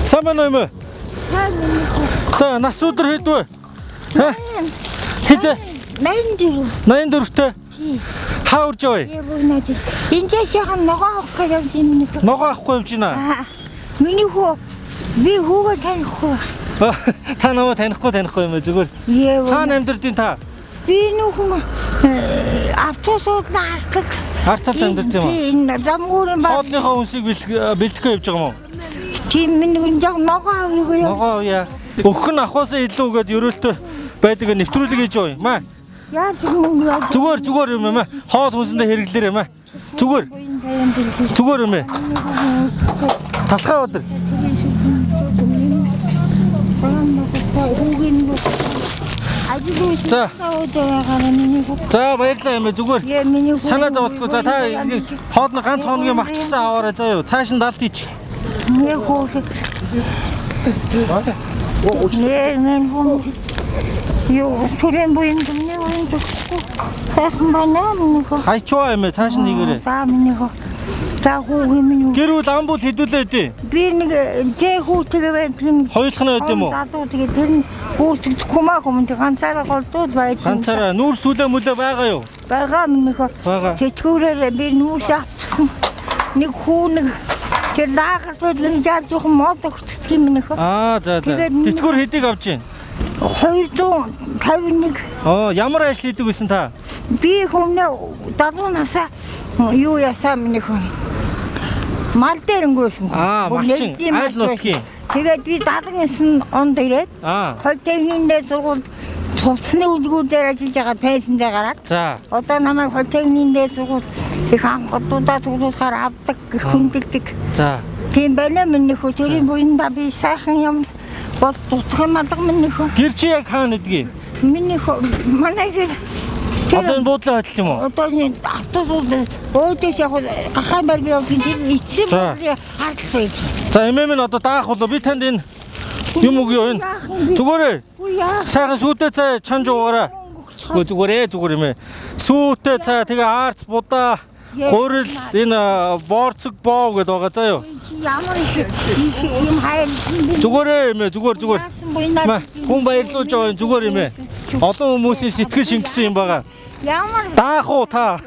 Сайн байна уу юм? За, нас өдөр хэд вэ? Ха? Хэд? 84. 84-тэй. Хаа урж яваа? Энд яхан ногоо авах гэж явж юм нэг. Ногоо авахгүй явж байна. Миний хүү би хүүгээ танихгүй байх. Та намайг танихгүй юм зүгээр. Хаана амьдэрдийн та? Би нөхөн автобус суудлаа артал. Артал амьдэрд юм уу? Тийм, замгуурын ба. Хоолныхоо үнсийг бэлтгэх явж байгаа юм уу? Тийм, миний хүн яг ногоо авах юм. Ногоо авъя. Өгөх нь авахаасаа илүү гээд ерөөлтөө байдаг нэвтрүүлэг хийж яваа юм. Маа. Яаж мөнгө яаж? Зүгээр юм аа. Хоол хүнсэндээ хэрэглээрэй маа. Зүгээр. Зүгээр юм ээ. Талхай өдөр. За. За баярлалаа юм ээ зүгээр. Санаа зовлтгүй. За та хоол нь ганц хоногийн мах ч гэсэн аваарай заа юу. Цааш нь далд хийчих. Юу түрэн буян миний буян сайхан байна миний хөө. Хайчваа юм ээ цааш нь хийгээрэй. За миний хөө. За хүүгийн минь. Гэр бүл ам бүл хэдүүлээ өдөө. Би нэг зээ хүүтэйгээ байдаг юм. Хоёулах нь өд юм уу? Залуу тэгээ тэр нь хүүтгэхгүй маа хүмүүс ганцаараа голдууд байж. Ганцаараа нүүрс түлээ мүлээ байгаа юу? Байгаа миний хөө. Тэтгэврээр би нүүрс авчихсан. Нэг хүү нэг тэр лаагарт байдаг нэг жаал жоохон мод өгчихдөг юм миний хөө. Аа за за. Тэтгэвэр хэдийг авч байна? 251. Аа ямар ажил хийдэг байсан та? Би хүмүүнээ 70 насаа юу ясаа миний хөө. Мал дээр өнгөрсөн. Аа малчин айл нутгийн. Тэгээд би 79 онд ирээд политехникийн дээд сургуульд хувцсны үлгүүр дээр ажиллаж байгаа пенсэндээ гараад. За. Одоо намайг политехникийн дээд сургууль их анхудуудаа цуглуулахаар авдаг, хүндэлдэг. За. Тийм байна миний хөө. Төрийн буянда би сайхан юм бол дутах юм алга миний хөө. Гэр чи яг хаана гэдгийг? Миний хөө манай гэр. Одоо энэ буудлын хөтөл юм уу? Одоо энэ автобус өөдөөс яг гахаан барьг явуулсан тэр эцсийн буудлын хардл байж. За эмээ минь одоо даах болов би танд энэ юм үгүй энэ. Зүгээрээ. Сайхан сүйтэй цай чанж уугаарай. Үгүй зүгээрээ зүгээр юм ээ. Сүйтэй цай тэгээ аарц будаа гурил энэ боорцог боо гэдээ байгаа заа юу. Ямар их юм хайр. Зүгээрээ юм ээ зүгээр зүгээр. Хүн баярлуулж байгаа юм зүгээр юм ээ. Олон хүмүүсийн сэтгэл шингэсэн юм байгаа. Ямар даах уу та?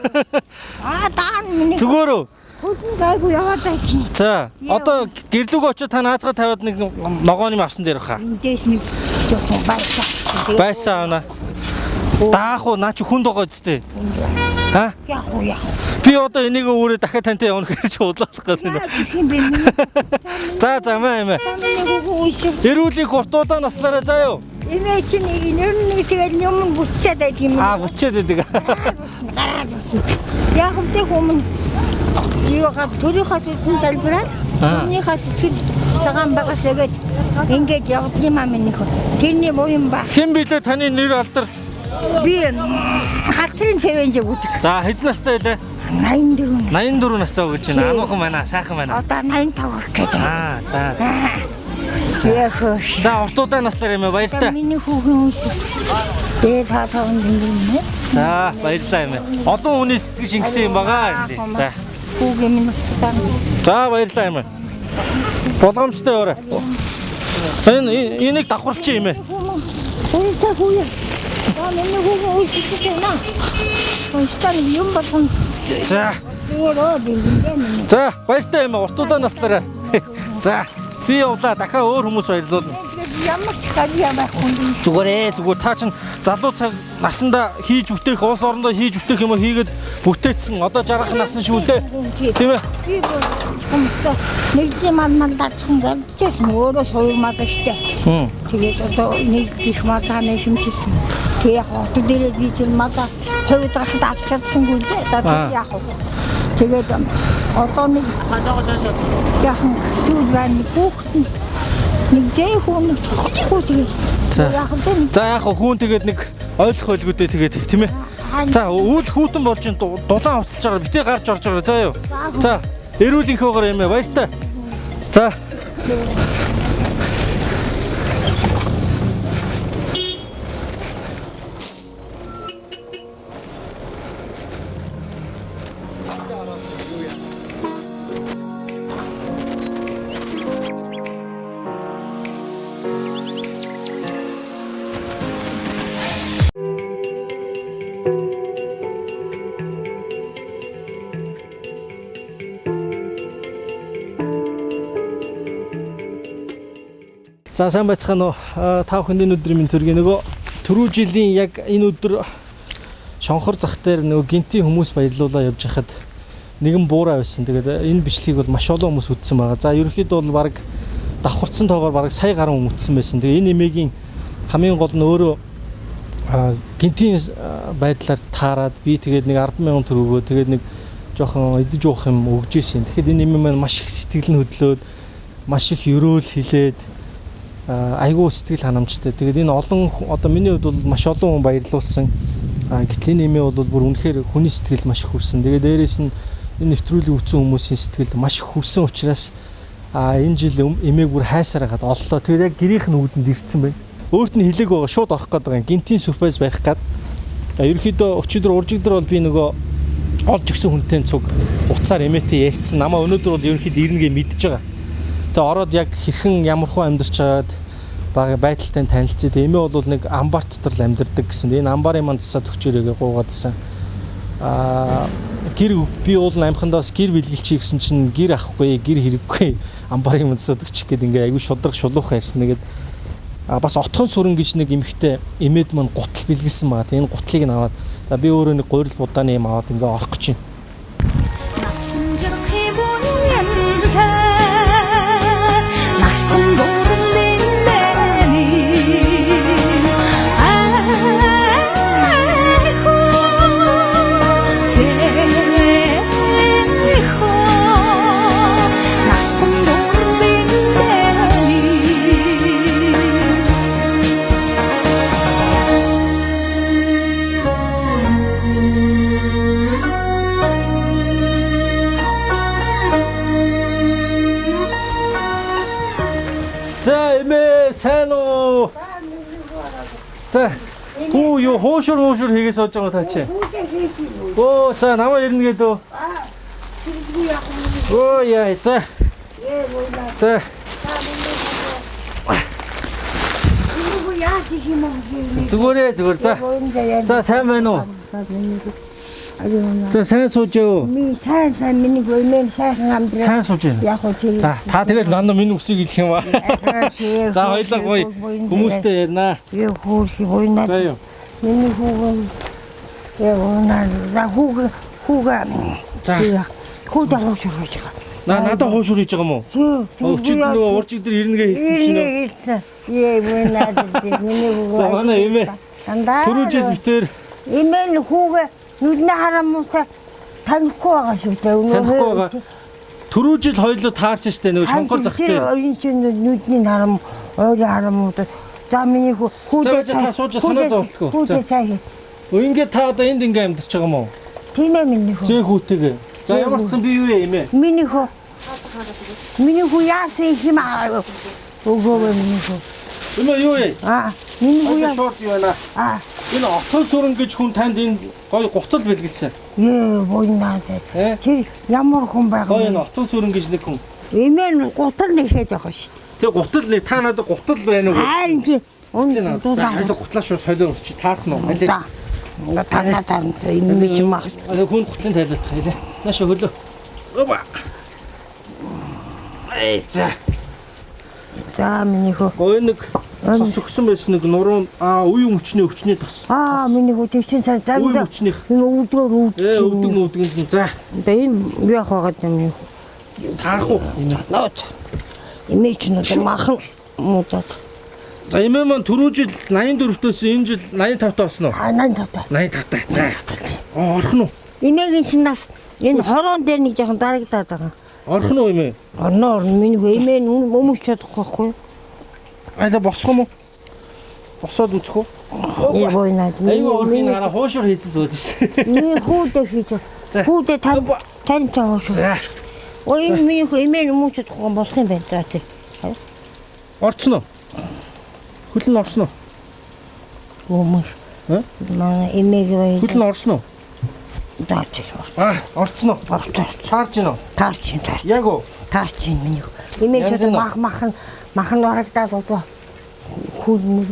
Аа даана миний. Зүгээр үү? Хүлэн гайгүй яваад байх. За одоо гэрлүүгөө очиж та наадгаа тавиад нэг ногоон юм авсан дээр баха. Эндээс нэг жоохон байцаа. Байцаа авна. Даах уу наа чи хүнд байгаа үстэй. Аа? Яг уу яг. Би одоо энийг өөрөө дахиад тантай явна гэж удлаах гэдэг юм. За за маа юм. Эрүүлийн хуртуудаа наслаарай заа юу. Эмээ чи нэг ер нь нэг тэгэл юм бүтчээд байдаг юм. Аа бүтчээд байдаг. Гараад. Яг үгүй хүмүүс юугаа төрийнхөө зүтэн залбираад түүнийхээ сэтгэл цагаан багаас эгээд ингэж явдаг юм аа миний хөө. Тэрний буян ба. Хэн билээ таны нэр алдар? Би хатрын цэвэнж өгдөг. За хэд настай байлээ? 84. 84 настай гэж байна. Ануухан байна, сайхан байна. Одоо 85 хүрэх гээд. Аа за за. За. За уртуудаа наслаар юм ээ баяртай. Миний хүүхэн үс. Дээд хаа таван дөнгөн юм. За баярлалаа юм ээ. Олон хүний сэтгэл шингэсэн юм байгаа. За. Хүүгийн минь уртаа. За баярлалаа юм ээ. Болгоомжтой яваарай. Энэ энийг давхарлчих юм ээ. Хүүтэй хүүе. За миний хүүхэн үйлчлэж байна. Унштай юм болгон. За. Зүгээр. За баяртай юм ээ. Уртуудаа наслаарай. За. Би явлаа. Дахиад өөр хүмүүс баярлуулна. Ямар ч гавьяа байхгүй. Зүгээрээ зүгээр та чинь залуу цаг насандаа хийж бүтээх, улс орондоо хийж бүтээх юм хийгээд бүтээсэн. Одоо жаргах насан шүү дээ. Тийм ээ. Би хүмүүстэй нэгдлийн мал мал даацхан гэлжсэн. Өөрөө суйрмаад штэ. Тэгээд одоо нэгдэл их малгааны шимжсэн. Тэг яг хотод дээрээ би тэр малаа хувьд гарахад авч чадсангүй л дээ. Одоо яг вэ? Тэгээд одоо нэг яг зүйл байна. Хүүхэд нь нэг зээ хүн нэг тогтохгүй тэгээд яг вэ? За яг хүн тэгээд нэг ойлгох байлгүй дээ тэгээд тийм ээ. За үйл хүүтэн болж ин дулаан хувцалж байгаа битээ гарч орж байгаа заа юу. За эрүүлэнхөөгөр юм ээ баяртай. За. За сайн байцгаана уу. Та бүхэнд энэ өдрийн мэнд төргий. Нөгөө түрүү жилийн яг энэ өдөр Шонхор зах дээр нөгөө гинтийн хүмүүс баярлуулаа явж хахад нэгэн буурай байсан. Тэгээд энэ бичлэгийг бол маш олон хүмүүс үзсэн байгаа. За ерөнхийдөө бол бараг давхарцсан тоогоор бараг сая гаруй хүн үзсэн байсан. Тэгээд энэ эмээгийн хамгийн гол нь өөрөө гинтийн байдлаар таарад би тэгээд нэг 10,000 төгрөгөө тэгээд нэг жоохон идэж уух юм өгч ирсэн. Тэгэхэд энэ эмээ маань маш их сэтгэл нь хөдлөөд маш их ерөөл хилээд айгүй сэтгэл ханамжтай. Тэгээд энэ олон одоо миний хувьд бол маш олон хүн баярлуулсан. Гэтэл энэ эмээ бол бүр үнэхээр хүний сэтгэл маш их хүрсэн. Тэгээд дээрээс нь энэ нэвтрүүлгийг үзсэн хүмүүсийн сэтгэл маш их хүрсэн учраас энэ жил эмээг бүр хайсаар хагаад оллоо. Тэгээд яг гэрийнх нь үүдэнд ирсэн байна. Өөрт нь хэлээг байгаа шууд орох гээд байгаа. Гинтийн сюрприз барих гээд. Ерөнхийдөө өчигдөр уржигдөр бол би нөгөө олж өгсөн хүнтэй цуг уцаар эмээтэй ярьсан. Намаа өнөөдөр бол ерөнхийдөө ирнэгээ мэдж байгаа. Тэгээ ороод яг хэрхэн ямархуу амьдарч байгаад бага байдалтай танилцъя. Тэгээ эмээ бол нэг амбар дотор л амьдардаг гэсэн. Энэ амбарын манд засаад өгчөөрэй гэж гуугаад байсан. Гэр би уул амхандаа бас гэр бэлгэлчихье гэсэн чинь гэр авахгүй, гэр хэрэггүй. Амбарын манд засаад өгчих гээд ингээ айгүй шудраг шулуухан ярьсан. Тэгээд бас отхон сүрэн гэж нэг эмэгтэй эмээд маань гутал бэлгэлсэн байгаа. Тэгээ энэ гутлыг нь аваад за би өөрөө нэг гурил будааны юм аваад ингээ орох гэж байна. За эмээ сайн уу? За хүү юу хуушур муушур хийгээ сууж байгаа та чи. Оо за намаа ирнэ гэдэг үү? Оо яа за. За. Зүгээрээ зүгээр за. За сайн байна уу? За сайн сууж юу? Ми сайн сайн миний гоймэн сайхан амьдрал. Сайн сууж байна. Яг уу тэр. За та тэгэл нандаа миний үсийг хэлэх юм аа. За хоёлаа гоё хүмүүстэй ярина. Юу хөөрхи буйнаа. За юу. Миний хүүгэн явна. За хүүг хүүг. За. Хүү дарууш хийж байгаа. На надад хуушур хийж байгаа юм уу? Өчигдөр нөгөө уржигдөр ирнэгээ хэлсэн чинь хэлсэн. Ээ буйнаа миний хүүг. За манай эмээ. Дандаа. Түрүү жил битээр эмээ нь хүүгээ нүдний харамуутай танихгүй байгаа шүү дээ. Танихгүй байгаа. Түрүү жил хоёлоо таарсан шүү дээ нөгөө Шонхор зах дээр. Энэ чинь нүдний харам, ойрын харамууд. За миний хүү та сууж санаа зовлтгүй. Хүүдээ цай. Ингээд та одоо энд ингээ амьдарч байгаа юм уу? Тийм ээ миний хүү. Зээ хүүтэйгээ. За ямар ч сан би юу юм ээ? Миний хүү. Миний хүү яасан юм аа. Өгөө миний хүү. Эмээ юу вэ? Аа, миний хүү яа. Шорт юу байна? Аа. Энэ отон сүрэн гэж хүн танд энэ гоё гутал бэлгэлсэн. Ээ, буйнаа. Тэр ямар хүн байгаа вэ? Гоё энэ отон сүрэн гэж нэг хүн. Эмээ нь гутал нэхэж байгаа шүү дээ. Тэр гутал нэг та надад гутал байна уу? Харин чи үн дуудаа. Гутлаа шууд солио өмсч таарах нь уу? За. Та та энэ юм ах. Хүн гутлын тайлаад хайлаа. Наашаа хөлөө. Опа. Эй за. За миний хөө. Гоё нэг тос өгсөн байсан нэг нуруу үе мөчний өвчний тос. Аа миний хүү тэгчин сайн үе мөчнийх. Энэ өвдгөр өвдөг. Өвдөг өвдөг за. Одоо энэ юу явах байгаа юм. Таарах уу? Нууц. Эмээ чинь одоо махан муудаад. За эмээ маань түрүү жил 84-төөс энэ жил 85 таа болсон уу? Аа 85 таа. 85 таа. За. Орох нь уу? Эмээгийн чинь нас энэ хороон дээр нэг жоохон дарагдаад байгаа. Орох нь уу эмээ? Орно орно миний хүү эмээ нь өмөж чадахгүй байхгүй. Айлаа босох юм уу? Босоод үзэх үү? Ээ буйнаа. Айгүй өөрхийн хараа хуушур хийсэн сууж шээ. Миний хүүдээ хийж. Хүүдээ тань таа хуушур. За. Ой энэ миний хүү эмээ нь өмөж чадахгүй болох юм байна за тэр. Орцсон уу? Хөл нь орсон уу? Өмөр. Манай эмээг бай. Хөл нь орсон уу? За тэр. Аа, орцсон уу? Орцсон. Таарч гин үү? Таарч гин таарч. Яг уу? Таарч гин миний хүү. Эмээ ч мах мах мах нь орагдаад одоо хөл мөр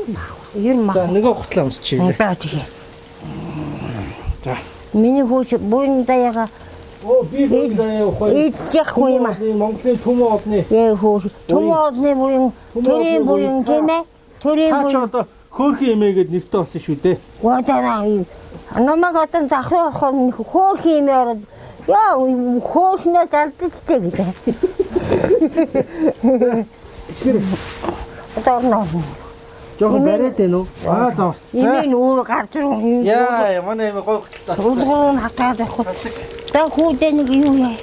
мах. Ер мах. За нөгөө гутлаа өмсчихье. За тэгээ. За. Миний хүү буйн даяга Оо би заяа явах. Идчихгүй юм аа. Монголын түмэн одны. Ээ хөө. Түмэн одны буян, төрийн буян тийм ээ. Төрийн Та ч буян. одоо хөөрхөн эмээгээд нэртэй болсон шүү дээ. Гуатана. Намайг одоо зах руу орохоор хөөрхөн эмээ ороод яа хөөрхнөө залдчихтэй гэж. Ишгэр Одоо орно. жоохон бариад байна уу? Аа за орц. Эмээ нь өөр гарч ирв. Яа, манай эмээ гой хөтөлтэй. Улгуун хатаад байхгүй. За хүүдээ нэг юу яа.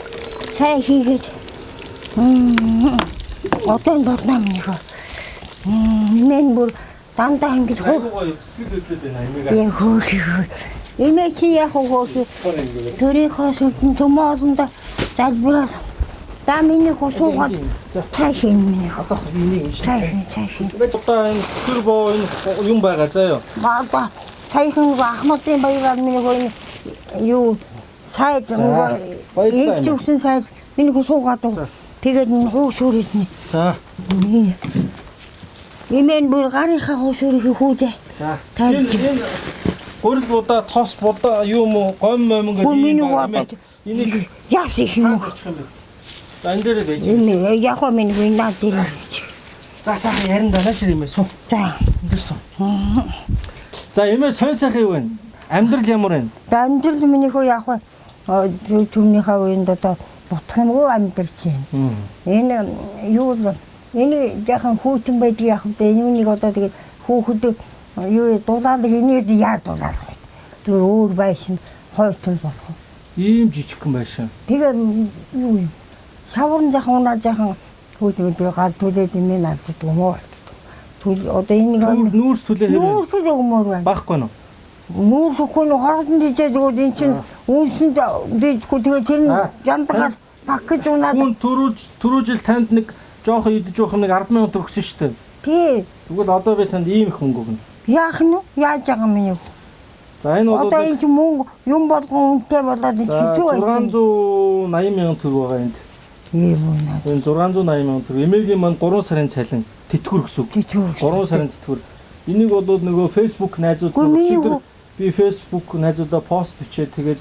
Сайн хийгээд. Одоо нь болно минийх. Мэн бүр дандаа ингэж хөө. Айгуу гоё сэтгэл хөдлөлт байна эмээгээ. Яг хөөх. Эмээ чи яг хөөх. Төрийнхөө сүлдэн төмөө олондоо залбираад. За миний хүү суугаад За цай хийн миний хүү. одоо энийг иш. Цай хийн, цай хийн. Одоо энэ төр боо энэ юм байгаа заа юу. Баба саяхан Ахмадын баяраар миний хүү юу сайд баярлалаа нэг зүгсэн сайд миний хүү суугаад За. тэгээд энэ хүү сүрээд За. Имэн бүр гарынхаа хүү сүрэх хүүдээ. За. Тань. Энэ энэ гурил будаа, тос будаа юм уу, гом мом гэдэг Гүн ийм миний байгаа бодоод. эмээ. Энийг Яасан их юм. хаана очих юм бэ? За энэ дээрээ байж. Эми яг хаа миний хүү наад дээр. За сайхан ярин даа наашир эмээ суу. За. Энэ дээр суу. За эмээ сонь сайхан юу вэ? Амьдрал ямар вэ? Амьдрал миний хүү яг хаа түүнийхээ үеинд одоо бутах юмгүй амьдарч байна. Энэ юу л энэ яхан хүүтэн байдаг яг вэ энэ үнийг одоо тэгээд хүүхэд юу дулаалаг энийг яа дулаалах вэ? Тэр өөр байшин хойтол болох. Ийм жижигхэн байшин. Тэгээ юу юм? Шаврын жахан унаа жахан хүүтэн дээр гал түлээд юм алддаг юм уу? Түл одоо энийг Нүүр нүүрс түлээ хэрэг. нүүрсэл өгмөр байна. Байхгүй нөө. Нүүрс үгүй нь хоргон дижээ тэгвэл эн чинь үнсэнд дийдгүй тэгээ тэр нь Аа. яндагаар бак гэж унаад Хүн түрүү жил танд нэг жоохон идэж явах юм нэг 10,000 төгрөг өгсөн шүү дээ. тий Тэгвэл одоо би танд ийм их мөнгө өгнө. яах нь вэ? Яаж байгаа юм бэ? За энэ бол Одоо энэ чинь мөнгө юм болгон үнэтэй болоод энэ за хэцүү байсан. 680 мянган төгрөг байгаа энд. Ийм үнэ. Энэ 680 мянган төгрөг. Эмээгийн маань 3 сарын цалин тэтгэвэр гэсэн үг. Тэтгэвэр. 3 сарын тэтгэвэр. Энийг бол нөгөө Facebook найзууд Үгүй, миний өчигдөр хүү- би Facebook найзуудаа пост бичээд тэгээд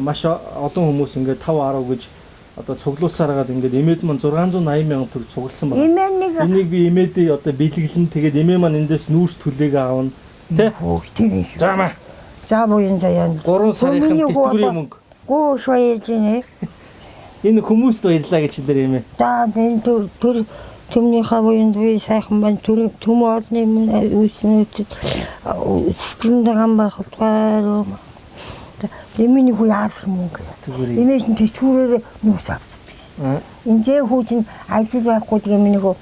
маш олон хүмүүс ингээд 5 10 гэж одоо цуглуулсаар хагаад ингээд эмээд маань 680 мянган төгрөг цугласан байна. Эмээ нэг Энийг би эмээдээ одоо бэлэглэн тэгээд эмээ маань эндээс нүүрс түлээгээ аавна. Тэ? хөөх тийм шүү. За маа. За буян заяа. 3 сарынх нь тэтгэврийн мөнгө. Гүү шваяж гинэ. Энэ хүмүүст баярлаа гэж хэлээр эмээ. За энэ төр төмнийхээ буянд би сайхан байна. Төр төм олны минь үүсэн үүтэд сэтгэлэн гам байх болтугай. Эмээний хүү яасан мөнгө. Зүгээр. Эмээ чинь тэтгэврээр нүүс авчдаг. Аа. Энэ зээ хүү чинь ажил байхгүй тэгээ миний хүү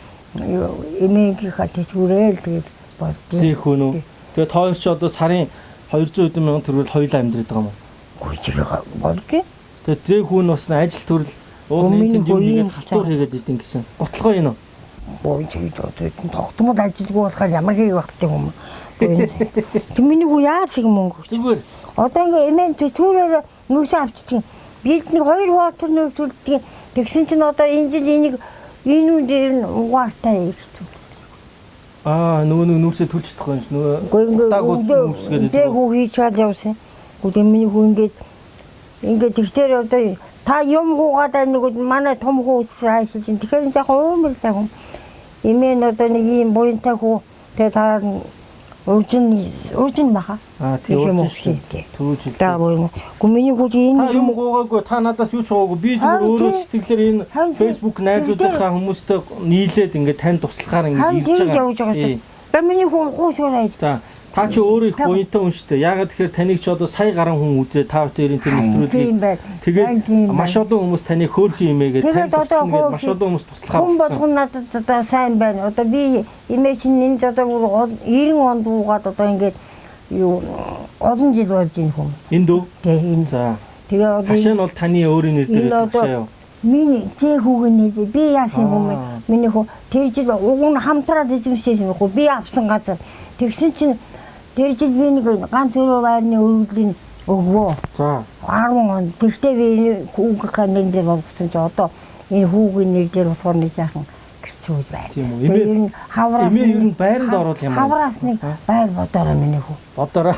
эмээгийнхаа тэтгэврээр л тэгээд болдیں۔ Зээх хүн үү? Тэгээ та хоёр чи одоо сарын 200 хэдэн мянган төгрөгөөр хоёулаа амьдраад байгаа юм уу? Үгүй тэр болдیں۔ Тэгээ зээх хүн бас ажил төрөл уул Гүн нийтэнд юм миний хийгээд хүү халтур хийгээд идэв гэсэн. Гутлогоо энэ үү? Боо тэгээд одоо тогтмол ажилгүй болохоор ямар хэрэг багтдаг юм. Тэг миний хүү яаж юм мөнгө. Зүгээр. Одоо ингээ эмээн тэтгэврээр нүүсээ авчдаг. Би нэг хоёр хоотор нүүс төлдөг. Тэгсэн чинь одоо энэ жил энийг энэ үн дээр нь угаартай их. Аа нөгөө нэг нүүрсээ төлж чадахгүй юм шиг нөгөө Үгүй утаагүй нүүрс ингээ гэдэг. хүү хийж чад явсан. Үгүй миний хүү ингээд ингээд тэгтэр одоо та юм гуугаад байна нөгөө манай том хүү хайшиж. Тэгэхээр яг уумарлаа хүн. Эмээн одоо нэг ийм буянтай хүү тэгээ дараа нь уржин баха. Аа тий Их юм урьж шүү өгсөн тий. дээ. Түрүү жил. За буян. Үгүй миний хүү Та энэ юм гуугаагүй, та надаас юу ч гоогүй. Би зүгээр Харин өөрөө тий. сэтгэлээр энэ Харин тий. Facebook найзуудынхаа хүмүүстэй нийлээд ингээд танд туслахаар Харин ингээд ирж тэгж байгаа. явж байгаа. Тий. За миний хүү хуушурай. За та чи өөрөө их Та- буянтай хүн шүү дээ. Яагаад тэгэхээр таныг чи одоо сая гаруй хүн үзээ та бүхэн тэр Харин тийм нэвтрүүлгийг байна. Харин тэгээд тийм маш байна. олон хүмүүс таныг хөөрхөн имээгээд танд Тэгээд одоо туслана гээд маш хөөрхөн- олон хүмүүс туслахаар Хүн болсон. болгон надад одоо сайн байна. Одоо би эмээ чинь энэ одоо бүр 90 онд уугаад одоо ингээд юу олон жил болж байна хүн. Энд үү? Тэгээ энэ. За. Тэгээ одоо Хашаа нь бол таны өөрийн нэр дээр энэ байдаг одоо хашаа юу? миний зээ хүүгийн нэр би яасан юм бэ? Аа. Миний хүү тэр жил уг нь хамтраад эзэмшсэн юм хүү би авсан газар. Тэгсэн чинь тэр жил би нэг ганц өрөө байрны өргөдлийн өгвөө. За. 10 он. Тэгтээ би энэ хүүгийнхаа нэр дээр болгосон чи одоо энэ хүүгийн нэр дээр болохоор нэг жаахан хэцүү байна. Тийм үү. Тэгээ Эмээ- ер нь хавраас эмээ ер нь байранд орвол ямар вэ? Хавраас нэг байр бодороо миний хүү. Бодороо.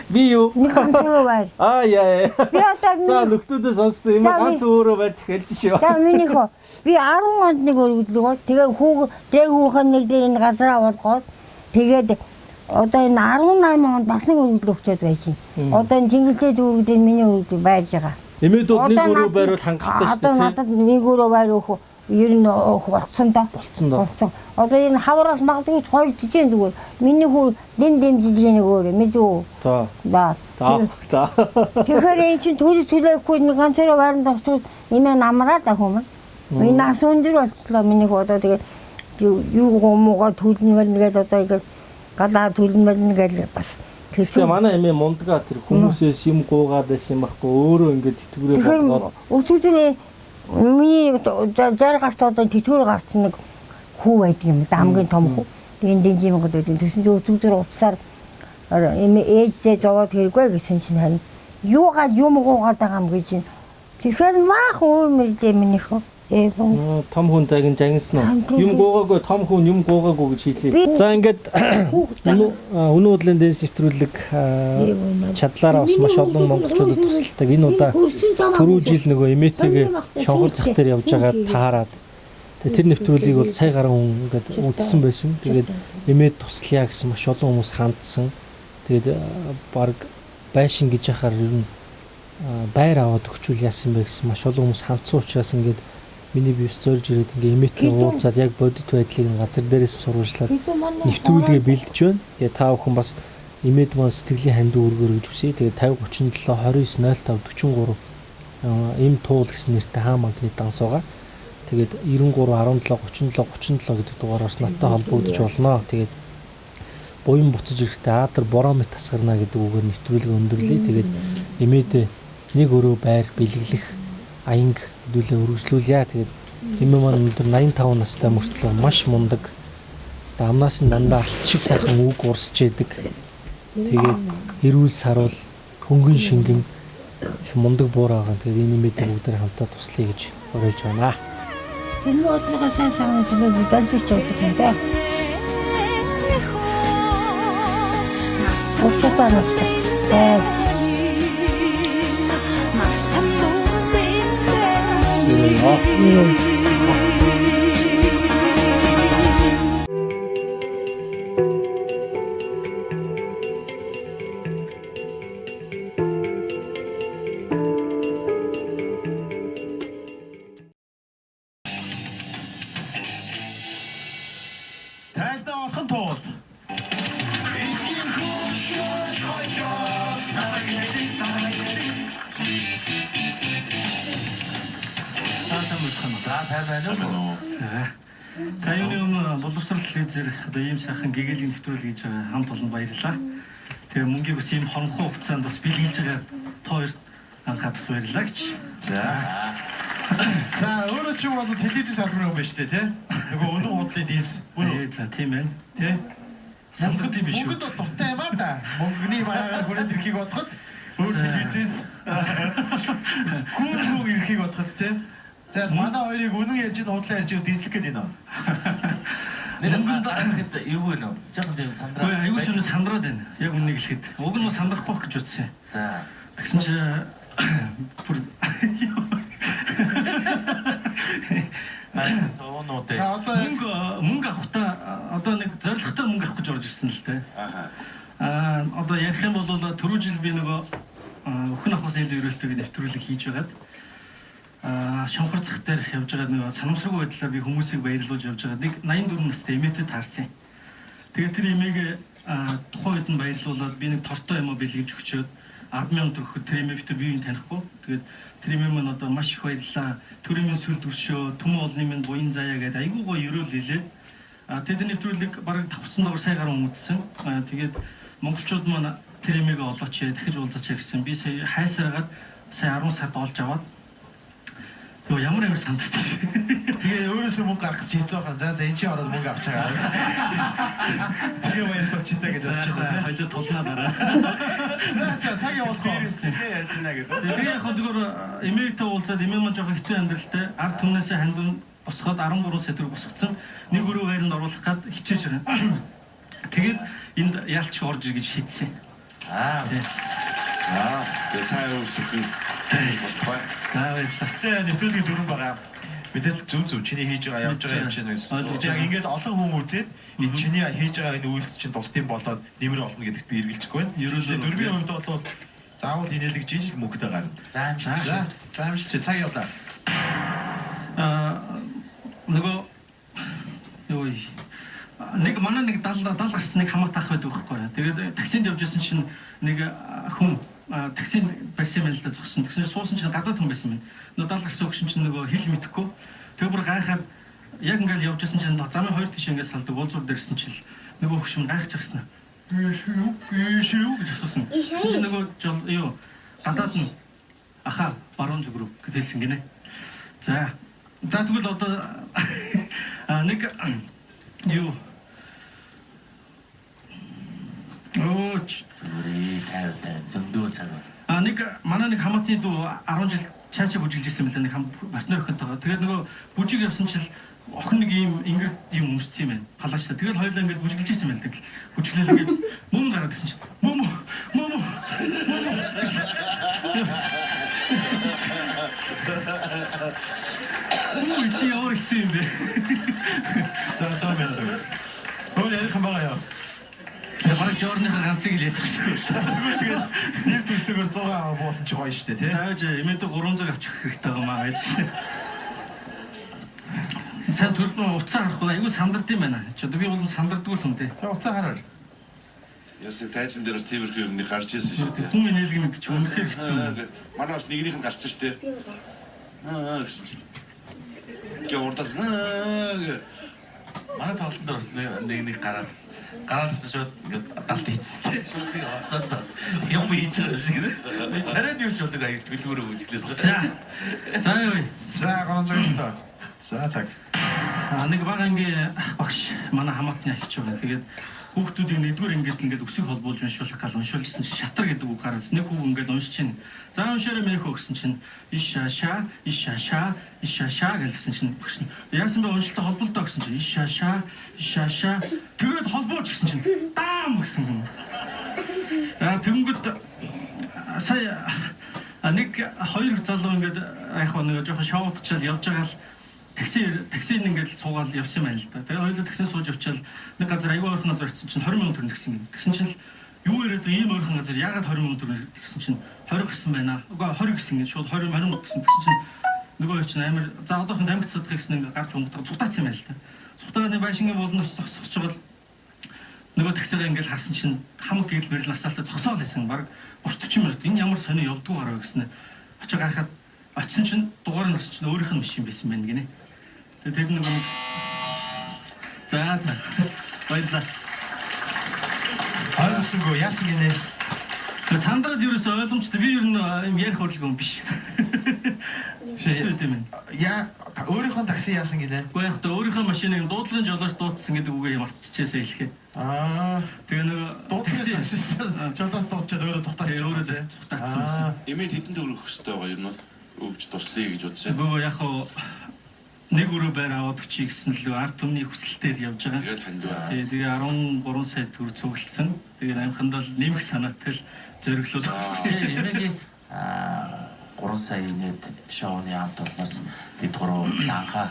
Би юу? Нэг ганц өрөө байр. Аа яа. Би одоо За нөхдүүдээ сонсдоо юм За, ганц өөрөө байр захиалж шив. За миний хөө би 10 онд нэг өргөдлөг бол тэгээ хүүг тэг хүүхэн нэг дээр энэ газараа болгоод тэгээд одоо энэ 18 онд бас нэг өргөдлөг өгчөөд байж байна. Одоо энэ Чингэлтэй дүүрэг дээр миний өргөдлөг байж байгаа. Эмээд бол нэг Одоо өрөө надад- байр бол хангалттай шүү Одоо дээ. надад нэг өрөө байр өөх ер нь өөх болцсон да. Болцсон доо. Болцсон. Одоо энэ хавраас магадгүй хоёр жижиг зүгээр. Миний хүү дэн дэмжиж нэг өөр мэдүү. За. Да. За. За. Тэгэхээр энэ чинь төрөл төлөөхгүй нэг ганц өрөө байранд орчвол нэмээ намраа да хүмүүс. Энэ нас өндөр болчихлоо миний хүү одоо тэгээ юу гомууга төлнө мэл одоо ингээд галаа төлнө мэл гэл бас Тэгээ манай эмээ мундгаа тэр хүмүүсээс юм гуугаад байсан юм байхгүй өөрөө ингээд тэтгэврээ Тэгэхээр болгоод өчигдөр миний 60 гарт одоо тэтгэвэр гарсан нэг хүү байдаг юм да хамгийн том хүү. Энэ дэнжийн мөнгөд байдаг. Тэгсэн чинь өчигдөр утсаар эмээ ээждээ зовоод хэрэггүй гэсэн чинь харин юугаад юм гуугаад байгаа юм гэж. Тэгэхээр маах өөр мэлдээ миний хүү. Ээ том хүн загин загинсан уу? Юм гуугаагүй том хүн юм гуугаагүй гэж хэлээ. За ингээд өнөө удлын дэнс нэвтрүүлэг чадлаараа бас маш олон монголчуудад тусалдаг. Энэ удаа түрүү жил нөгөө эмээтэйгээ шонхор зах дээр явж байгаа таарад. Тэгээ тэр нэвтрүүлгийг бол сая гаруй хүн ингээд үзсэн байсан. Тэгээд эмээд туслая гэсэн маш олон хүмүүс хандсан. Тэгээд баг байшин гэж яхаар ер нь байр аваад өгчүүл яасан бэ гэсэн маш олон хүмүүс хандсан учраас ингээд миний бие зорж ирээд ингээ эмээтэй уулзаад яг бодит байдлыг нь газар дээрээс сурвалжлаад нэвтрүүлгээ бэлдэж байна. Тэгээ та бүхэн бас эмээд маань сэтгэлийн хандив өргөөр гэж хүсье. Тэгээ 50 37 29 05 43 эм туул гэсэн нэртэй хаа магнит данс байгаа. Тэгээд 93 17 37 37 гэдэг дугаараас надтай холбогдож болно. Тэгээд буян буцаж ирэхдээ Адар боромит тасгарна гэдэг үгээр нэвтрүүлэг өндөрлөе. Тэгээд эмээдээ нэг өрөө байр бэлэглэх аянг хэдүүлээ өргөжлүүлье. Тэгээд эмээ маань өнөөдөр 85 настай мөртлөө маш мундаг. Одоо амнаас нь дандаа алт шиг сайхан үг урсж яадаг. Тэгээд эрүүл саруул хөнгөн шингэн их мундаг буур байгаа. Тэгээд энэ эмээдээ бүгдээр хамтаа туслая гэж уриалж байна. Энэ бодлого сайн сайн төлөө залбирч явдаг юм да. Устдаа наслах. Тайзнаа орхон туул. За сайн байцгаана уу? За сайн байна уу? За. За юуны өмнө боловсрал телевизээр одоо ийм сайхан гэгээлийн нэвтрүүлэг хийж байгаа хамт олон баярлалаа. Тэгээ мөнгийг бас ийм хоромхой хугацаанд бас бэлгэлж байгаа та хоёрт анхаа бас баярлалаа гэж. За. За өөрөө чи бол телевизээс салбарын хүн байна шүү дээ, тий? Нөгөө үнэн худлын дэнс. Үнэн Ээ за тийм байна. тий? Сандрах тийм биш үү? Мөнгөнд бол дуртай юм аа да. Мөнгөний бараагаар хүрээд ирэхийг бодоход өөр За. телевизээс гүн гүн ирэхийг бодоход тий? За манай хоёрыг үнэн ярьж ин худлаа ярьж ин дэнслэх гээд байна уу? Нэр гараад ирэхэд юу вэ нөө? Жохон тийм сандраа. Үгүй аюу шөнө сандраад байна. Яг үннийг хэлэхэд. Уг нь сандрахгүй байх гэж бодсон юм. За. Тэгсэн чи бүр Маань суунууд ээ. За одоо яг мөнгө авахтаа одоо нэг зоригтой мөнгө авах гэж орж ирсэн л дээ. Аа. Аа одоо ярих юм бол түрүү жил би нөгөө өхөн ахуйс илүү ерөөлтөйг нэвтрүүлэг хийж байгаад шонхор зах дээр явж байгаад нөгөө санамсаргүй байдлаар би хүмүүсийг баярлуулж явж байгаад нэг 84 настай эмээтэй таарсан. Тэгээд тэр эмээг тухайн үед нь баярлуулад би нэг тортой юм уу бэлгэлж өгчөөд 10,000 төгрөг тэр эмээ битүү бие биеийг танихгүй. Тэгээд тэр эмээ маань одоо маш их баярлалаа. Төрийн минь сүлд өршөө, түмэн олны минь буян заяа гэдэг айгүй гоё ерөөл хэлээд тэр нэвтрүүлэг бараг давхцсан доор сая гаруй хүн үзсэн. Тэгээд монголчууд маань тэр эмээг олооч, дахиж уулзаач гэсэн. Би сая хайсараад сая 10 сард олж аваад Йоо ямар амар сандартай. Тэгээ өөрөөсөө мөнгө гаргах гэж хэцүү байна. За за энэ чи ороод мөнгө авч байгаа. Тэгээ баярлалаа гэж За бодож байна. хоёлоо тулнаа дараа. За за цаг явуулах уу? Тэгээ яаж ийна гэдэг. Тэгээ яг хөө зүгээр эмээгтэй уулзаад эмээ маань жоохон хэцүү амьдралтай ард түмнээсээ хандив босгоод 13 сая төгрөг босгоцсон. Нэг өрөө байранд оруулах гад хичээж байгаа. Тэгээд энд ялч орж ир гэж шийдсэн. Аа. За, тэгээ сайн үйлсэх болтугай. За баярлалаа. Тэгээ нэвтрүүлгийн зүрэн байгаа. Мэдээж зөв зөв чиний хийж байгаа явж байгаа юм чинь байсан. Яг ингээд олон хүн үзээд энэ чиний хийж байгаа энэ үйлс чинь тусдын болоод нэмэр олно гэдэгт би эргэлзэхгүй байна. Ерөөсөө дөрвийн хувьд бол заавал инээлэг жижиг мөнгөтэй гарна. За амжилт. За амжилт цаг явлаа. Нөгөө юу нэг манай нэг 70 гарсан нэг хамаат ах байдаг байхгүй. Тэгээд таксинд явж байсан чинь нэг хүн таксинд барьсан юм л да зогссон. Тэгсэн чинь суусан чинь гадаад хүн байсан юм. Нөгөө 70 гарсан өгшин чинь нөгөө хэл мэдэхгүй. Тэгээ бүр гайхаад яг ингээл явж байсан чинь замын хоёр тийш ингээд салдаг уулзуур дээрсэн чинь нөгөө өгшин гайхчихсан. Юу гэж асуусан. Тэгсэн чинь нөгөө юу гадаад нь аха баруун зүг рүү гэж хэлсэн гинэ. За. За тэгвэл одоо нэг юу Зүгээрээ 50 зөндөө цаг байна. Нэг манай нэг хамаатны дүү 10 жил чаачаа бүжиглж ирсэн мэлээ нэг хам партнер охинтойгоо. Тэгээд нөгөө бүжиг явсан чил охин нэг ийм ингэр юм өмссөн юм байна. Палааштай. Тэгээд хоёулаа ингээд бүжиглж ирсэн байл. Тэгэл бүжиглэл ингээд мөм гараад ирсэн чинь мөм мөм мөм. Үгүй чи ямар хэцүү юм бэ? За 100 мянга. Өөр ярих юм байгаа юу? Бараг жорныхаа ганцыг л ярьчих шиг байлаа. Тэгээд нэр төртөөр 100 аваа буусан чи гоё шүү дээ, тий? За яаж эмээдээ 300 авчих хэрэгтэй байгаа маа гэж. Сайн төлбөр уцаа харахгүй айгүй сандард юм байна. Чи одоо би бол сандардгүй л хүн дээ. За уцаа хараар. Ясаа тайзан дээр бас тиймэрхүү юм нэг гарч ирсэн шүү дээ. Хүн инээлэг мэд чи үнэхээр хэцүү. Манай бас нэгнийх нь гарсан шүү дээ. Аа гэсэн. Гэ урдаас аа. Манай тоглолтын дээр бас нэг гараад гараад шууд ингээд далд хийцтэй. Шууд нэг хавцаад юм хийж байгаа юм шиг. Би царайд юу ч болдог аяг төлбөрөө бүжиглээд байгаа. За. За юу. За 307. За цаг. Нэг бага ангийн багш манай хамаатны ахич байгаа. Тэгээд хүүхдүүдийн нэгдүгээр ангид ингээд үсийг холбуулж уншуулах гал уншуулсан чинь шатар гэдэг үг гараад нэг хүүг ингээд уншиж чинь. За уншаарай минь хөө гэсэн чинь иш шаа иш шаа иш шаа гэлсэн чинь багш нь яасан бэ уншилтаа холболтоо гэсэн чинь иш шаа иш шаа тэгээд холбооч гэсэн чинь даам гэсэн юм. Аа тэнгүүд сая нэг хоёр залуу ингээд яг нэг жоохон шоудчаал явж байгаа л таксинд ингээд суугаал явсан юм байна л да. Тэгээ хоёулаа таксинд сууж явчаал нэг газар аягүй ойрхон газар очсон чинь 20 мянган төгрөг гэсэн юм. Тэгсэн чинь юу яриад ийм ойрхон газар яагаад 20 мянган төгрөг гэсэн чинь 20 гэсэн байна. Үгүй 20 гэсэн ингээд шууд 20 20 гэсэн. Тэгсэн чинь нөгөө хоёр чинь амар за одоохонд амьд цадах гэсэн ингээд гарч унгадаг цутаац юм байна л да. Цутаагаа нэг байшингийн болон очиж зогсож байгаа л нөгөө таксигаа ингээд харсан чинь хамаг гэрэл мэрэл асаалтаа зогсоол байсан. Бараг 30 40 минут энэ ямар сони явдгуу гараа гэсэн. Очиж гайхаад очисон чинь дугаар нь очсон чинь өөрийнх нь машин байсан байна гинэ. Тэр нэг за за баярлалаа. Ойлгосонгүй яасан гинэ? Сандраад ерөөсөө ойлгомжтой. Би ер нь юм ярих урлаг юм биш. Хэцүү юм. Яа өөрийнх нь такси яасан гинэ? Үгүй яг та өөрийнхөө машиныг дуудлагын жолооч дуудсан гэдэг үгээ мартчихээсээ хэлэхээ. Аа. Тэгээ нөгөө дуудлагын жолооч дуудчаад өөрөө зугтаач. Тэгээ өөрөө зугтаацсан байсан. Эмээд хэдэн төгрөг өгөх хэрэгтэй байгаа юм бол өгч туслая гэж бодсон. Үгүй яг хуу нэг өрөө байр аваад өчий гэсэн л ард түмний хүсэлтээр явж байгаа. Тэгэл хандив. Тэгээ 13 сая төгрөг цуглдсан. Тэгээд амхандаа л нэмэх санаатай л зориглол өгсөн. Эмээгийн 3 сая инээд шоуны хамт олноос бид гурав занхаа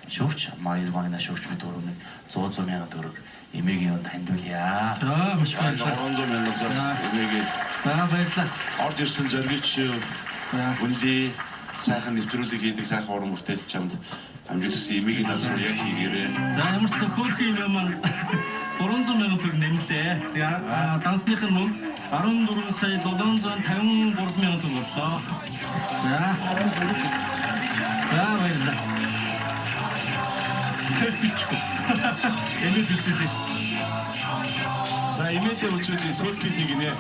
шүүгч маяг магна шүүгч бид гурав нэг 100 мянган төгрөг эмээгийн юунд хандуулъя. За маш баярлалаа. 300 мянган заас эмээгийн. За баярлалаа. Орж ирсэн зоригч үнэлээ. Сайхан нэвтрүүлэг хийдэг сайхан уран бүтээл чамд амжилт хүсье. Эмээгийн наас руу яг хийгээрэй. За ямар ч хөөрхөн юм маань 300 мянган төгрөг нэмлээ. Тэгээ дансных нь мөн 14 сая 753 мянган төгрөг боллоо. За. За баярлалаа. Селфичихгүй. Эмээд үзүүлээ. За эмээдээ үзүүлээ селфи гинэ.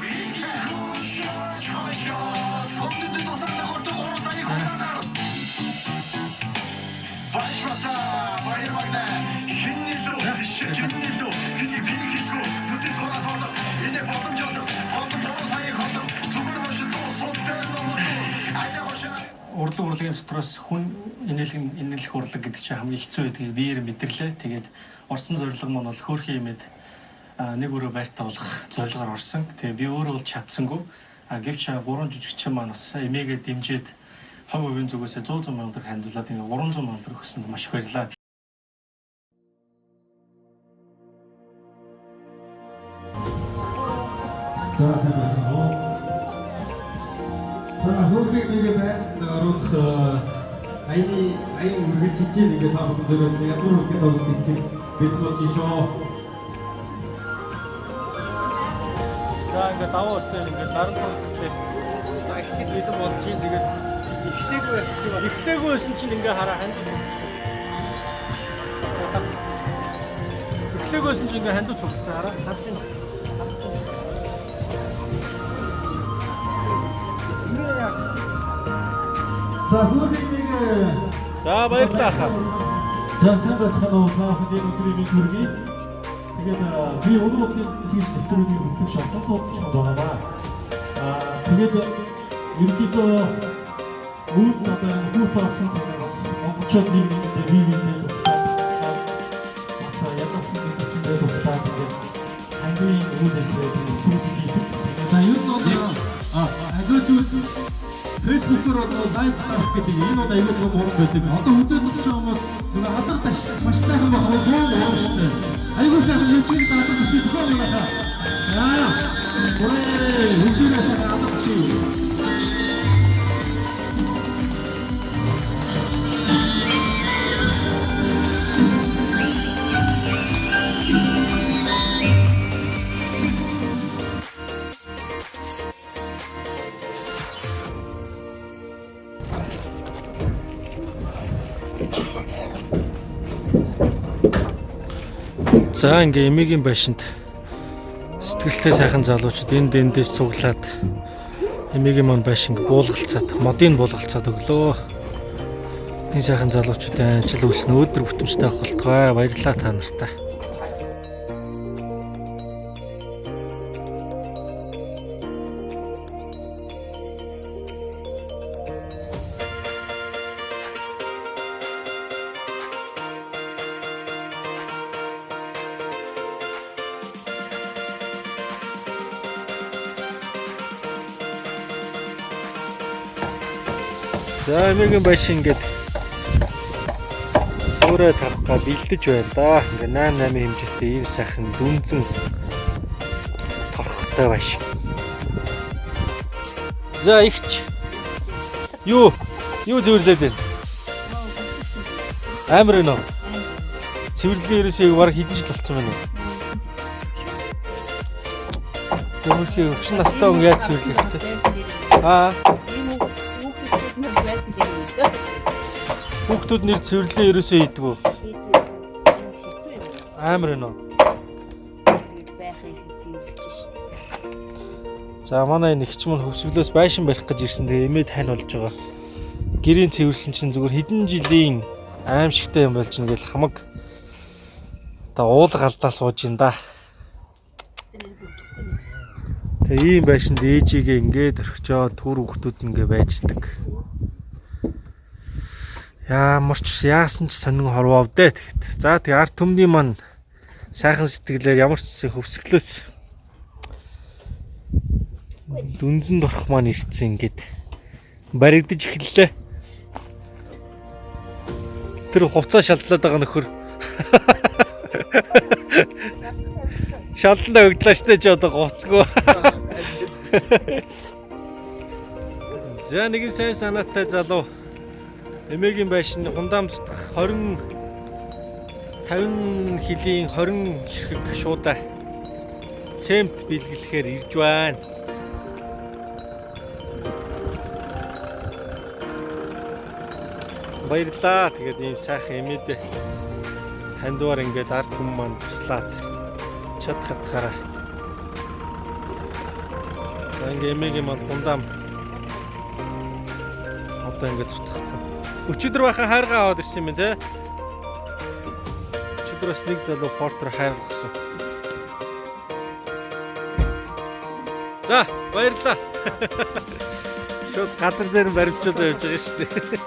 Урлаг урлагийн дотроос хүн инээлэх урлаг гэдэг чинь хамгийн хэцүү байдгийг биеэр мэдэрлээ. Тэгээд орсон зорилго маань бол хөөрхөн имэд Нэг өрөө байртаа болох зорилгоор орсон. Тэгээ би өөрөө бол чадсангүй. А гэвч гурван жүжигчин маань бас эмээгээ дэмжиж хувь хувийн зүгээс 100 100 сая төгрөг хандуулаад ингээ 300 сая төгрөг өгсөнд маш их баярлалаа. За, сайн байсан уу? За, хүүхдийг нэг байранд оруулах аяны аян үргэлжиж чинь ингээд та бүхэн дөрөөс ядуур хүүхэд бол гэдэг бид болж шүү. За, ингээ даваа өртөө ингээ наран тунцтай. За, ихэд бэлэн болж чинь тэгээд ихтэйгүй байсан чинь бас Эхлээгүй байсан чинь ингээ хараа хандив цугласан. Эхлээгүй байсан чинь ингээ хандив цугласан, хараа харж байна. Харж байна. Ингээ яасан? За, хүүхдийг нэг За, баярлалаа хаа. За, сайн байцгаана уу, та бүхэнд энэ өдрийн мэнд хүргэе. Тэгээд би өнөө өдрийн эсгэж нэвтрүүлгийг хөтлөгч олон туудч байгаа. Тэгээд ерөнхийдөө үүд одоо энэ хүүт орсон цагаар бас монголчууд нэг нэгэндээ бие биендээ туслаад, бас ядуусан гэдэгчэндээ туслаад ингээд хандивын үйл ажиллагааг нэвтрүүлгийг хийдэг. За, ер нь бол аливаа зүйл Facebook-оор одоо live гарах гэдэг энэ бол аюул гом уран байдаг. Одоо үзээ үзэж байгаа хүмүүс нөгөө алга таш маш сайхан байх уу уран шүү дээ. Аюул сайхан хэмжээнд алга таш төхөө манайхаа. За. Бүрээ үзээрэй, сайхан алга таш. За, ингээ эмээгийн байшинд сэтгэлтэй сайхан залуучууд энд эндээс цуглаад эмээгийн маань байшинг буулгалцаад, модыг буулгалцаад өглөө. Энэ сайхан залуучуудын ажил үйлс нь өдөр бүтэмжтэй авах болтугай. Баярлалаа та нартай. За, эмээгийн байшин ингээд суурай тавих га бэлдэж байна да. Ингээ 8 8 хэмжээтэй ийм сайхан дүнзэн торхтой байшин. За, ихч юу цэвэрлээд байна? Амар байна уу? Цэвэрлэгээ ерөөсөө баг хэдэн жил болцсон байна уу? Тэмэрхий өвчин настай хүн яаж цэвэрлэх вэ? Аа, хүүхдүүд нэр цэвэрлэгээ ерөөсөө хийдгүү. Амар байна уу? За, манай нэгч мөн хөвсгөлөөс байшин барих гэж ирсэн. Тэгээ эмээ тань болж байгаа. Гэрийн цэвэрлсэн чинь зүгээр хэдэн жилийн аимшигтай юм болж ингээл хамаг одоо уулга алдаа сууж ин да. Тэгээ ийм байшинд ээжигээ ингээд орхичоо түр хүүхдүүд ингээ байждаг. Ямар ч яасан ч сонин хорвоо дээ тэгэхэд. За, тэгээ ард түмний маань сайхан сэтгэлээр ямар ч гэсэн хөвсгөлөөс дүнзэн дорх маань ирсэн, ингээд баригдаж эхэллээ. Тэр хувцас шалдлаад байгаа нөхөр. Шалландаа өгдлаа штэ чи одоо хувцсгүй. За, нэгэн сайн санаатай залуу эмээгийн байшин хундаам цутгах 20 50 хилийн 20 ширхэг шуудаа цемент бэлгэлэхээр ирж байна. Баярлалаа. Тэгээд ийм сайхан эмээдээ хандвар ингээд ард түмэн маань туслаад чадах хатахаараа. За, ингээ эмээгийн маань хундаам одоо ингээд цутгах. Өчигдөр бахан хайргаа аваад ирсэн юм байна те. Өчигдөр бас нэг залуу портер хайрга өгсөн. За, баярлалаа. Шууд газар дээр нь баримтчулаа явж байгаа шүү дээ.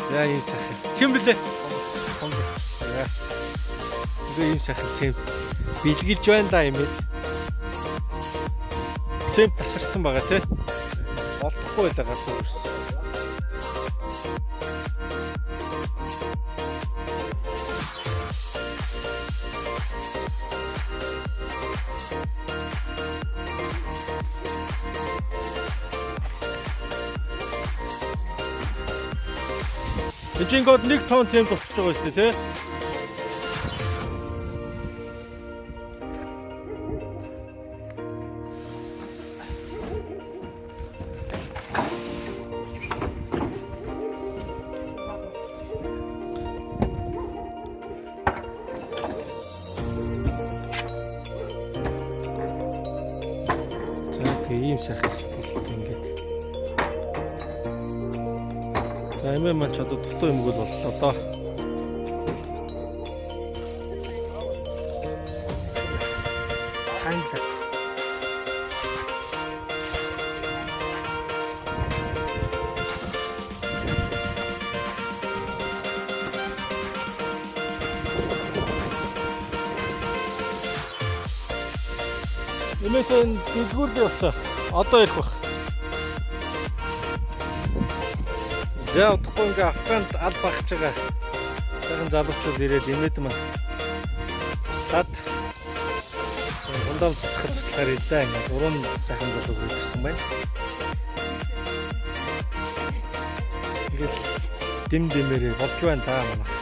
За, ийм сайхан. Хэн блэ? Хонго. За. Тэгээ ийм сайхан цемент бэлгэлж байна да юм. Цемент тасарсан байгаа тий. Олдохгүй байлаа газар өрсөн. Энд чинь гол 1 тонн цемент болчихж байгаа шүү дээ тий. За тэгээ ийм сайхан сэтгэлтэй ингээд. За эмээ маань ч одоо дутуу юмгүй л боллоо доо. Ханглаа. Эмээсэн дэлгүүрлээ явсан. Одоо ирэх бах. За удахгүй ингээ Афганд ал багч байгаа. Сайхан залуучууд ирээд эмээд маань туслаад хундам цэцэхэд туслахаар ирлээ. Ингээ гурван сайхан залуу ирсэн байна. Тэгэл дэм дэмээрээ болж байна та манайх.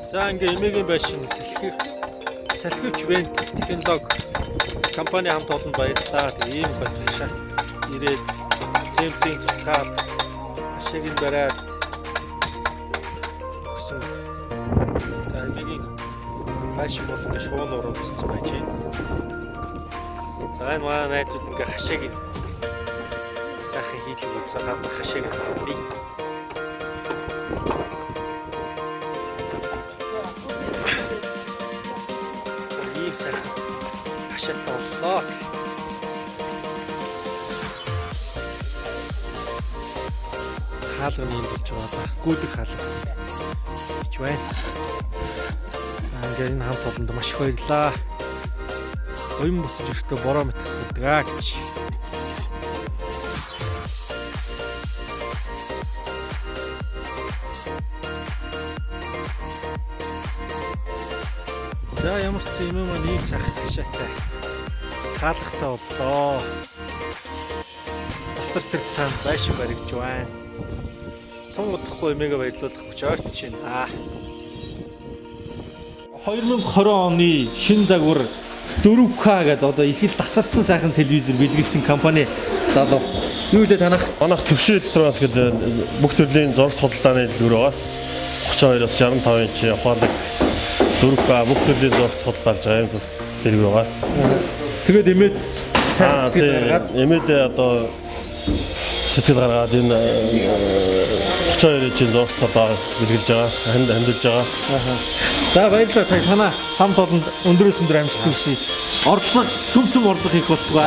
За ингээ эмээгийн байшин салхи салхивч вент технологи компани хамт олонд баярлалаа. Тэгээ ийм гоё хашаа ирээд цементийн цутгаад хашааг нь бариад өгсөн. За эмээгийн байшин бол ингээ шуун уруу биссэн байж байна. За энэ манай найзууд ингээ хашааг нь сайхан хийлгэж өгсөн. Гадна хашааг нь авъя. Ийм сайхан хашаатай боллоо. Хаалга нь ийм болж байгаа да. Гүйдэг хаалга гэж байна. За ингээд энэ хамт олонд маш их баярлалаа. Уян буцаж ирэхдээ бороо мэт тасгалдаг аа гэж. За ямар ч юм маань ийм сайхан хашаатай хаалгатай боллоо. Дотор тэр цаана байшин баригдж байна. Тун удахгүй эмээгээ баярлуулах хүч ойртож байна. 2020 оны шин загвар 4K гэдэг одоо их л тасарсан сайхан телевизэр бэлгэлсэн компани залуу. Юу вэ танах? Манайх Төвшин электронос гэдэг бүх төрлийн зурагт худалдааны дэлгүүр байгаа. 32-оос 65 инч ухаалаг 4K бүх төрлийн зурагт худалдаалж байгаа юм зурагт дэлгүүр байгаа. Тэгээд эмээд сайн сэтгэл гаргаад Эмээд одоо сэтгэл гаргаад энэ 32 инчийн зурагт одоо бэлгэлж байгаа, хандуулж байгаа. За баярлалаа та танаа хамт олонд өндрөөс өндөр амжилт хүсье. Орлого цөм цөм орлого хийх болтугай.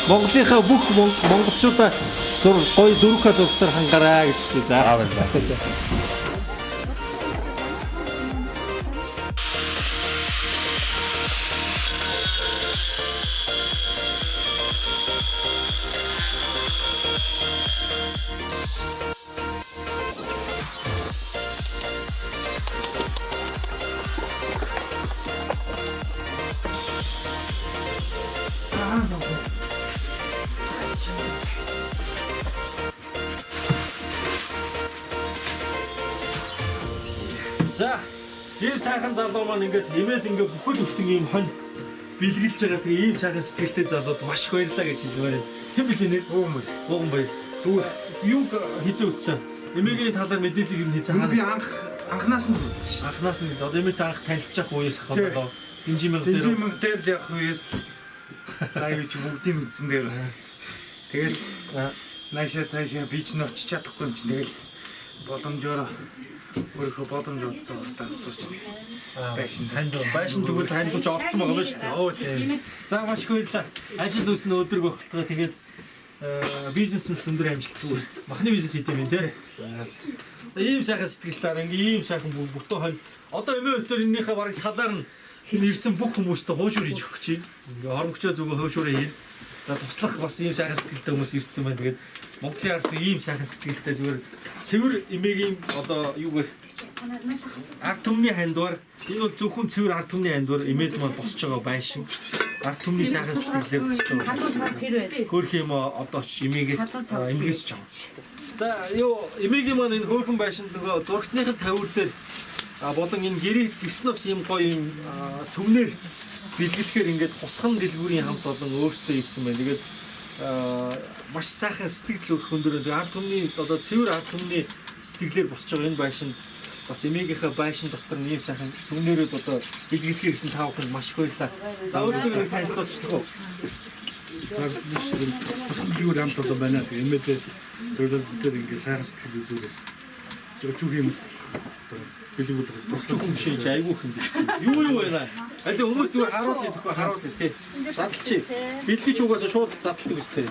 Монголынхаа бүх монголчуудаа зур гоё 4К зургатаар хангараа гэж хүсье. За баярлалаа. За, энэ сайхан залуу маань ингээд эмээд ингээд бүхэл бүтэн ийм хонь бэлгэлж байгаа. Тэгээ ийм сайхан сэтгэлтэй залууд маш их баярлалаа гэж хэлмээр байна. Хэн бэлээ нэр? Бууган баяр. Бууган баяр. Зүгээр юуг хизээ үтсэн? Эмээгийн талаар мэдээлэл юм хийсэн Би анхнаас нь үзсэн шүү. Анхнаас нь одоо эмээтэй анх танилцчих үеэс хаваа. Динжимэн дээр. Динжимэн дээр л явах үеэс лайв чи бүгдийг үзсэн дээр. Тэгэл наашаа цаашаа би ч ночиж чадахгүй юм чинь тэгэл боломжоор өөрийнхөө боломж олцсон данслаж байшин танд байшин тэгвэл танд ч орцсон байгаа юм шүү дээ. Оо тийм. За маш их баярлалаа. Ажил үүснэ өдрөг болтгоо тэгээд бизнес өндөр амжилт хүсье. Махны бизнес хийдэм юм те. Ийм сайхан сэтгэл таар ингээ ийм сайхан бүтэн хонь. Одоо эмээ өтөр энэнийхээ бараг талаар нь ирсэн бүх хүмүүстээ хуушуур хийж өгөх чинь. Ингээ хормогчоо зүгөө хуушуураа хийн. За туслах бас ийм сайхан сэтгэлтэй хүмүүс ирсэн байна. Тэгээд Монголын ард ийм сайхан сэтгэлтэй зүгээр цэвэр эмээгийн одоо юу гэх ард түмний хандвар энэ бол зөвхөн цэвэр ард түмний хандвар эмээд маань босч байгаа байшин. Ард түмний сайхан сэтгэлээр босч байгаа. Хөөх юм одоо ч эмээгээс эмгээс ч юм. За юу эмээгийн маань энэ хөөхөн байшинд нөгөө зурагтныхын тавиур дээр болон энэ гэрээ гэрт нь бас ийм гоё юм сүмнэр бэлгэлэхээр ингээд хусган дэлгүүрийн хамт олон өөрсдөө ирсэн байна. Тэгээд маш сайхан сэтгэл өгөх өндөр. Ард түмний одоо цэвэр ард түмний сэтгэлээр босч байгаа энэ байшинд бас эмээгийнхээ байшин дотор ийм сайхан сүмнэрүүд одоо бэлгэлэхээр ирсэн та бүхэнд маш их баярлалаа. За өөрсдөө нэг танилцуулчих уу? Юу хамт олон байна. Эмээдээ зөвлөлтөөр ингээд сайхан сэтгэл үзүүлээс. Зүг юм бэлгүүд туслах юм шиг айгүй юм биш. Юу байна? Аль хүмүүс зүгээр харуул идэхгүй харуул тий. Задлчих. Бэлгэж угаасаа шууд задалдаг үстэй.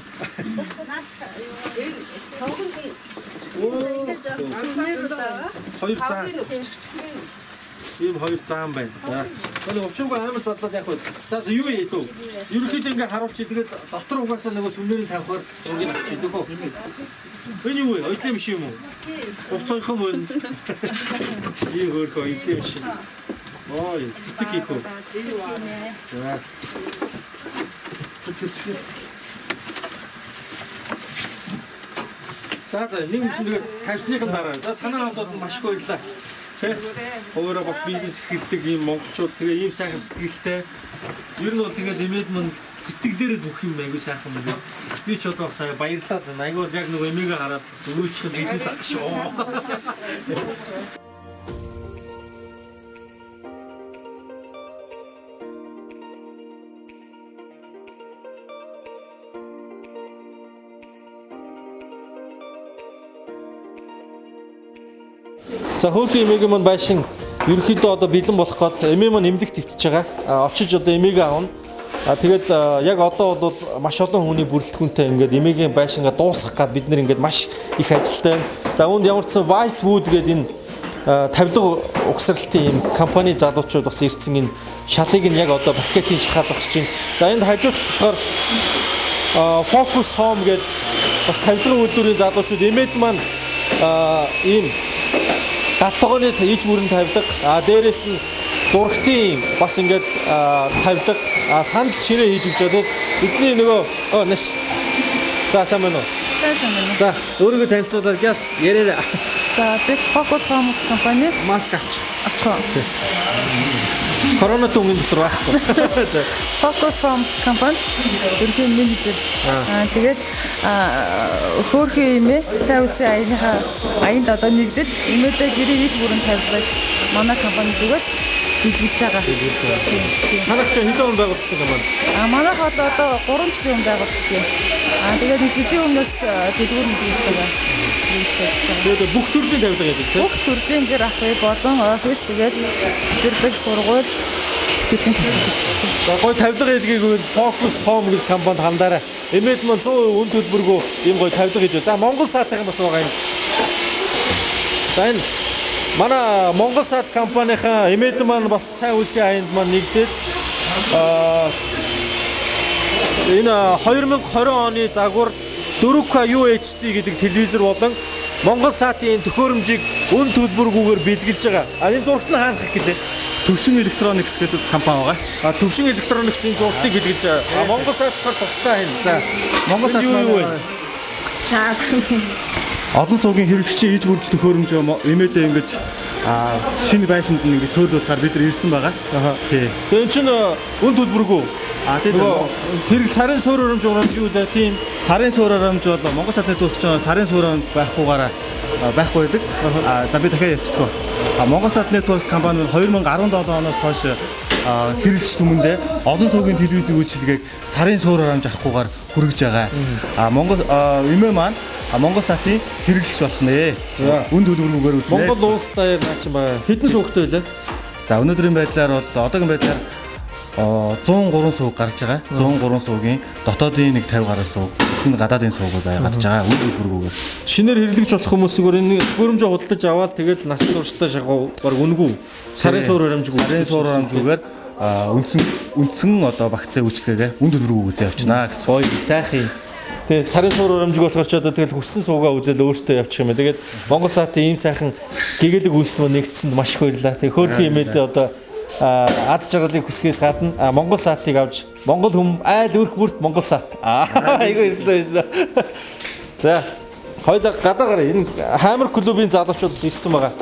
Хоёр заа. Ийм хоёр заан байна. За. Энэ учиргүй амар задлаад яах вэ? За юу яа дөө? Ерөнхийдөө ингээ харуулчих. Тэгээд дотор угаасаа нөгөө сүмнэрийн тавихаар зургийг авчих дөхөө. Энэ юу вэ? Оюутлын биш юм уу? Хувц ойхон мөн. Ийм хөөрхөө оюутлын биш. Ой, цэцэг хийх үү? За. За за нэг юм шиг тавьсныхан дараа. За танаа хамтууд маш их баярлалаа. Тэ? Өөрөө бас бизнес эрхэлдэг ийм монголчууд тэгээ ийм сайхан сэтгэлтэй. Ер нь бол тэгээд эмээд мөн сэтгэлээрээ бүх юм айгүй сайхан байна. Би ч одоо бас баярлалаа. Айгүй бол яг нөгөө эмээгээ хараад бас өөчхөн бидэн зах шүү. За хөөрхөн эмээгийн маань байшин ерөнхийдөө одоо бэлэн болох гээд эмээ маань эмнэлэг твтж байгаа. Очиж одоо эмээгээ авна. Тэгээд яг одоо бол маш олон хүний бүрэлдэхүүнтэй ингээд эмээгийн байшингаа дуусгах гээд бид нэр ингээд маш их ажилтай байна. За үүнд ямар ч сан Whitewood гэдэг энэ тавилга угсралтын ийм компани залуучууд бас ирсэн энэ шалыг нь яг одоо пакетын шахаа зогсож байна. За энд хажууд болохоор Focus Home гэдэг бас тавилгын үйлдвэрийн залуучууд эмээд маань ийм гал тогооны иж бүрэн тавьдаг. А дээрээс нь зурагтын бас ингээд тавьдаг. А сандал ширээ хийж өгч байгаа. Бидний нөгөө нэш. За сайн байна уу? За сайн байна. За өөрийгөө танилцуулаад гяс яриарай. За бид Focus Home компани маск авчих. Авчих. Корона түнгийн дотор байхгүй. За Focus Home компани ерөнхий менежер. Тэгээд хөөрхөн эмээ сайн үсийн аяныхаа аянд одоо нэгдэж эмээдээ гэрээ ид бүрэн тавилгыг манай компани зүгээс бэлгэлж байгаа. Манайх чи хэдэн он байгуулсан компани? Манайх одоо 3 жилийн өмнө байгуулсан. Тэгээд нэг жилийн өмнөөс дэлгүүр нэгдэж байгаа. Тэгээд бүх төрлийн тавилга гэдэг тийм? Бүх төрлийн гэр ахуй болон офис тэгээд цэцэрлэг сургууль төрлийн тавилга. За гой тавилга хийдгийг Focus Home гэдэг компанид хандаарай. Эмээд маань 100% үн төлбөргүй ийм гой тавилга хийж байна. За Монгол саатынхан бас байгаа юм. За энэ манай Монгол саат компанийнхаа эмээд маань бас сайн үлсийн аянд маань нэгдээд энэ 2020 оны загвар 4K UHD гэдэг телевизэр болон Монгол саатын энэ төхөөрөмжийг үн төлбөргүйгээр бэлгэлж байгаа. Энэ зурагт нь хаанах гэлээ? Төвшин Electronics гэдэг компани байгаа. Төвшин Electronics-ийн зургтыг бэлгэлж байгаа. Монгол саат болохоор тусдаа энэ. За Монгол саат юу вэ? Олон суугийн хэрэглэгчийн иж бүрдэл төхөөрөмж эмээдээ ингэж Шинэ байшинд нь ингэ суйрлуулахаар бид нар ирсэн байгаа. Тий. Тэгээ эн чинь үн төлбөргүй. Тийм. Нөгөө тэрэг сарын суур өрөмж урамж юу дээ тийм. Сарын суур оромж бол Монгол Сат Network чинь сарын суур оромж байхгүйгаараа байхгүй байдаг. За би дахиад ярьчихдаг. Монгол Сат Network компани нь 2017 оноос хойш хэрэглэгч түмэндээ олон суугийн телевизийн үйлчилгээг сарын суур оромж авахгүйгээр хүргэж байгаа. Монгол эмээ маань Монгол Сатын хэрэглэгч болох нэ. Үн төлбөргүйгээр үзнэ. Монгол улс даяар наа чинь байгаа. Хэдэн суугтай байлаа? За өнөөдрийн байдлаар бол одоогийн байдлаар 103 сууг гарч байгаа. 103 суугийн дотоодын нэг 50 гаруй сууг, эцэст нь гадаадын суугууд гарч байгаа. Үн төлбөргүйгээр. Шинээр хэрэглэгч болох хүмүүс зүгээр энэ төхөөрөмжөө худалдаж аваад тэгэл насны туршдаа шахав баг үнэгүй. Сарын суур өрөмжгүй. Сарын суур өрөмжгүйгээр үндсэн одоо багцын үйлчилгээгээ үн төлбөргүй үзээ явчихнаа гэсэн. Гоё сайхан юм. Тэгээ сарын суур өрөмжгүй болохоор ч одоо тэгэл хүссэн суугаа үзэл өөртөө явчих юм байна. Тэгээд Монгол Сатын ийм сайхан гэгээлэг үйлс мөн нэгдсэнд маш их баярлалаа. Тэгээ хөөрхөн имэдээ одоо аз жаргалыг хүсгээс гадна Монгол Сатыг авч Монгол хүм айл өрх бүрт Монгол Сат. Айгүй хэрлээ байсан. За хоёлаа гадаа гараа. Энэ Хамер клубын залуучууд бас ирсэн байгаа.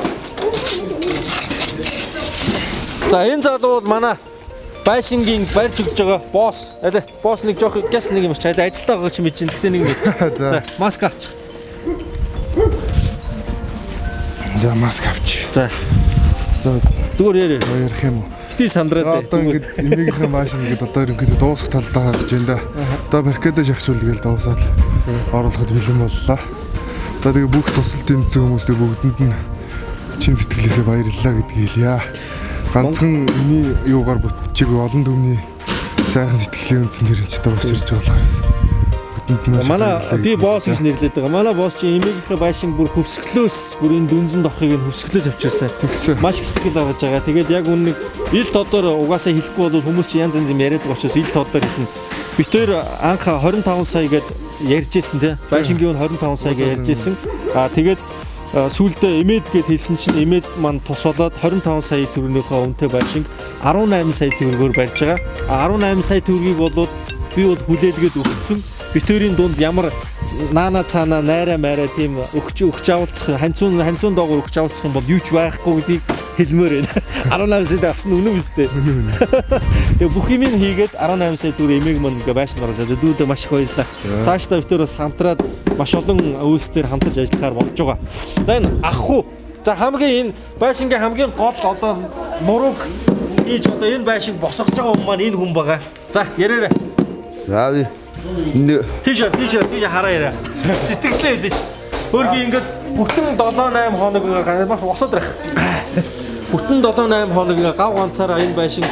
За энэ залуу бол манай байшингийн барьж өгч байгаа босс. Алей босс нэг жоох гяс нэг юм чи алей ажилдаа байгаа чи мэдэж байна. Гэхдээ нэг юм ярьчих. За маск авчих. За маск авчих. За. Зүгээр яриа. Ярих юм уу? Бити сандраад Одоо ингээд эмээгийнхээ маашин ингээд одоо ерөнхийдөө дуусах талдаа харж байна да. Одоо барикадаа шахшуул гээл дуусаад оруулахад бэлэн боллоо. Одоо тэгээ бүх тусал дэмжсэн хүмүүстэй бүгдэнд нь чин сэтгэлээсээ баярлалаа гэдгийг хэлье. Ганцхан миний юугаар бүтчихгүй олон түмний сайхан сэтгэлийн үндсэн тэр ч одоо босч ирж байгаа болохоос бүгдэнд нь Манай би босс гэж нэрлэдэг байгаа. Манай босс чи эмээгийнхээ байшин бүр хөвсгөлөөс бүр энэ дүнзэн дохыг энэ хөвсгөлөөс авчирсан. Маш их сэтгэл гаргаж байгаа. Тэгээд яг үнэ нэг ил тодор угаасаа хэлэхгүй бол хүмүүс чи янз янз юм яриад байгаа учраас ил тодор хэлнэ. Бид тэр анх 25 сая гэд ярьж ирсэн тий. Байшингийн үн 25 сая гэж ярьж ирсэн. Тэгээд сүүлдээ эмээд гэд хэлсэн чинь эмээд маань тус болоод 25 сая төгрөгнийхөө үнэтэй байшинг 18 сая төгрөгөөр барьж байгаа. 18 сая төгрөгийг болоод би бол хүлээлгээд өгсөн. Битүүрийн дунд ямар наана цаана найраа майраа тийм өгч авалцах ханцуун доогуур өгч авалцах юм бол юу ч байхгүй гэдгийг хэлмээр байна. 18 сая авсан үнэн үстэй. Тэгээ бүх юм хийгээд 18 сая төгрөг эмээг мөн ингээ байшин оруулаад дүүдээ маш их баярлалаа. Цаашдаа битүүр бас хамтраад маш олон үйлс дээр хамтарч ажиллахаар болж байгаа. За энэ ах хүү. За хамгийн энэ байшингийн хамгийн гол одоо мурууг хийж одоо энэ байшинг босгож байгаа хүн маань энэ хүн байгаа. За яриарай. За би Тийш хараа яриа. Сэтгэлдээ хэлээч. Хөөрхий ингээд бүтэн 7 8 хоног маш босоод ирэх. Бүтэн 7 8 хоног ингээ гав ганцаараа энэ байшин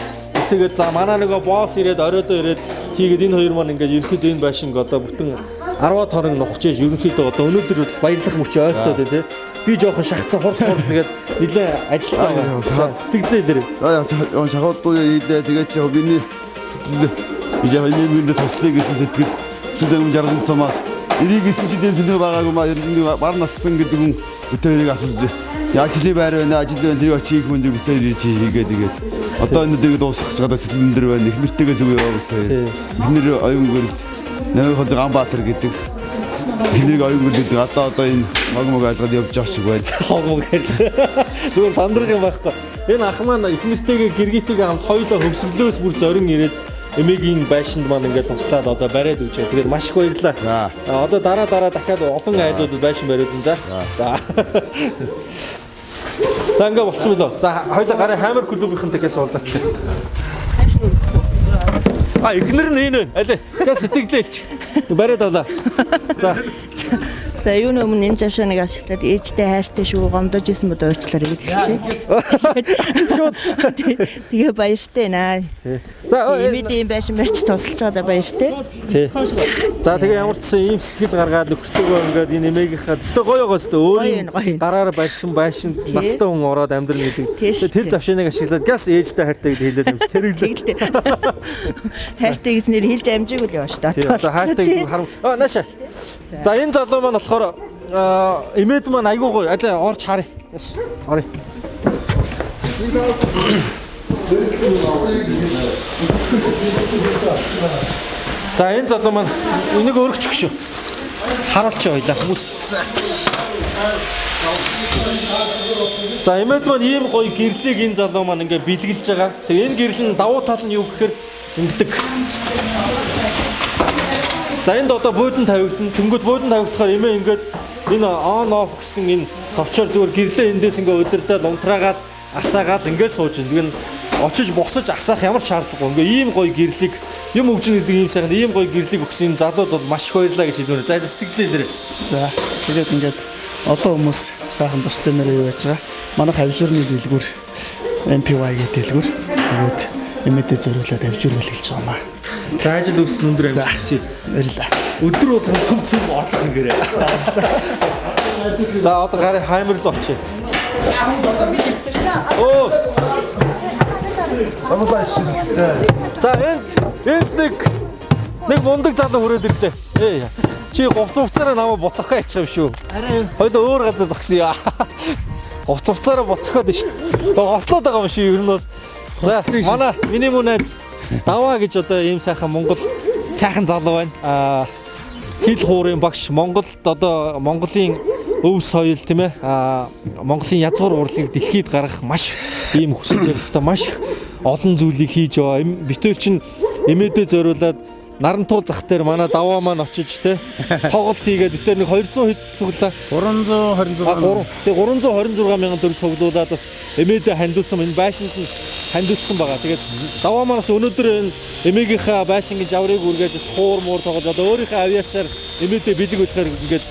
тэгээд за манай нөгөө босс ирээд оройдоо ирээд хийгээд энэ хоёр маань ингээд ерөнхийдөө энэ байшинг одоо бүтэн 10 хоног нухаж ерөнхийдөө одоо өнөөдөр бол баярлах мөч ойртоод байна тий. Би жоохон шахацсан хурд тэгээд нэлээ ажилтаа байгаа. За сэтгэлдээ хэлээрэй. За шахаад хийлээ тэгээд чи миний сэтгэл яг энэ туслая гэсэн сэтгэл сүлэн жарган цамаас эрийг гэсэн чи тийм сэнэ байгаагүй маа ер нь бар нассан гэдэг хүн битэрийг авч ажлын байр байна ажил байна тэрийг очиж хийх мөн битэр чи хийгээд тэгээд одоо энэ дэрэг дуусгах гэж байгаа сэтгэл өндөр байна их нэртэйгээ зүг яваа битэр эхнэр оюун гөрөл Намын хол Ганбаатар гэдэг эхнэрийг оюун гөрөл гэдэг одоо энэ хог мог айлгаад явж байгаа шиг байна. Хог мог айлгаа. Зүгээр сандрах юм байхгүй. Энэ ах маань эхнэртэйгээ гэргийтэйгээ хамт хоёулаа хөвсгөлөөс бүр зорин ирээд эмээгийн байшинд маань ингээд туслаад одоо бариад өгч байгаа. Тэгээд маш их баярлалаа. Одоо дараа дахиад олон айлуудад байшин бариад за. За. За ингээд болцсон билүү. За хоёулаа гарын Хамер клубийнхэн тэгээс уулзаач. Эхнэр нь энэ байна. Алей. Тэгээ сэтгэлдээ хэлчих. Бариад авлаа. За. За юуны өмнө энэ завшааныг ашиглаад ээжтэй хайртай шүү гомдож исэн бод уучлаарай гэж хэлчихье. Шууд. Тэгээ баяртай наа. За эмээдээ юм байшин барьж тусалж байгаадаа баяртай. Тий. За тэгээ ямар ч гэсэн ийм сэтгэл гаргаад нөхөртөөгөө ингээд энэ эмээгийнхаа гэхдээ гоё байгаа зү өөрийн гараараа барьсан байшин настай хүн ороод амьдрна гэдэг. Тэр завшааныг ашиглаад газ ээжтэй хайртай гэж хэлээд юм сэргэлээ. Хайртай гэж нэр хэлж амжаагүй л яваа шүү дээ. За хайртай гэж харам. Аа нааша. За энэ залуу маань болохоор эмээд маань айгүй гоё. Алей орж харъя. Орё. За энэ залуу маань энийг өргөчих шүү. Харуулчих хоёлаа хүмүүс. За эмээд маань ийм гоё гэрлийг энэ залуу маань ингээ бэлгэлж байгаа. Тэгээ энэ гэрэл нь давуу тал нь юу гэхээр ингэдэг. За энд одоо буудан тавигдана. Тэнгүүд буудан тавигдахаар эмээ ингээд энэ on off гэсэн энэ товчоор зүгээр гэрлээ эндээс ингээ удирдаад унтраагаал асаагаал ингээд сууж байна. Тэгээ очиж босож асаах ямар шаардлагагүй. Ингээ ийм гоё гэрлийг юм өгч гэдэг ийм сайхан ийм гоё гэрлийг өгсөн энэ залууд бол маш их баярлаа гэж хэлмээр. За сэтгэлээ хэлээрэй. За тэгээд ингээд олон хүмүүс сайхан тус тэмээр юу яаж байгаа. Манай хавжуурны дэлгүүр MPY гэдэг дэлгүүр. Тэгээд эмээдээ зориулаад хавжуур бэлгэлж байгаа юм аа. За ажил үйлс өндөр амжилт хүсье. Баярлалаа. Өдөр болгон цөм цөм орлох ингээрэй. За одоо гарын хаймар руу очие. Оо. За энд нэг мундаг залуу хүрээд ирлээ. Ээ. Чи говц хувцаараа намайг буцахаа ячих юм шүү. Хоёул өөр газар зогсон яа. Говц хувцаараа буцахад шүү дээ. Гослоод байгаа юм шиг ер нь бол. За манай миний мөн найз Даваа гэж одоо ийм сайхан Монгол сайхан залуу байна. Аа хил хуурын багш Монголд одоо Монголын өв соёл тийм ээ Монголын язгуур урлагийг дэлхийд гаргах маш ийм хүсэл зорилготой маш их олон зүйлийг хийж яваа. Битүүр чинь эмээдээ зориулаад Нарантуул зах дээр манай Даваа маань очиж те тоглолт хийгээд битээр нэг 200 хэд цуглаа. 326. Тэгээ 326 мянган төгрөг цуглуулад бас эмээдээ хандуулсан энэ байшинд нь хандуулсан байгаа. Тэгээд Даваа маань бас өнөөдөр энэ эмээгийнхаа байшингийн жаврыг үргээж бас хуур муур тоглож одоо өөрийнхөө авьяасаар эмээдээ бэлэг өгөхөөр ингээд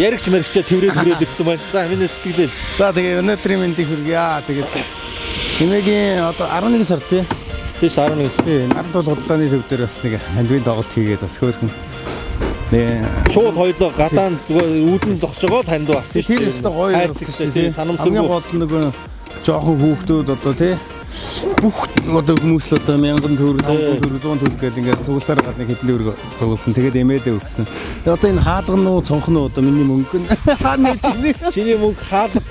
яригч мэрэгчээ тэрврээд хүрээд ирсэн байна. За миний сэтгэлээ. За тэгээ өнөөдрийн мэндийг хүргье. Тэгээд эмээгийн одоо 11 сар тий. Тийш 11 сар. Тий, Нарантуул худалдааны төв дээр бас нэг хандвийн тоглолт хийгээд бас хөөрхөн. Шууд хоёлоо гадаан зүгээр үүдэн зогсож байгаа л хандив авсан шүү. Тэр өстө гоё хайрцагтай тий, санамсаргүй. Хамгийн гол нь нөгөө жоохон хүүхдүүд одоо тий бүх одоо хүмүүс л одоо 1000 төгрөг, 500 төгрөг, 100 төгрөг гэл ингээд цугласаар гад нэг хэдэн төгрөг цугласан. Тэгээд эмээдээ өгсөн. Тэгээ одоо энэ хаалга нь уу, цонх нь уу одоо миний мөнгө нь. Хаана чиний? Чиний мөнгө хаалга.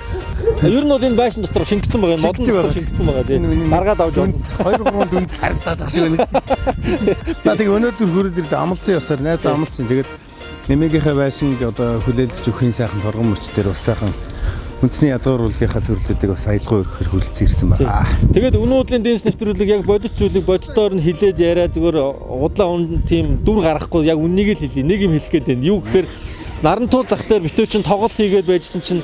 Ер нь бол энэ байшин дотор шингэсэн байгаа. Модон дотор шингэсэн байгаа тий. Гаргаад авч явна. 2 3 дүнс харагдаад ах шиг байна. За тэгээ өнөөдөр хүрээд ирлээ амлсан ёсоор найздаа амлсан. Тэгээд эмээгийнхээ байшинг одоо хүлээлгэж өгөхийн сайхан торгон мөч дээр бас сайхан үндэсний язгуур урлагийнхаа төрлүүдийг бас аялгау өргөхөөр хүрэлцэн ирсэн байна. Тэгээд өнөөдрийн дэнс нэвтрүүлэг яг бодит зүйлийг боддоор нь хилээд яриа зүгээр удлаа үн тийм дүр гаргахгүй яг үннийг л хэлье. Нэг юм хэлэх гээд байна. Юу гэхээр Нарантуул зах дээр битүү чинь тоглолт хийгээд байжсэн чинь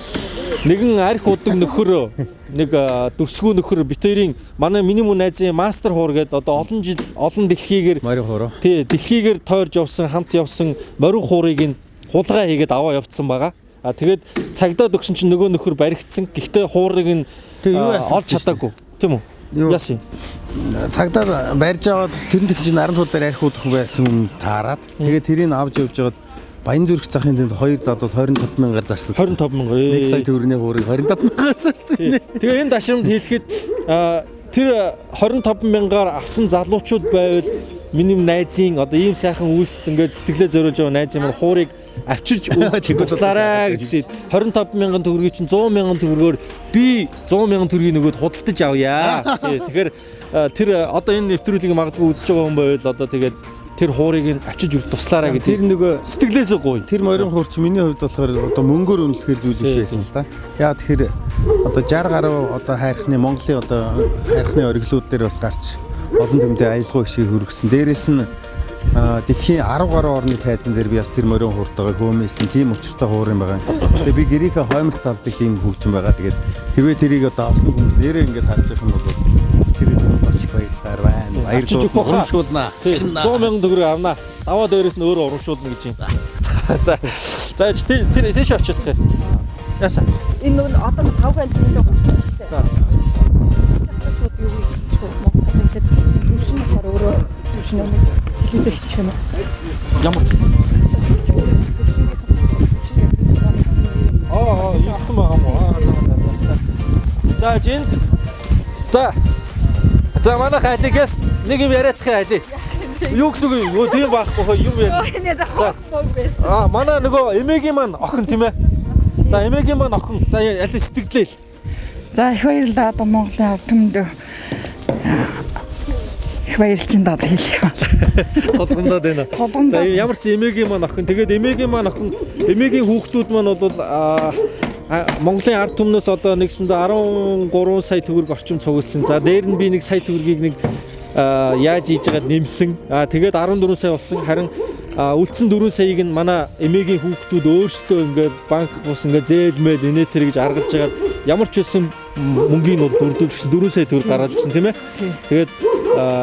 нэгэн арх удаг нөхөр нэг дүрсгүү нөхөр битэрийн манай миний мөн найзын мастер хуур гэдэг одоо олон жил олон дэлхийгээр морин хуур. Тий, дэлхийгээр тойрж явсан, хамт явсан морин хуурыг нь хулгай хийгээд аваа явцсан байгаа. А тэгээд цагдаад өгсөн чинь нөгөө нөхөр баригдсан. Гэхдээ хуурыг нь олж чадаагүй. Тийм үү? Яасан юм? Цагдаа барьж аваад тэр нэг чинь Нарантуул дээр арх удах байсан юм таарад. Тэгээд тэрийг авч явж байгаад Баян зүрх захын тэнд хоёр залууд 25 мянгаар зарсан. 25 мянгаар. 1 сая төгрөгийн хуурыг 25 мянгаар зарсан. Тэгээ энэ дашрамд хэлэхэд тэр 25 мянгаар авсан залуучууд байвал миний найзын одоо ийм сайхан үйлсэд ингээд сэтгэлээ зориулж байгаа найзын маань хуурыг авчирч өгч туслаарай гэж 25 мянган төгрөгийг чинь 100 мянган төгрөгөөр би 100 мянган төгрөгийг нөгөөд худалдаж авъя. Тэгэхээр тэр одоо энэ нэвтрүүлгийг магадгүй үзэж байгаа хүн байвал одоо тэгээд тэр хуурыг нь авчиж өгч туслаарай гэдэг. Тэр нөгөө сэтгэлээсээ гоё. Тэр морин хуур чи миний хувьд болохоор одоо мөнгөөр үнэлэхээр зүйл биш байсан л да. Яа тэгэхээр одоо 60 гаруй одоо хайрхны Монголын одоо хайрхны ориглууд дээр бас гарч олон түмдээ аялгау шиг хөргсөн. Дээрээс нь дэлхийн 10 гаруй орны тайзан дээр би бас тэр морин хууртайгаа хөөмөлсөн тийм учиртай хуур юм байгаа. Тэгээ би гэрийнхээ хойморт залдаг тийм хөгжин байгаа. Тэгээд хэрвээ тэрийг одоо авсан хүмүүс нэрээ ингээд харж явах юм бол тэр маш их баярлалаа байна. Баярлалаа. Урамшуулнаа. 100 мянган төгрөг авнаа. Даваа дээрээс нь өөрөө урамшуулна гэж юм. За. За тэр тийш очих юм. Яасан. Энэ нөгөө одоо 5 айлын гурчсан шүү дээ. За. Шууд юу хийчих вэ? Монгол хэлээд төвшин болохоор өөрөө төвшин нэг телевизээр хийчих юм уу? Ямар? Аа, ийцэн байгаа юм уу? Аа, за. За, жинт. За. За, манайх алигээс нэг юм яриадах юм али. Юу гэсэн үг юм? Өө тийм байхгүй хөө юм яа. За. Аа, манай нөгөө эмээгийн маань охин тийм ээ. За, эмээгийн маань охин. За, аль сэтгэлээ л. За, их баярлалаа. Одоо Монголын ард түмэнд их баярлж байна даа хэлэх юм. Тулгамдаад байна. Тулгамдаад. За ямар ч эмээгийн маань охин тэгээд эмээгийн маань охин эмээгийн хүүхдүүд маань бол Монголын ард түмнээс одоо нэгсэндээ 13 сая төгрөг орчим цугласан. За дээр нь би 1 сая төгрөгийг нэг яаж хийж байгаад нэмсэн. Тэгээд 14 сая болсон. Харин үлдсэн 4 саяыг нь манай эмээгийн хүүхдүүд өөрсдөө ингээд банк бус ингээд зээл мээл инээ тэр гэж аргалж байгаад ямар ч байсан мөнгийг нь бол дөрдүүлж өгсөн 4 сая төгрөг гаргаж өгсөн тийм ээ. Тэгээд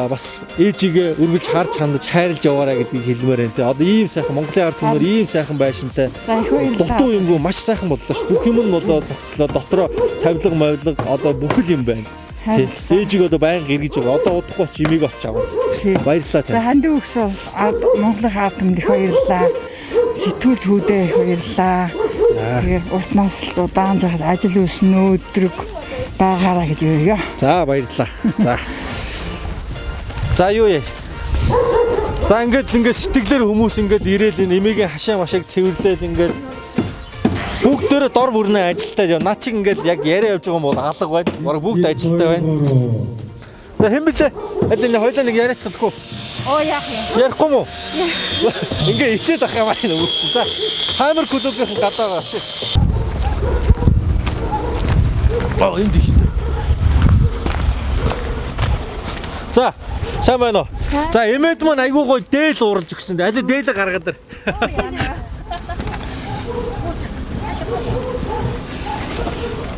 бас ээжигээ үргэлж харж хандаж хайрлж яваарай гэдгийг хэлмээр байна те. Одоо ийм сайхан Монголын ард түмнэр ийм сайхан байшинтай дутуу юмгүй маш сайхан боллоо ш. Бүх юм нь одоо зохицлоо. Дотроо тавилга мавилга одоо бүхэл юм байна. Ээжийг одоо байнга эргэж байгаа. Одоо удахгүй ч имийг очиж авах. Баярлалаа За хандив өгсөн Монголын ард түмэнд их баярлалаа. Сэтгүүл зүүдээ их баярлалаа. Тэгээд урт нас удаан жахад ажил үйлс өдрөг байгаараа гэж өргөё. За баярлалаа. За. За юу яа. За ингээд л ингээд сэтгэлээр хүмүүс ингээд ирээл энэ эмээгийн хашаа машааг цэвэрлээл ингээд бүгдээрээ дор бүрнээ ажилтаа яв. Наа чиг ингээд яг яриа явж байгаа юм бол алга байна. Бараг бүгд ажилтаа байна. За хэн блэ? Аль энэ хоёлаа нэг яриад чадахгүй. Оо яах юм? Ярихгүй мó? Ингээ ичээд ах юм аа энэ хүмүүс чинь. За Хамер клубийн гадаа байгаа шээ. Аа энэ тийш. За сайн байна уу? За эмээд маань айгуу гоё дээл ууралж өгсөн. Аль дээлээ гаргаад ир.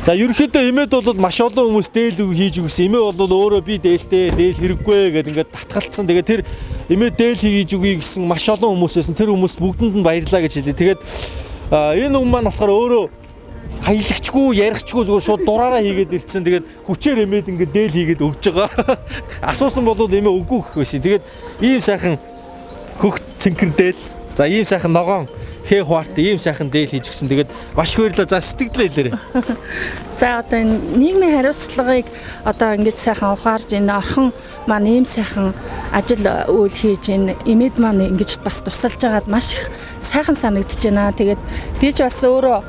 За ерөнхийдөө эмээд бол маш олон хүмүүс дээл хийж өгсөн. Эмээ бол өөрөө би дээлтэй, дээл хэрэггүй гэдээ ингээд татгалцсан. Тэгээд тэр эмээ дээл хийж өгье гэсэн маш олон хүмүүс байсан. Тэр хүмүүст бүгдэнд нь баярлалаа гэж хэлье. Тэгээд энэ хүн маань болохоор өөрөө хаялагчгүй, ярихчгүй зүгээр шууд дураараа хийгээд ирсэн. Тэгээд хүчээр эмээд ингээд дээл хийгээд өгч байгаа. Асуусан бол эмээ үгүй гэх байсан. Тэгээд ийм сайхан хөх цэнхэр дээл. За ийм сайхан ногоон хээ хуарт ийм сайхан дээл хийж гисэн. Тэгээд маш их баярлалаа. За сэтгэлдээ хэлээрэй. За одоо энэ нийгмийн хариуцлагыг одоо ингэж сайхан ухаарж энэ орхон маань ийм сайхан ажил үйл хийж энэ эмээд маань ингэж бас тусалж байгаад маш их сайхан санагдаж байна. Тэгээд би ч бас өөрөө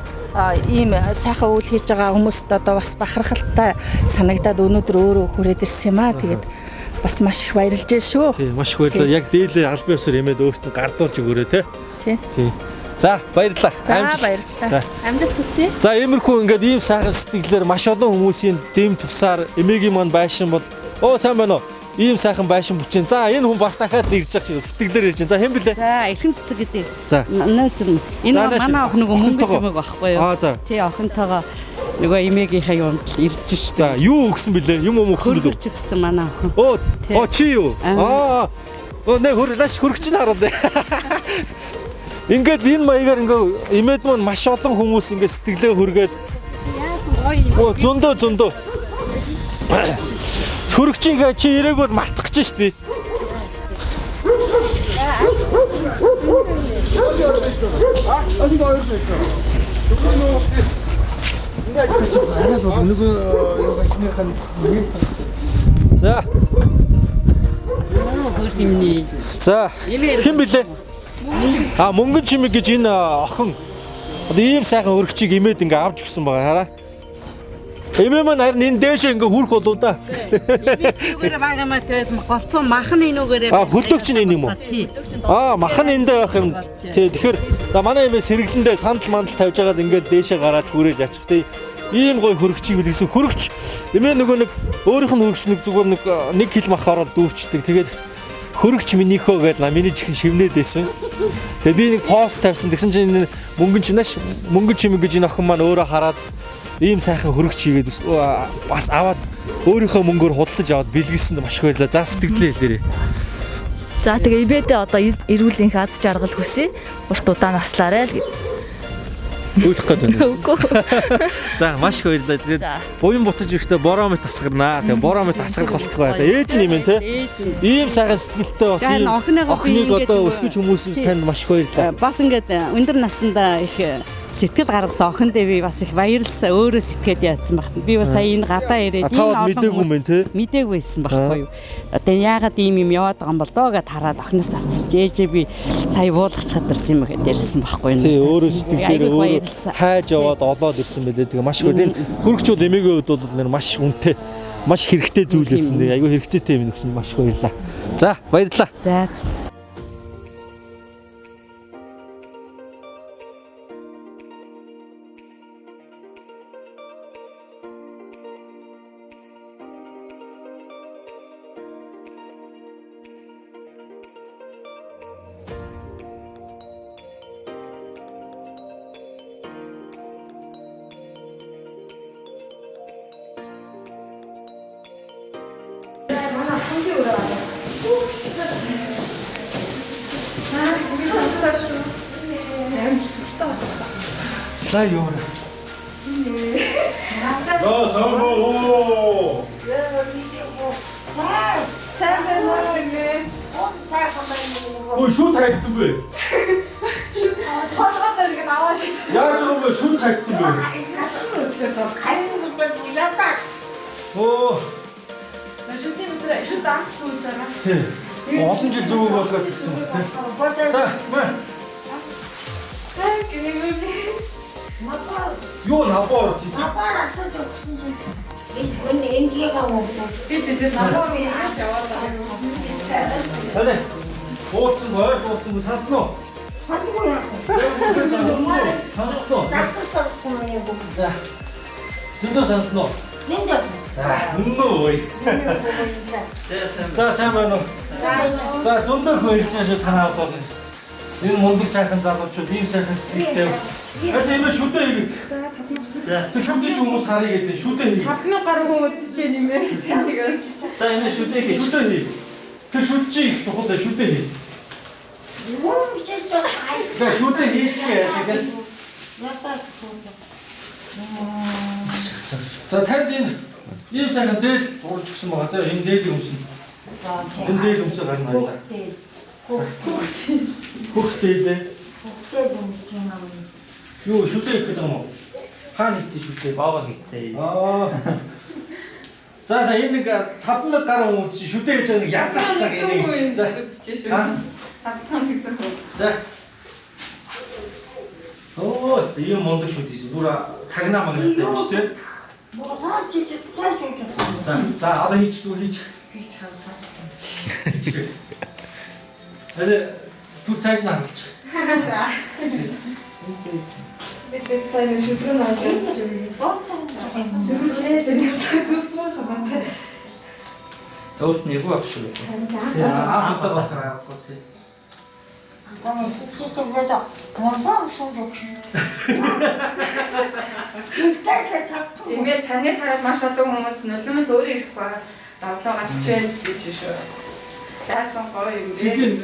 ийм сайхан үйл хийж байгаа хүмүүст одоо бас бахархалтай санагдаад өнөөдөр өөрөө хүрээд ирсэн юм аа. Тэгээд бас маш их баярлж байна шүү. Тийм маш их баярлалаа. Яг дээлээ албан ёсоор эмээд өөртөө гардуулж өгөөрэй те. Тий. Тийм. За баярлалаа. За баярлалаа. Амжилт хүсье. За иймэрхүү ингээд ийм сайхан сэтгэлээр маш олон хүмүүсийн дэм тусаар эмээгийн маань байшин бол оо сайн байна уу? Ийм сайхан байшин бүчин. За энэ хүн бас дахиад ирж байгаа чинь сэтгэлээр ирж байна. За хэн блэ? За эрхэм цэцэг гэдэг. За. Нөөц юм. Энэ манай охин нөгөө мөнгө чимээг байхгүй юу? Аа за. Тий охинтойгоо нөгөө эмээгийнхээ юунд ирж ш. За юу өгсөн бэлээ? Юм өгсөн бэлээ? Хөргөч өгсөн манай охин. Оо оо чи юу? Аа. Оо нэ хөрөлш хөргөч нь харуулъя. Ингээд энэ маягаар ингээ эмээд маань маш олон хүмүүс ингээ сэтгэлээ хөргээд оо зөндөө зөндөө. Хөргөчийн чи ирээг бол мартах гэж шít би. За. За хэн блэ? А мөнгөн чимэг гэж энэ охин одоо ийм сайхан өргөчийг имээд ингээ авч өгсөн байгаа хараа. Эмээ маань харин энэ дээшээ ингээ хүрх болов да. Энүүгээрээ байгаа маа тэгээд голцоо мах нь энүүгээрээ. А хөлдөг чинь энэ юм уу? Аа мах нь эндээ байх юм. Тий тэгэхээр манай эмээ сэргэлэндээ сандал мандал тавьж байгаад ингээд дээшээ гараад хүрээл ячих тий. Ийм гоё хөргөчийг бэлгэсэн. Хөргөч эмээ нөгөө нэг өөрийнх нь хөргөч нэг зүгээр нэг хил мах ороод дүүрчдэг. Тэгээд хөргөч минийхөө гэж миний чихэн шивнээд байсан. Тэгээ би нэг пост тавьсан. Тэгсэн чинь мөнгөн чинь нааш мөнгөн чимэг гэж энэ охин маань өөрөө хараад ийм сайхан хөргөч хийгээд бас аваад өөрийнхөө мөнгөөр худалдаж аваад бэлгэлсэнд маш их баярлалаа. За сэтгэлдээ хэлээрэй. За тэгээ ибэдээ одоо эрүүлэнх аз жаргал хүсье. Урт удаан наслаарай л гэж. Уйлах гэдэг. Үгүй. За маш их баярлалаа. Тэгээд буян буцаж ирэхдээ бороо мэт асгарнаа. Тэгээ бороо мэт асгарах болтугай. Ээж нь юм те. Ийм сайхан сэтгэлтэй бас ийм охиныг одоо өсгөж хүмүүсээс танд маш их баярлалаа. Бас ингээд өндөр наснда их Сэтгэл гаргасан охиндээ би бас их баярлсан. Өөрөө сэтгээд яатсан багт. Би бас сая энэ гадаа ирээд Та бол мдээгүй юм те? Мдээгүй байсан байхгүй юу. Одоо яагаад ийм юм яваад байгаа юм бол доо гэд хараад охиноос асарч ээжээ би сая буулгах чадварсан юм гэд ярьсан байхгүй юу. Тий, өөрөө сэтгэлээр өөрөө хайж яваад олоод ирсэн байлээ. Тэгээ маш их. Энэ хөргөч бол эмээгийн хувьд бол нэр маш үнэтэй, маш хэрэгтэй зүйл байсан. Тэгээ айгүй хэрэгцээтэй юм өгсөн, маш их баярлалаа. За, баярлалаа. За. За юу вэ? За самбоо. Сайн байна уу эмээ? Ой, шүд хайцсан бэ? Шүд толгой дээр ингэ аваа шид. Яаж байгаа юм бэ? Шүд хайцсан бэ? Оо. Шүдний өдөр шүд анх зүүж байгаа. Тий. Олон жил зүүг болохоор тэгсэн баг тий. За, мэ. Юу набор цэцэг? Набор асууж өгсөн чинь энэ эндгийг авах. Би тэр набор яаж яваад байгаа юм. Тань. Бууцсан ойр бууцсан сансан уу? Хандгүй яа. Сансан уу? За. Зөндөө сансан уу? Зөндөө. За, үнэн үү? За, сайн байна уу? За, зөндөө баярлж байгаа шүү танаа бол. Энэ мундаг сайхан залуучууд ийм сайхан сэтгэлтэй. Аль энэ шүдэ хийгээд. За, 5000. За, тэр шүдэ ч хүмүүс харъя гэдэг. Шүдэ хийгээд. 5000 гаруй хүн үзэж байна юм ээ. Тэгээд. За, энэ шүдэ хийгээд. Шүдэ хий. Тэр шүд чи их чухал дээ, шүдэ хий. Юу бичиж байгаа. За, шүдэ хийчихээ тэгээс. За, танд энэ ийм сайхан дээл урж өгсөн байгаа. За, энэ дээлийг өмснө. Энэ дээл өмсөө гарна хоёлаа. Хөх дээлээ. Юу шүдэ хийх гэдэг юм уу? Хаана хийсэн шүдэ? Боогоо хийсэн. Аа. За, за энэ нэг 5000 гаруй хүмүүс чи шүдэ хийж байгаа нэг язаг цаг энийг. За. Үзэж шүү. 5000 гэсэн үү? За. Оо, ийм мундаг шүд хийсэн. Бүр тагнаа магнатай биш үү? Босоо чи чи цааш уу. За, за одоо хийч зүгээр хийч. Хийчих. Тэгээ түр цааш нь харуулчих. За. Бид сайн шүдрэн авч үзэж байна. Зүгээр л энэ зөвхөн санаатай. Өөрт нь эвгүй ах шиг байсан. Аа, хамтаа болохоор аргагүй тий. Эмээ таны хараад маш олон хүмүүс нулимс өөрөө ирэх ба давлаа гарч байна гэж шүү. Яасан гоё юм бэ?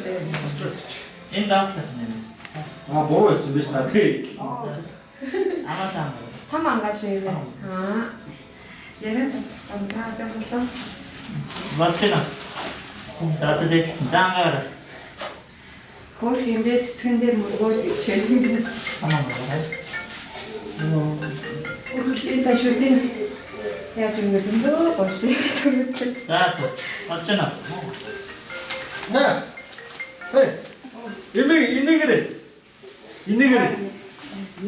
Энэ давлаа нэ. Аа, буруу хэлсэн биш та тий. Амаасан. Там ангаа шиг юм. Аа. Яриа сонсох та би болоо. Болчихно. За тэгээд заангаар Хөөх юм бэ цэцгэн дээр мөргөөд ичээн ингэ. Амаа. Би сая шүдийн яаж юм бэ зөндөө болсон юм зүгтлээ. За за. Болчихно. За. Хэй. Эмээ энийгэрээ. Энийгэрээ. Тэр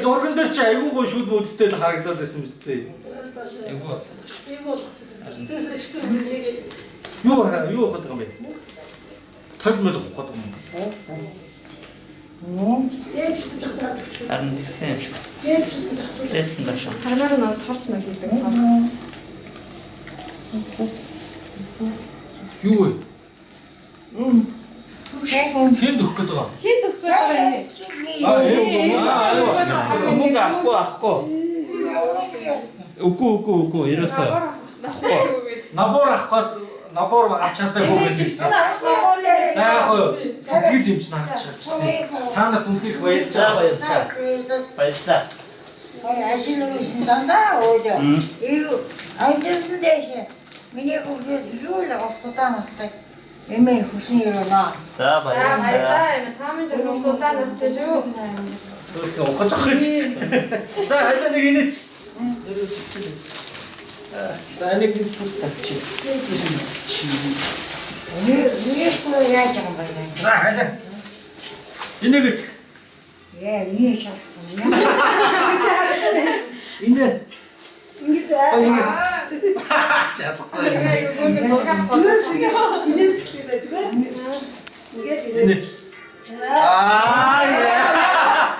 зурган дээр чи айгүй гоо шүд мөдтэй л харагдаад байсан мэт дээ. Эвгүй. Юу хараа юу ухаад байгаа юм бэ? Толь мөл ухаад байгаа юм. Харин тэгсэн юм шиг. Дээдлэн доош. Харнаар нь бас хорч нэг хийдэг. Юу вэ? Хэн өгөх гээд байгаа? Хэн өгөх гээд байгаа юм бэ? Аа, юм. Мөнгө авахгүй авахгүй. Үгүй үгүй үгүй ерөөсөө. Набор авах гээд набор авч чадаагүй гэдэг гэсэн. За яг хөө сэтгэл юм чинь авч чадчих. Та нарт үнэхээр их баярлж байгаа баярлалаа. Баярлалаа. Ажил үйлсэн дандаа өөдөө. Юу ажил дэше. Миний хүүхэд юу л удаан настай. Эмээ хүсэн ирэлээ. За баярлалаа. Баярлалаа. Эмээ та минь ч урт удаан настай шүү. Өөрхөн ухаж авах гэж. За хайлаа нэг инээч. За энийг нэг пүс тавьчих. Миний хөө яаж байгаа юм бэ? За хайлаа. Инээгээд. Яа, миний шасах. Инээ. Ингээд Чадахгүй. Зүгээр зүгээр инээмсэглээ бай. Зүгээр инээмсэглээ. Ингээд инээмсэглээ. Аа яа.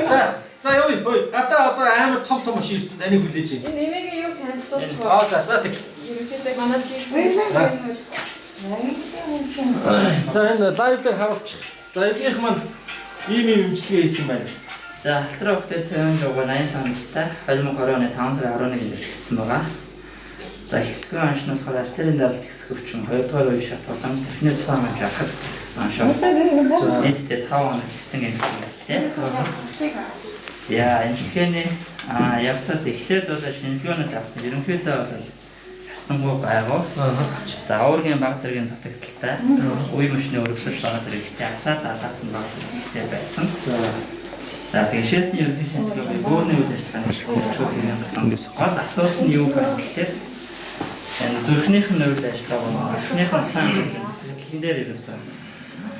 За за ёо хой гадаа одоо амар том том машин ирсэн таныг хүлээж байна. Энэ эмээгийн юг танилцуулчих. Аа за за тэг. Ерөнхийдөө манай хийсэн. За энэ live дээр харуулчих. За эднийх маань ийм ийм имчилгээ хийсэн байна. За Алтраа хүүхдээ цэвэн дугаар 85 настай 2020 оны 5 сарын 11-нд эрхэлсэн байгаа. За хэвлэхэн онш нь болохоор артерийн даралт хэсэг өвчин 2 дугаар үе шат болон тархины цэцэн хэмжээ ахад гэсэн оншоо. Нийтдээ 5 хоног хэвтэн гэмтсэн байлээ. За эмчилгээний явцад эхлээд бол шинжилгээнүүд авсан. Ерөнхийдөө бол хатсангуу гайгүй. За уургийн баг зэргийн дутагдaltaй, үе мөчний өргөсөл баг зэрэг ихтэй, асаад алаат нь баг зэрэг ихтэй байсан. За тэгээ шэлтний ерөнхий шинжилгээ буюу бөөрийн үйл ажиллагааны шүүх хэвэн гасан. Гол асуудал нь юу байх гэхээр энэ зүрхнийх нь үйл ажиллагаа бол зүрхнийх нь сан дэлгэн дээр ерөөсөө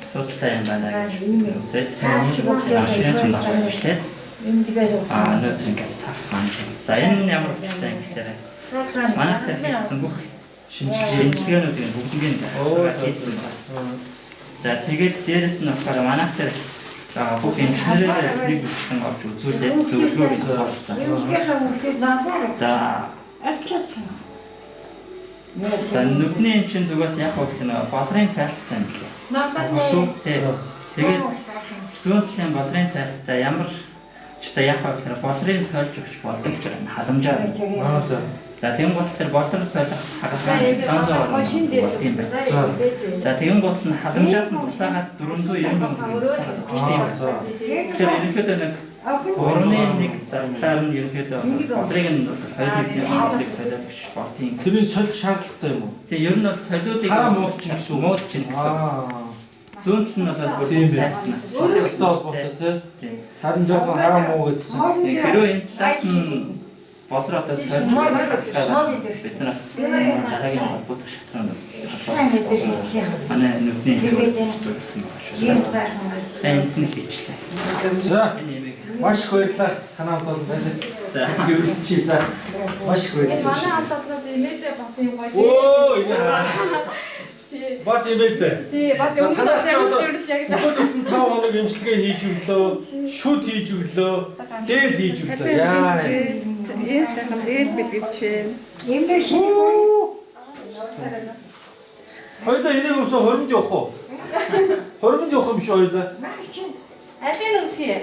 асуудалтай юм байна гэж үзээд шинжилгээ өнөөдөр ингээд тавтах юм. За энэ нь ямар учиртай юм гэхээр манайх дээр хийгдсэн бүх шинжилгээнүүдийн бүгднийг хийсэн байна. За тэгээд дээрэс нь болохоор манайх дээр байгаа бүх эмчнэрээр нэг бүлэгтэн орж үзүүлээд зөвлөгөө өгсөн болсон. За За нүдний эмчин зүгээс яг гэх юм болрын цайлттай юм лээ. Тэгээд зүүн талын болрын цайлттай ямар ч та яг гэхээр болрын сольж өгч болдог гэж байна. Халамжаар. Аа за. За тэгэн гут тэр болор солих хагалгаа 700 гаруй болт юм байна. За тэгэн гут нь халамжаас нь буцаагаад 490 мянга төгрөг буцаагаад өгчтэй юм байна. Тэгэхээр ерөнхийдөө нэг 3-ны 1 зардлаар нь ерөнхийдөө болрыг нь бол 2-1 болрыг солиод өгч болт юм. Тэрний солих шаардлагатай юм уу? Тэгээ ер нь бол солиулыг хараа муудчих гэсэн үг. Муудчих гэсэн. Зүүн тал нь бол бүр цайцнаас. Цэцэлтэй холбоотой тий. Харин жоохон хараа муу гэдсэн. Хэрвээ энэ талаас нь болроо одоо сольж бид нараас дараагийн холбогдох шатраанд манай нүдний зүйлсэн байгаа шүү. Энд нь хийчлээ. За маш их баярлалаа. Танаа хамт олон байлаа. За чи за маш их баярлалаа. Манай хамт олноос имээдээ бас юм гоё. Өө энэ бас имээдээ. Тий, бас өмнө нь яг л яг л Бүхэл бүтэн 5 хоног эмчилгээ хийж өглөө, шүд хийж өглөө, дээл хийж өглөө. Яа. Энэ сайхан дээл бэлгэлж байна. Эмээ шиг. Хоёлаа энийг өмсөө хоримд явах уу? Хоримд явах юм шиг хоёлаа. Алийг өмсгий.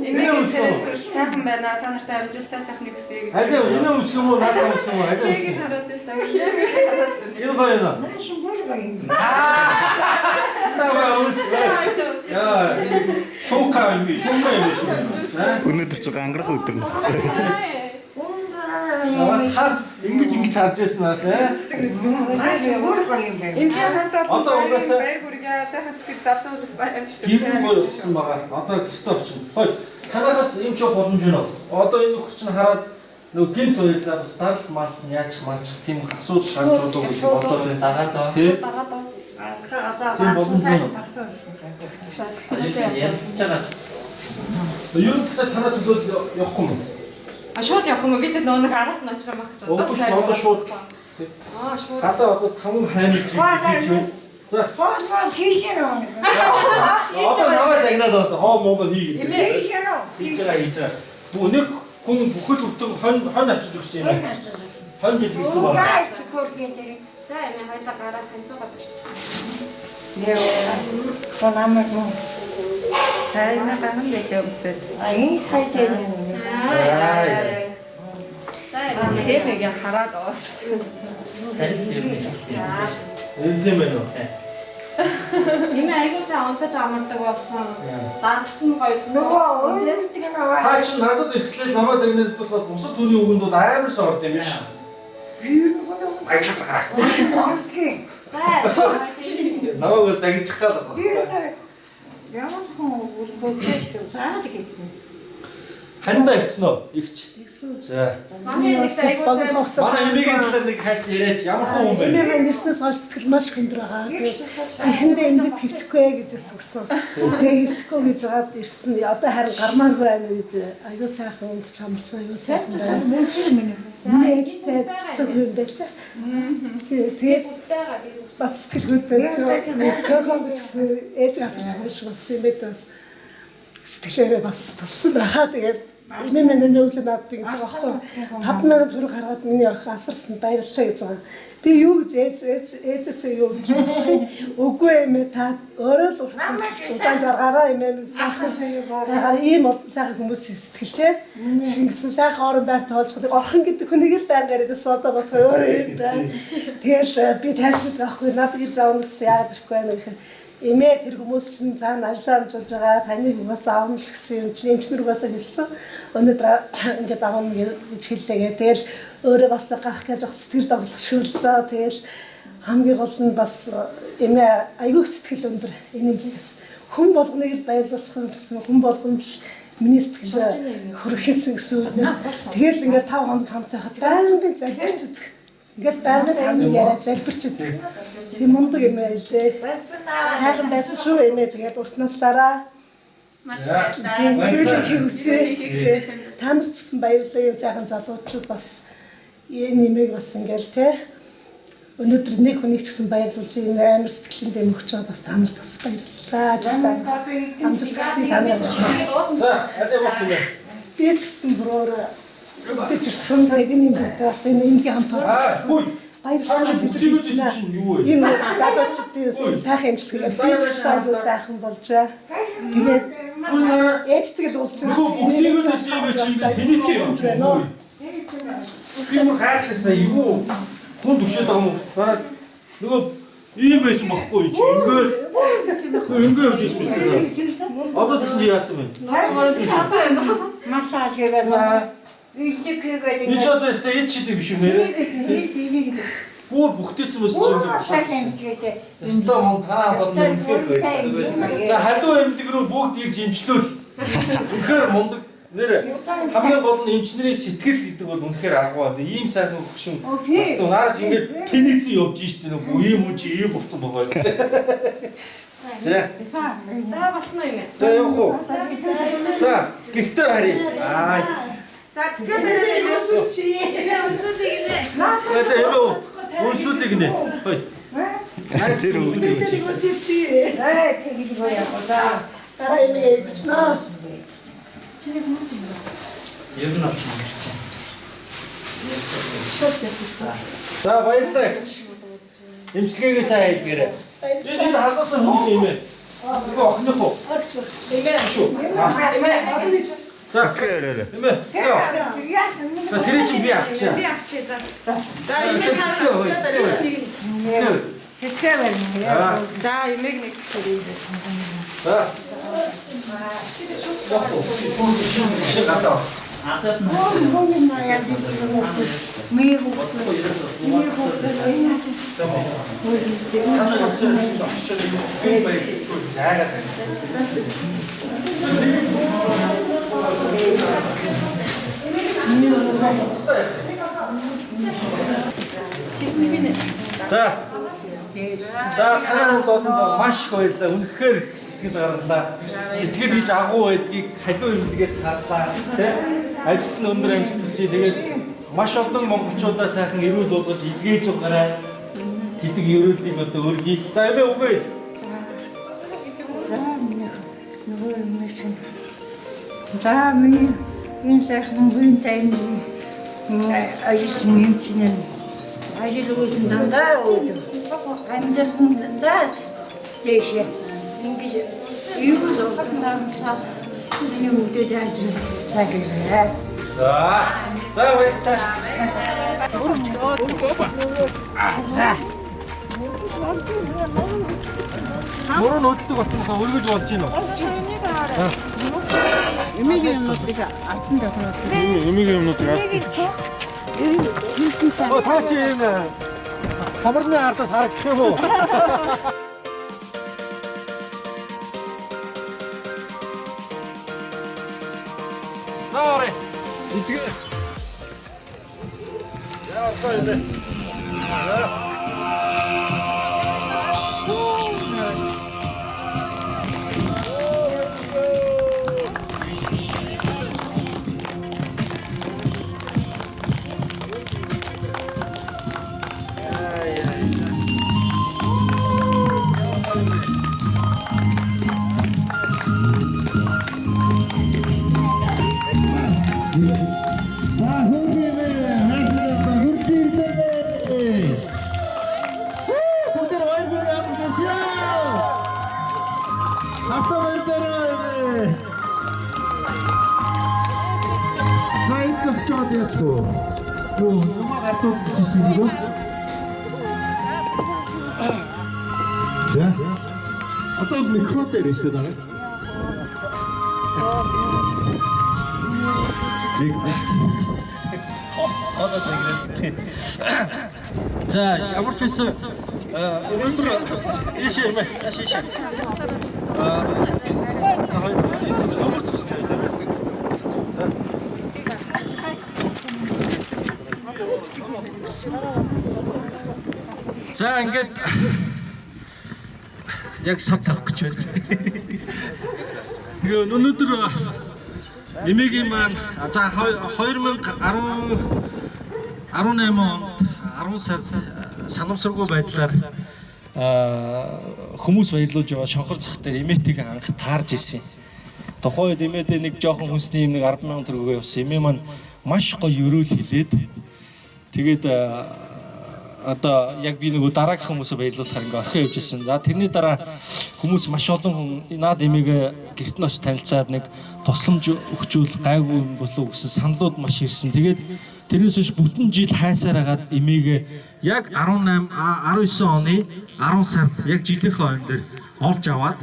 Энийг өмсөх үү? Сайхан байна. Та нартай амжилтсаа сайхныг хүсье гэж. Алийг энэ өмсөх юм уу? Надад өмсөх юм уу? Алийг өмсөх юм. Хараад байна шүү. Энэ гоё юм. Нааш бүр гоё юм. За өмс. Яа. Шока юм би. Шока юм шүү. Өнөөдөр ч ангарах өдөр нөх. Бас хар ингэж ингэж харж яснаас аа. Нааш бүр гоё юм байна. Эмхийн хамт олон Одоо угаасаа баяр хүргэе. Сайхан сэтгэл залуу амжилт гэрэн гоё болсон байгаа. Одоо гэртээ очино. Хой. Танахаас юм жоох боломж байна уу? Одоо энэ нөхөр чинь хараад нөгөө гинт уялаа бас даралт маалт нь яаж маачих тийм асуудал гарч болов гэж бодоод байна. Дагаад аа. Тий. Одоо Тийм боломж байна уу? Ярилцж байгаа. Ер нь тэгэхээр танаа төлөөл явахгүй юм уу? А шууд явах юм уу? Би тэр нөгөө нэг араас нь очих юм байх гэж бодлоо. Үгүй шүү, одоо шууд. Аа шууд. Гадаа одоо таван хаймж хийж байна. За. Хоолой хийшээ нөө. Одоо наваа загнаад байсан. Хоо муу хий гэдэг. Хийшээ нөө. Хийж байгаа хийж байгаа. Бүх нэг хүн бүхэл бүтэн хон хон очиж өгсөн юм байна. Хон бэлгэлсэн байна. За эмээ хоёлаа гараа ханцуугаа барьчих. Нэ. Тонамаг мөн. За эмээ гарan дэлээ өмсөд. А энэ хайтай. Аа. За эмээ хэмээгээ хараад оо. Тань л ер нь шалт юм. Энэ тийм байна уу? Эмээ айгуу сайн унтаж амардаг болсон. Даралт нь гоё. Нөгөө өөрөдөг нь Та чинь надад ирэхлээр намаа загнаад болохоор бусад хүний үгэнд бол амар сорд юм биш. Аглаад гараа. Намайг бол загнчих гал. Ямар хүн өргөжтэй саад гэдэг. Хандаа ивцэн үү? Игч. За. Манай нэг айгуу сайн. Манай эмээгийн талаар нэг хайт яриач ямар хүн юм бэ? Эмээ маань ирснээс хойш сэтгэл маш их өндөр байгаа. Тэгээд эхэндээ эмнэлэгт хэвтэхгүй гэж байсан гэсэн. Тэгээ хэвтэхгүй гэж жаад ирсэн. Одоо харин гармааргүй байна гэж аюу сайхан унтж амарч аюу сайхан байна. Миний ээжтэй цэцэг юм байлаа. Тэгээд бас сэтгэл хөдлөлт цөөхөн гэж гэсэн ээж гасарч хойш бас юм байт бас сэтгэлээрээ бас тулсан байхаа. Тэгээд эмээ минь өнөөглөө надад ингэж байгаа байхгүй 5000 төгрөг гаргаад миний охин асарсан баярлалаа гэж байгаа. Би юу гэж ээж ээж ээжээсээ юу гэж үгүй эмээ та өөрөө л урт удаан жаргаараа эмээ минь сайхан байгаар ийм сайхан хүмүүс сэтгэл те шингэсэн сайхан орон байр тоолж орхон гэдэг хүнийг л байнга яриад байсан одоо бодохоор өөрөө юм байна. Тэгэл би тайвшрал авахгүй надад ирж авна гэсэн яагаад ирэхгүй байна гэхээр эмээ тэр хүмүүс чинь цаана ажиллаа амжуулж байгаа таны хүмүүс аавна л гэсэн юм чинь эмчнэр угаасаа хэлсэн. Өнөөдөр ингээд аавна гэж хэллээгээ. Тэгэл өөрөө бас гарах гэж сэтгэл доглох шүллээ. Тэгэл хамгийн гол нь бас эмээ айгүй сэтгэл өндөр энэ эмнэлгээс хүн болгоныг л баярлуулчих юмсан. Хүн болгон биш миний сэтгэл хөрөөхсөн гэсэн үгнээс тэгэл ингээд 5 хоног хамт байхад байнгын залбирч идэх. Ингээл байнгын таны яриад залбирч идэг. Тийм мундаг юм байл дээ. Сайхан байсан шүү эмээ тэгээд урт наслаараа. Маш баярлалаа. Баярлалаа хүсье. Та нарт ч гэсэн баярлалаа юм сайхан залуучууд бас энэ нэмийг бас ингээл те өнөөдөр нэг хүнийг ч гэсэн баярлуулж энэ амар сэтгэлийн дэм өгч байгаа бас та нарт бас баярлалаа. Ажилдаа амжилт хүсье та нарт. За, аль болсон бэ? Би ч гэсэн бүр өөрөө мэдээж ирсэн. Тэгээд энэ эмнэлэгтээ бас энэ эмнэлгийн хамт олсон. Баярлалаа. Энэ залуучуудын сайхан эмчилгээ би ч гэсэн айгүй сайхан болж байна. Тэгээд ээжтэйг л уулзсан. Бүгдийг нь юм чи тэнийцээ юм чи. Би бүр хайрлаасаа юу хүн түшээд байгаа юм. Дараа нөгөө ийм байсан бохгүй чи ингээл ингээ явж ирсэн биз. Одоо тэгсэн чи яатсан бэ? Массаж хийгээд Илжиг хийгээд Энэ ч одоо өстэй ид шид биш юм нэрээ. Бүр бүхтээсэн байсан чи ингээ. Өстой мөн танаа хамт олон үнэхээр баярлалаа. За халуун эмнэлэг рүү бүгд ирж имчлүүл. Үнэхээр мундаг нэр хамгийн гол нь эмчнэрийн сэтгэл гэдэг бол үнэхээр аргагүй байна. Ийм сайхан хөгшин бас наарч ингээд тэнийцэн явж штэ нөгөө ийм хүн чи ийм болцсон байгаа юм. За. За болно юм. За явах уу? За гэртээ харъя. Аа. За цэцгээ бариад өсөлч. Өсөлтийг гинэ. Байлаа эмээ. Өсөлтийг гинэ. Хой. Тэр өсөлч. Ээ тэгж гоё яг да. Дараа эмээ ярьчихнаа. Чиний хүмүүс ч юм уу? Ер нь бол юм. За баярлалаа эгч. Эмчилгээгээ сайн хийдгээрэй. Энэ халуусан хүн юм ээ. Нөгөө охиных уу? Эмээ. Шүү. Эмээ. За эмээ. За тэр чинь би авчаа. Би авчээ за. За эмээ та. Цэцгээ барина. За эмээг нэг хэрэг. За. Чи гадаа. За. За танай бол болонд маш их баярлалаа. Үнэхээр их сэтгэл гаргалаа. Сэтгэл гэж агуу байдгийг халуун эмнэлгээс харлаа, тэ? Ажилт нь өндөр амжилт хүсье. Тэгээд маш олон монголчуудаа сайхан эрүүл болгож эдгэж угаарай гэдэг ерөөлийг одоо өргөе. За эмээ үгүй. За миний нөгөө юм чинь. За миний энэ сайхан хүн тань ажил юм чинь ажил өгсөн дандаа өгдөг. Амьдрсан даа дээшээ ингэж юу зурсан миний үдээд ажил цагирээ. За. За баяртай. За. Мөрөө нь хөдөлдөг болсон болохоор өргөж болж байна уу? Эмигийн юмнуудыг авсан тавьсан. Эмигийн юмнуудыг Оо та чи энэ хоморны ардаас харагдах юм уу? За орой. Итгэ. Яа одоо энэ. За хөргиймээ хайшаа хурж ирлээ. Бүгд баяр хүрээ амглаа. Хатаа баяраарай. За энэ зогсоод яах вэ? Юу юм гартууд гэсэн юм уу? За. Одоо микро дээр шүү дээ. За ямар ч байсан өнөөдөр ийшээ юм ээ. Ийшээ. За хоёр өмөр зогсож байна. За ингээд яг сав тарах гэж байна. Тэгээ өнөөдөр эмээгийн маань за 2018 онд 10 сард санамсаргүй байдлаар хүмүүс баярлуулж байгаа шонхор зах дээр эмээтэйг анх таарж ирсэн. Тухайн үед эмээдээ нэг жоохон хүнсний юм нэг 10,000 төгрөгөө явсан. Эмээ маань маш гоё өрөөл хилээд тэгээд одоо яг би нөгөө дараагийнх хүмүүсээ баярлуулахаар ингээ орхио явж ирсэн. За тэрний дараа хүмүүс маш олон хүн наад эмээгээ гэрт нь очиж танилцаад нэг тусламж өгчүүл гайгүй юм болов гэсэн саналууд маш ирсэн. Тэгээд тэрнээс хойш бүтэн жил хайсаар хагаад эмээгээ яг 18 19 оны 10 сард яг жилийнхээ он дээр олж аваад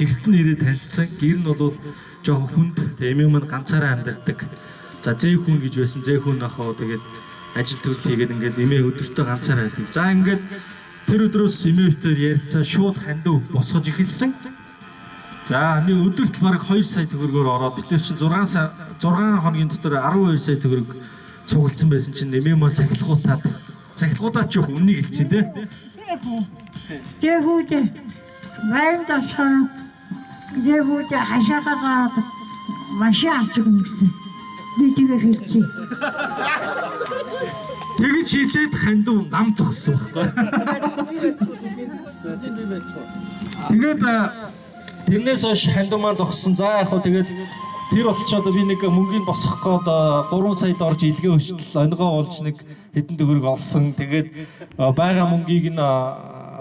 гэрт нь ирээд танилцсан. Гэр нь бол жоохон хүнд эмээ маань ганцаараа амьдардаг. За зээх хүн гэж байсан. Зээх хүн ахаа тэгээд ажил төрөл хийгээд ингээд эмээ өдөртөө ганцаараа байдаг. За ингээд тэр өдрөөс эмээвтээр ярилцаа шууд хандив босгож эхэлсэн. За нэг өдөрт бараг 2 сая төгрөгөөр ороод бид нар чинь 6 хоногийн дотор 12 сая төгрөг цуглдсан байсан чинь эмээ маань сахилгуудаад ч яг үннийг хэлсэн тий. Зэхүүд байранд очихоор зэхүүд хашаага гараад машин авчих юм гэсэн. Би тэгээ хэлсэн. Тэгэж хэлээд хандив нам зогссон байхгүй. Тэгээд тэрнээс хойш хандив маань зогссон. За яг хөө тэгээд тэр болчоод би нэг мөнгийг босгох гээд 3 саяд орж илгээ өчтөл онгоо болж нэг хэдэн төгрөг олсон. Тэгээд байгаа мөнгийг нь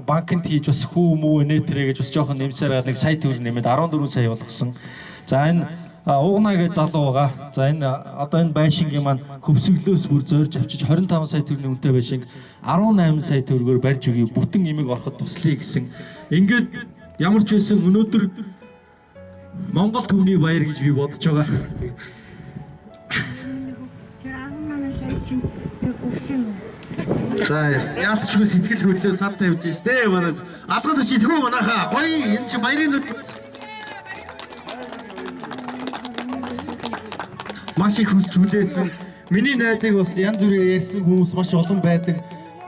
банкнд хийж бас хүү мүү нэтэрэ гэж бас жоохон нэмсээр нэг сая төгрөг нэмээд 14 сая болгосон. За энэ уугнаа гэж залуу байгаа. За энэ одоо энэ байшингийн маань хөвсөглөөс бүр зорж авчиж 25 сая төгрөгийн үнэтэй байшинг 18 сая төгрөгөөр барьж өгье. Бүтэн эмийг ороход туслая гэсэн. Ингээд ямар ч байсан өнөөдөр Монгол түвний баяр гэж би бодож байгаа. Тэр 18 сая чинь тэг хөвсөн юм. За яалтчгүй сэтгэл хөдлөө сад тавьж штэ манай. Алгад шийтгэв манайхаа. Гоё энэ чи баярын нүд. Маш их хүсч хүлээсэн. Миний найзыг бас янз бүрийн ярьсан хүмүүс маш олон байдаг.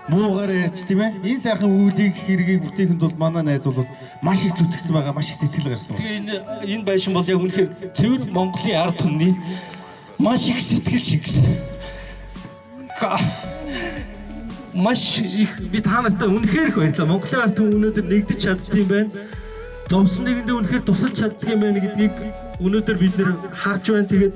Муугаар ярьж тийм ээ. Энэ сайхан үүлийг хэргийг бүтээхэд бол манай найз бол маш их зүтгэсэн байгаа, маш их сэтгэл гарсан. Тэгээ энэ байшин бол яг үнэхээр цэвэр Монголын ард түмний маш их сэтгэл шигсэн. Маш их би та нартай үнэхээр их баярлалаа. Монголын ард түмэн өнөөдөр нэгдэж чаддсан юм байна. Зовсон нэгэндээ үнэхээр тусалж чаддаг юм байна гэдгийг өнөөдөр бид нэр харж байна. Тэгээд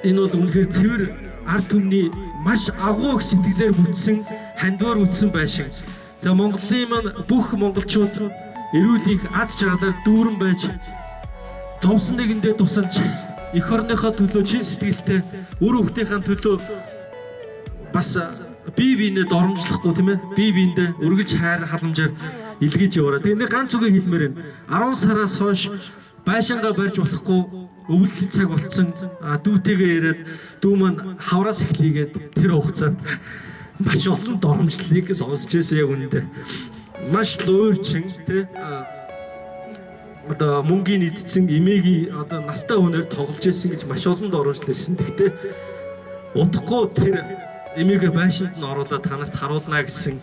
энэ бол үнэхээр цэвэр ард түмний маш агуу их сэтгэлээр бүтсэн, хандвар бүтсэн байшин. Тэгээ Монголын маань бүх монголчууд эрүүл их аз жаргалаар дүүрэн байж зовсон нэгэндээ тусалж эх орныхоо төлөө чин сэтгэлтэй үр хөвгтийнхээ төлөө бас бие биенээ доромжлохгүй тийм ээ. Бие биендээ үргэлж хайр халамжаар илгээж яваарай. Тэгээ нэг ганц үгийг хэлмээр байна. 10 сараас хойш байшингаа барьж болохгүй өвлөх цаг болцсон дүүтэйгээ яриад дүү маань хавраас эхлийгээд тэр хугацаанд маш олон доромжлолыг сонсч байсан яг үнэндээ. Маш луйрчин тий одоо мөнгийн идсэн эмээгийн одоо настай хүнээр тоглож ирсэн гэж маш олон доромжлол ирсэн. Гэхдээ удахгүй тэр эмээгээ байшинд нь оруулаад та нарт харуулна гэсэн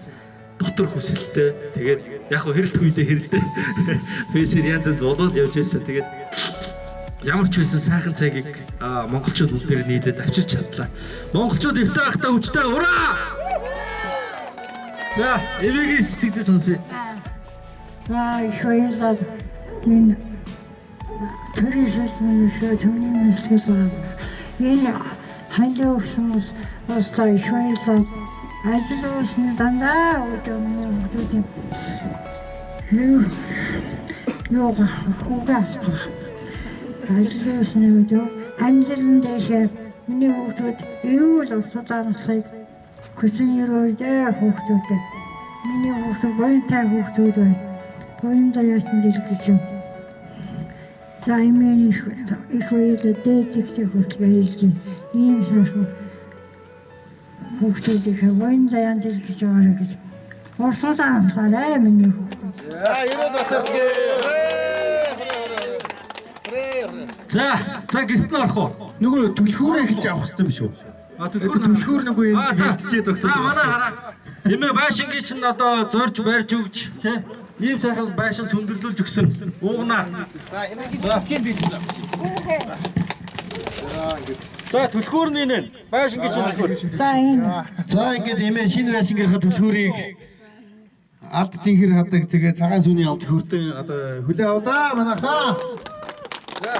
дотор хүсэлтэй. Тэгээд яг хөө хэрэлдэх үедээ хэрэлдээ. Фейсээр янз янз болоод явж байсан. Тэгээд ямар ч байсан сайхан цагийг монголчууд бүгдээр нийлээд авчирч чадлаа. Монголчууд эвтэй ахтай хүчтэй ураа! За, эмээгийн сэтгэлээ сонсъё. За, их баярлалаа. Минь төрийн минь төвний мэдлэг байна. Энэ хандив өгсөн улстай их баярлалаа. Ажил үйлсний дандаа өдөр миний хүмүүсийн юу угаалах. Ажил үйлсний өдөр амьдран дэшээ миний хүүхдүүд эрүүл уртаа наслыг хүсэн өрөөдөө хүүхдүүдэд. Миний хүүхдүүд буянтай хүүхдүүд байна. Буян заяасан дэлгэж юм. За эмээн их баярлалаа дээд зэгсээ хүртэл баярлж байна. Ийм сайхан хүүхдүүдийг буян заяан дэлгэж байгаарай гэж. Уртаа наслаарай миний хүүхдүүд. За эрүүл батарсгээ. За, за гэрт нь орох уу? Нөгөө түлхүүрээ эхэлж авах хэрэгтэй юм шүү. А түлхүүр нөгөө энэ мэдчихээ зогсоо. За манай хараа. Эмээ байшингийн чинь одоо зорж барьж өгч тий ийм сайхан байшин сүндэрлүүлж өгсөн. Уугнаа. За эмээгийн цэцгийн бий түл авчих. За ингээд. За түлхүүр нь энэ. Байшингийн чинь түлхүүр. За энэ. За ингээд эмээ шинэ байшингийнхаа түлхүүрийг алд цэнхэр хадаг тэгээ цагаан сүний алд хүртэн одоо хүлээ авлаа манайхаа. За.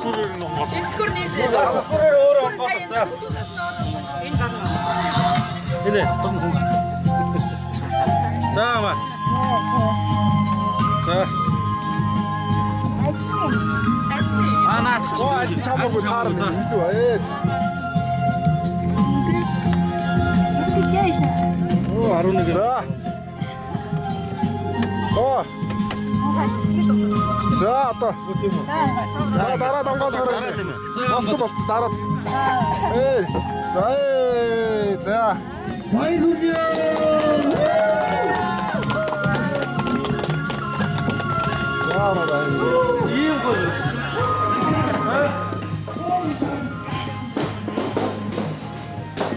Түлхүүр нээсээ. Түлхүүрээр өөрөө авах. За. Энэ баг. Энэ. За маа. За. Аа наад чи. Аль чамаагүй таарна илүү ээ. Оо 11. За. Оо. За одоо. За дараа донголгоор. Болцсон болцсон дараад. Эй. За ээ. За. Баяр хүргэе. За ороо. Ийм гоё.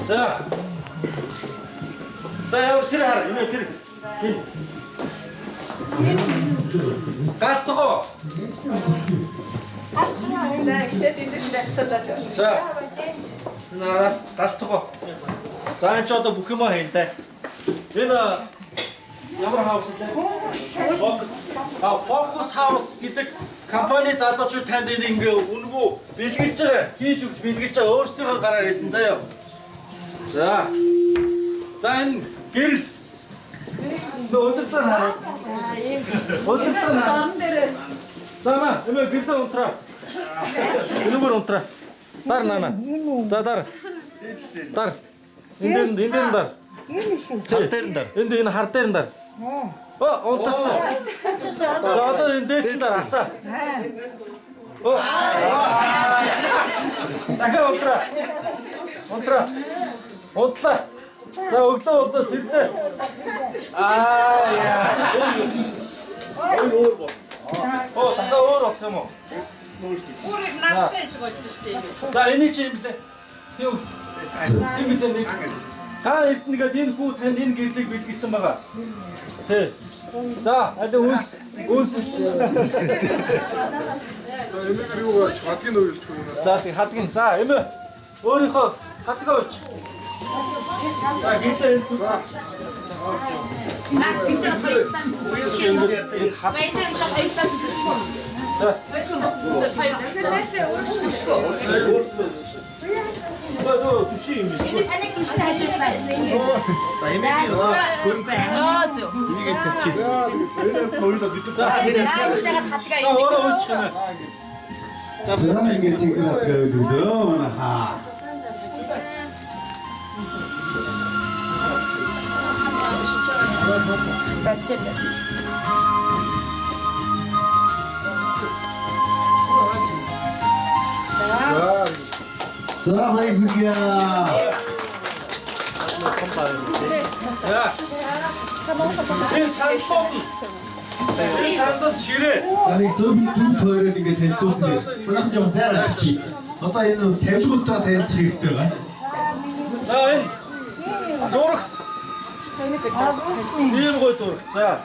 За. За яа тэр хар юм тэр. Галтгоо. За ихтэй дэндэс байцаалаа. За. Нараа галтгоо. За энэ ч одоо бүх юмаа хийн дээ. Энэ ямар хаус вэ? Focus. А Focus House гэдэг компани залуучууд танд энэ ингээ үнэгүй бэлгэлж байгаа. Хийж өгч бэлгэлж байгаа. Өөрсдийнхөө гараар хийсэн заяа. За. За энэ гэрэл. Өдөрлөөр хараа. За ийм. Өдөрлөөр хараа. Дорн дээр. За маа, эмээ гэрдээ унтраа. Энэгээр унтраа. Дар наана. За дар. Дар. Энэ дээр энэ дээр дар. Энэ шүү. Хар дээр нь дар. Энд энэ хар дээр нь дар. Оо, унтарсан. За одоо энэ дээд нь дар асаа. Оо. Дахиад унтраа. Унтраа. Унтлаа. За өглөө боллоо сэрлээ. Аа яа. Өөр бол. Оо, дахиад өөр болох юм уу? Бүр их надтай юм шиг болж штэ. За энийг чи юм блэ? Юу? Юм блэ нэг. Гаан Эрдэнэ гээд энэ хүү танд энэ гэрлийг бэлгэлсэн байгаа. Тий. За, аль үнс үнсэлч. За эмээгээр юу гач хадгийн уйлж өгнө. За тий хадгийн. За эмээ өөрийнхөө хадгаа уйлч. За гэрлээ энэ хүү. Наа бид нар хоёртаа. Энэ хад. Баялаа хоёртаа зүтгэв. За. Тэрнээсээ өөрчлөшгөө. Нөө түши юм биш. Энэ таныг гүшний хажууд байсан ингэ. За эмээгийн хөрөнгө. Аа зөв. Энийг тавьчих. Энэ хоёулаа бид За тэр За өөрөө уйлчих юм. За ингээд цэнхэр хадгаа өглөө манайхаа. Болж байна. За баяр хүргье. За. Энэ сандлууд. Энэ сандлууд ширээ. За нэг зөв зөв тойрол ингээд танилцуулсан. Манайхан жоохон зайгаа авчи. Одоо энэ бас тавилгуудаа танилцах хэрэгтэй байгаа. За энэ зурагт. Ийм гой зурагт. За.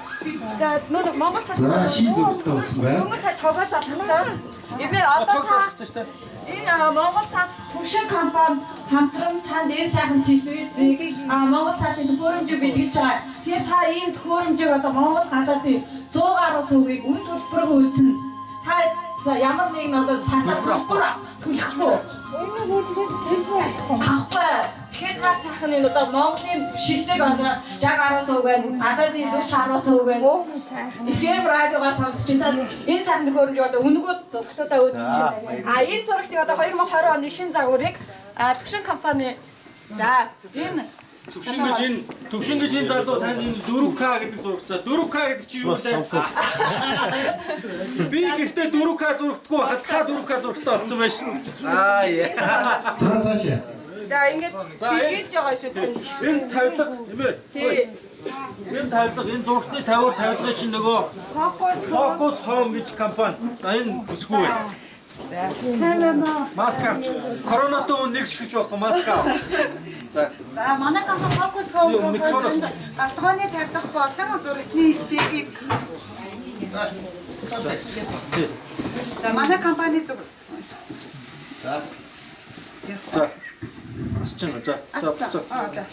За нөө Монгол сар. За шин зурагтай болсон байна. Монгол сар тогоо залгацсан. Эвээ одоо тог залгацсан шүү дээ. Энэ Монгол сад Төвшин компани хамтран танд энэ сайхан телевизийг Монгол садын төхөөрөмжийг бэлгэлж байгаа. Тэгэхээр та ийм төхөөрөмжийг одоо Монгол гадаадын 100 гаруй сүгийг үн төлбөрөөр үзсэн. Та за ямар нэгэн одоо садаар төлбөр төлөхгүй. Авахгүй. Тэгэхээр та сайхан энэ одоо Монголын шилдэг одоо 60 гаруй сувг байна, гадаадын 40 гаруй сувг байна. FM радиогоо сонсч байна. Энэ сайхан төхөөрөмжийг одоо үнэгүй зурагтуудаа үзэж байна. А энэ зурагтыг одоо 2020 оны шин загварыг Төвшин компани за энэ Төвшин гэж энэ залуу танд энэ 4К гэдэг зурагт. За 4К гэдэг чи юу вэ? Би гэртээ 4К зурагдгүй байхад та 4К зурагтай болсон байж шин. Аа яа. За цаашаа. За ингээд бэлгэлж байгаа шүү танд. Энэ тавилга юм ээ. Тий. Энэ тавилга энэ зурагтны тавиур тавилгын чинь нөгөө Focus Home гэж компани. За энэ бүсгүй байна. За сайн байна уу? Маск авч. Коронавитой өмнө нэг шигч байхгүй маск ав. За. За манай компани Focus Home компани галтгооны тавилга болон зурагтны стекийг. За манай компани зүг. За. За. Асч байна. За. За. За. Аа за.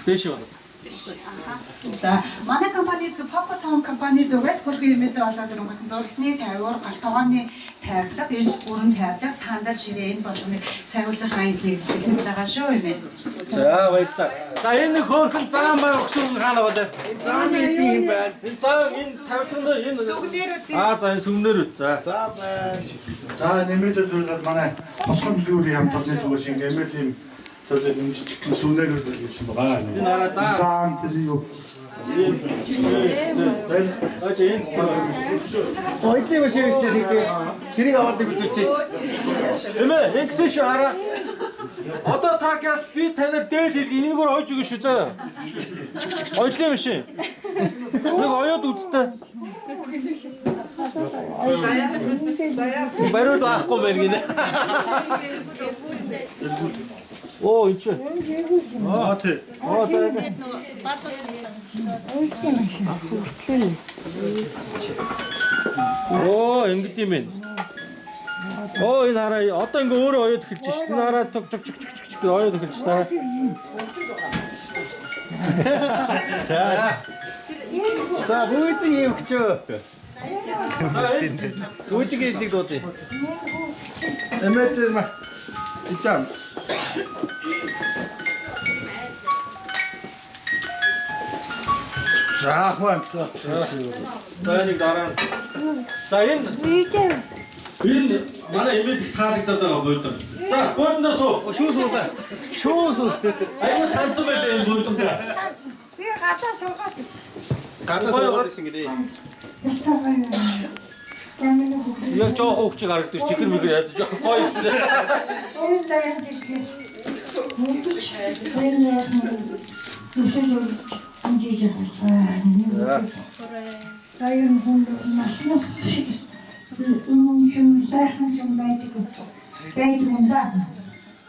Дээш яваа. За манай компани Focus Home компани зүгээс хөрхөн юмэдэ болоод өрөнгөтөн зурагтны тавиур, гал тогооны тавилга, эрж бүрэн тавилга, сандал ширээ энэ болгоныг сахиулах аянд нэгж бэлтгэж байгаа шүү юм ээ. За баярлалаа. За энэ нэг хөөрхөн заан бай өгсөн хаана байгаа вэ? Энэ зааны эзэн юм байна. Энэ заан энэ тавилганд энэ сүгнэрүүд. Аа за энэ сүгнэрүүд. За. За баяр. За нэмэдэ зүйлүүд манай босгон дэлгүүрийн хамт олонны зүгээс ингэ эмээ тийм зүйлүүд юм жижигхэн сүнэрүүд бэлгэлсэн байгаа. Энэ араа заан. Заан тэр юу? Аж энэ Ойдлын машин биш үү тэгтээ. Тэрийг аваад нэг үзүүлчихэж. Эмээ, ингэсэн шүү хараа. Одоо та гяс би танаар дээл хэлгээ энэгээр ойж өгнө шүү заа. Ойдлын машин. Нэг оёод үзтээ. Бариул байхгүй мэн гинэ. Оо энэ чи. Аа тий. Аа за. Оо ингэд юм байна. Оо энэ хараа одоо ингээ өөрөө оёод эхэлж шít. Энэ хараа тог чог чог чог чог оёод эхэлж шít. За. За бүгдийн юм өгчөө. Бүгдийн эсийг дуудъя. Эмээ ма. Итан. За хуан. За энийг дараа. За энэ энэ манай эмээд их таалагдаад байгаа буудан. За буудандаа суу. Шүү суулаа. Шүү суус. Айгуу санцсан байлаа энэ буудандаа. Би гадаа суугаад ирсэн. Гадаа суугаад ирсэн гэлээ. Яг жоох хүүхч харагдаж чихэр мэгэр яаж жоох гоё ихсэн. Энэ заяа дэрхээ. Даян хүнд наснах юм шин сайхан шин байдаг. Байдаг юм да.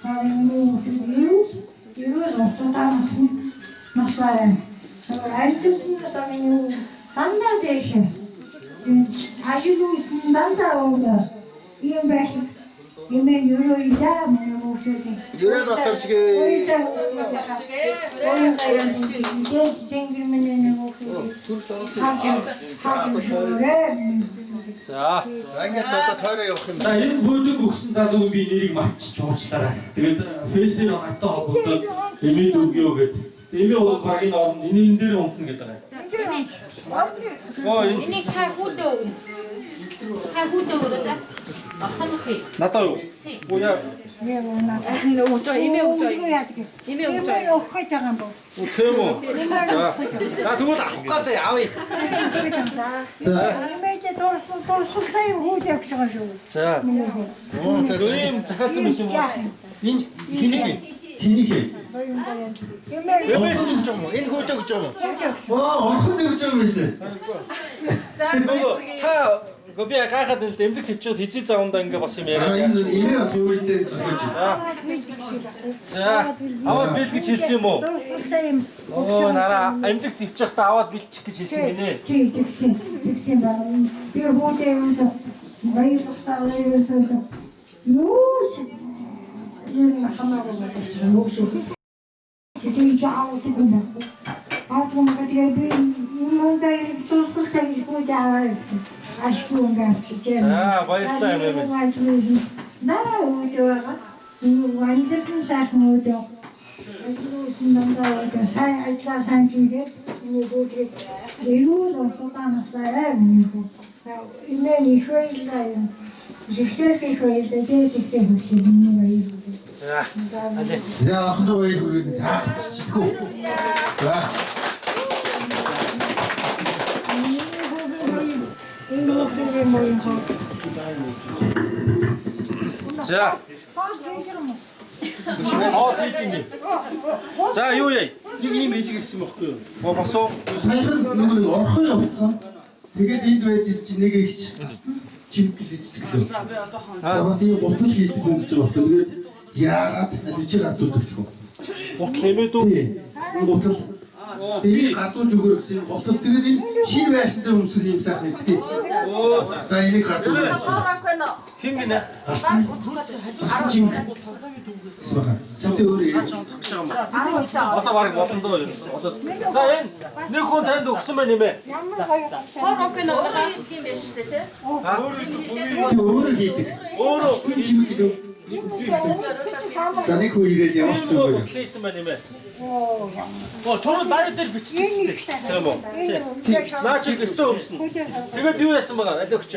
Таны юу юу рототаа маслаа. Альтэн самын юу дандаа дэш. Ажил үйлсэн дандаа уугаа. Ийм байх. Эмээ ерөө яа миний хүүхдүүд. Ерөөл Батар шиг. Тэнгэр миний нэг хүүхдүүд. За. За ингээд одоо тойроо явах юм. За энэ бөөдөг өгсөн залуугийн би нэрийг мартчих уучлаарай. Тэгээд фейсээр надтай холбогдоод эмээд өгөө гэд. Эмээ бол баг энэ орно энэ дээр унтна гэдэг байгаа. Энийг та хүүдээ өгнө. Та хүүдээ өгөрөө за. Надаа юу? Уу яа. Өгч имээ өгч. Имээ өгч. Имээ өгөх гэж байгаа юм боо. Тийм үү? За. За тэгвэл авах гэдэг авъя. За. Имээдээ дурсалтай юм хүүд явж байгаа шүү. За. Ийм дахиад юм шиг юм уу? Энэ хэнийг? Хэнийг? Имээ Орхон өгч байгаа юм уу? Энэ хөөдөө өгч байгаа юм уу? Оо, орхон өгч байгаа юм биш үү? За нөгөө та би гайхаад нэлээд эмнэлэг төвчөөд хизээ заавандаа ингээ бас юм яриад. Энэ эмээ бас үйлдэл зохиож. За. За. Аваад бил гэж хэлсэн юм уу? Дурсалтай юм. Оо нараа эмнэлэг төвчөхдөө аваад бэлчих гэж хэлсэн гинэ. Тий, тэгсэн. Тэгсэн байна. Би хүүдээ юм уу? Баярлалаа ерөөсөө. Юу ч юм хамаагүй байна. Юу ч. Тэгээд аваад юм байна. Аваад юм гэдэг би юм даа дурсалтай хүүдээ аваад ирсэн. Ашгүй ингээд. За баярлалаа эмээ. Наа үүдээ байгаа. Ванзан сайхан үүдээ. Эсвэл дандаа үүдээ сайн ажиллаа сайн хийгээд нэг үүдээ эрүүл уртудаанаас нэг хүү. Имэн их байлаа юм. Зэгсэр их байлаа. Зэгсэр хөшөө нэг баяр. За. Алей. За анхны баяр хүрээд саахчихдаггүй. За. За. Аа тийм юм. За юу яа? Нэг ийм хэлэг ирсэн байхгүй юу? Оо бас уу. Саяхан нөгөө нэг орхон явцсан. Тэгээд энд байж ис чи нэг ихч чимгэл эцэглээ. За бас ийм гутал хийдэг хүн гэж байгаа байхгүй. Тэгээд яагаад алижи гардууд өгчихв. Гутал нэмээд үү? Тийм. Гутал. Тэгээд гардууж өгөөр гэсэн юм гутал. Тэгээд энэ шинэ байшин дээр өмсөх ийм сайхан эсхий. За энийг гардууж өгсөн. Хин гинэ? Чимг гэсэн байгаа. Чамтай өөрөө яриад. Одоо баг болно доо. Одоо за энэ нэг хүн танд өгсөн байна юм ээ. Хор окно юм биш үү те? Тийм өөрөө хийдэг. Өөрөө энэ чимэг гэдэг. За нэг хүн ирээд ямарсан бэ? Хийсэн байна юм ээ. Оо түрүү лайв дээр биччихсэн дээ. Тийм үү? Тийм. Наа чи гэртээ өмснө. Тэгээд юу яасан байгаа? Аль өгч.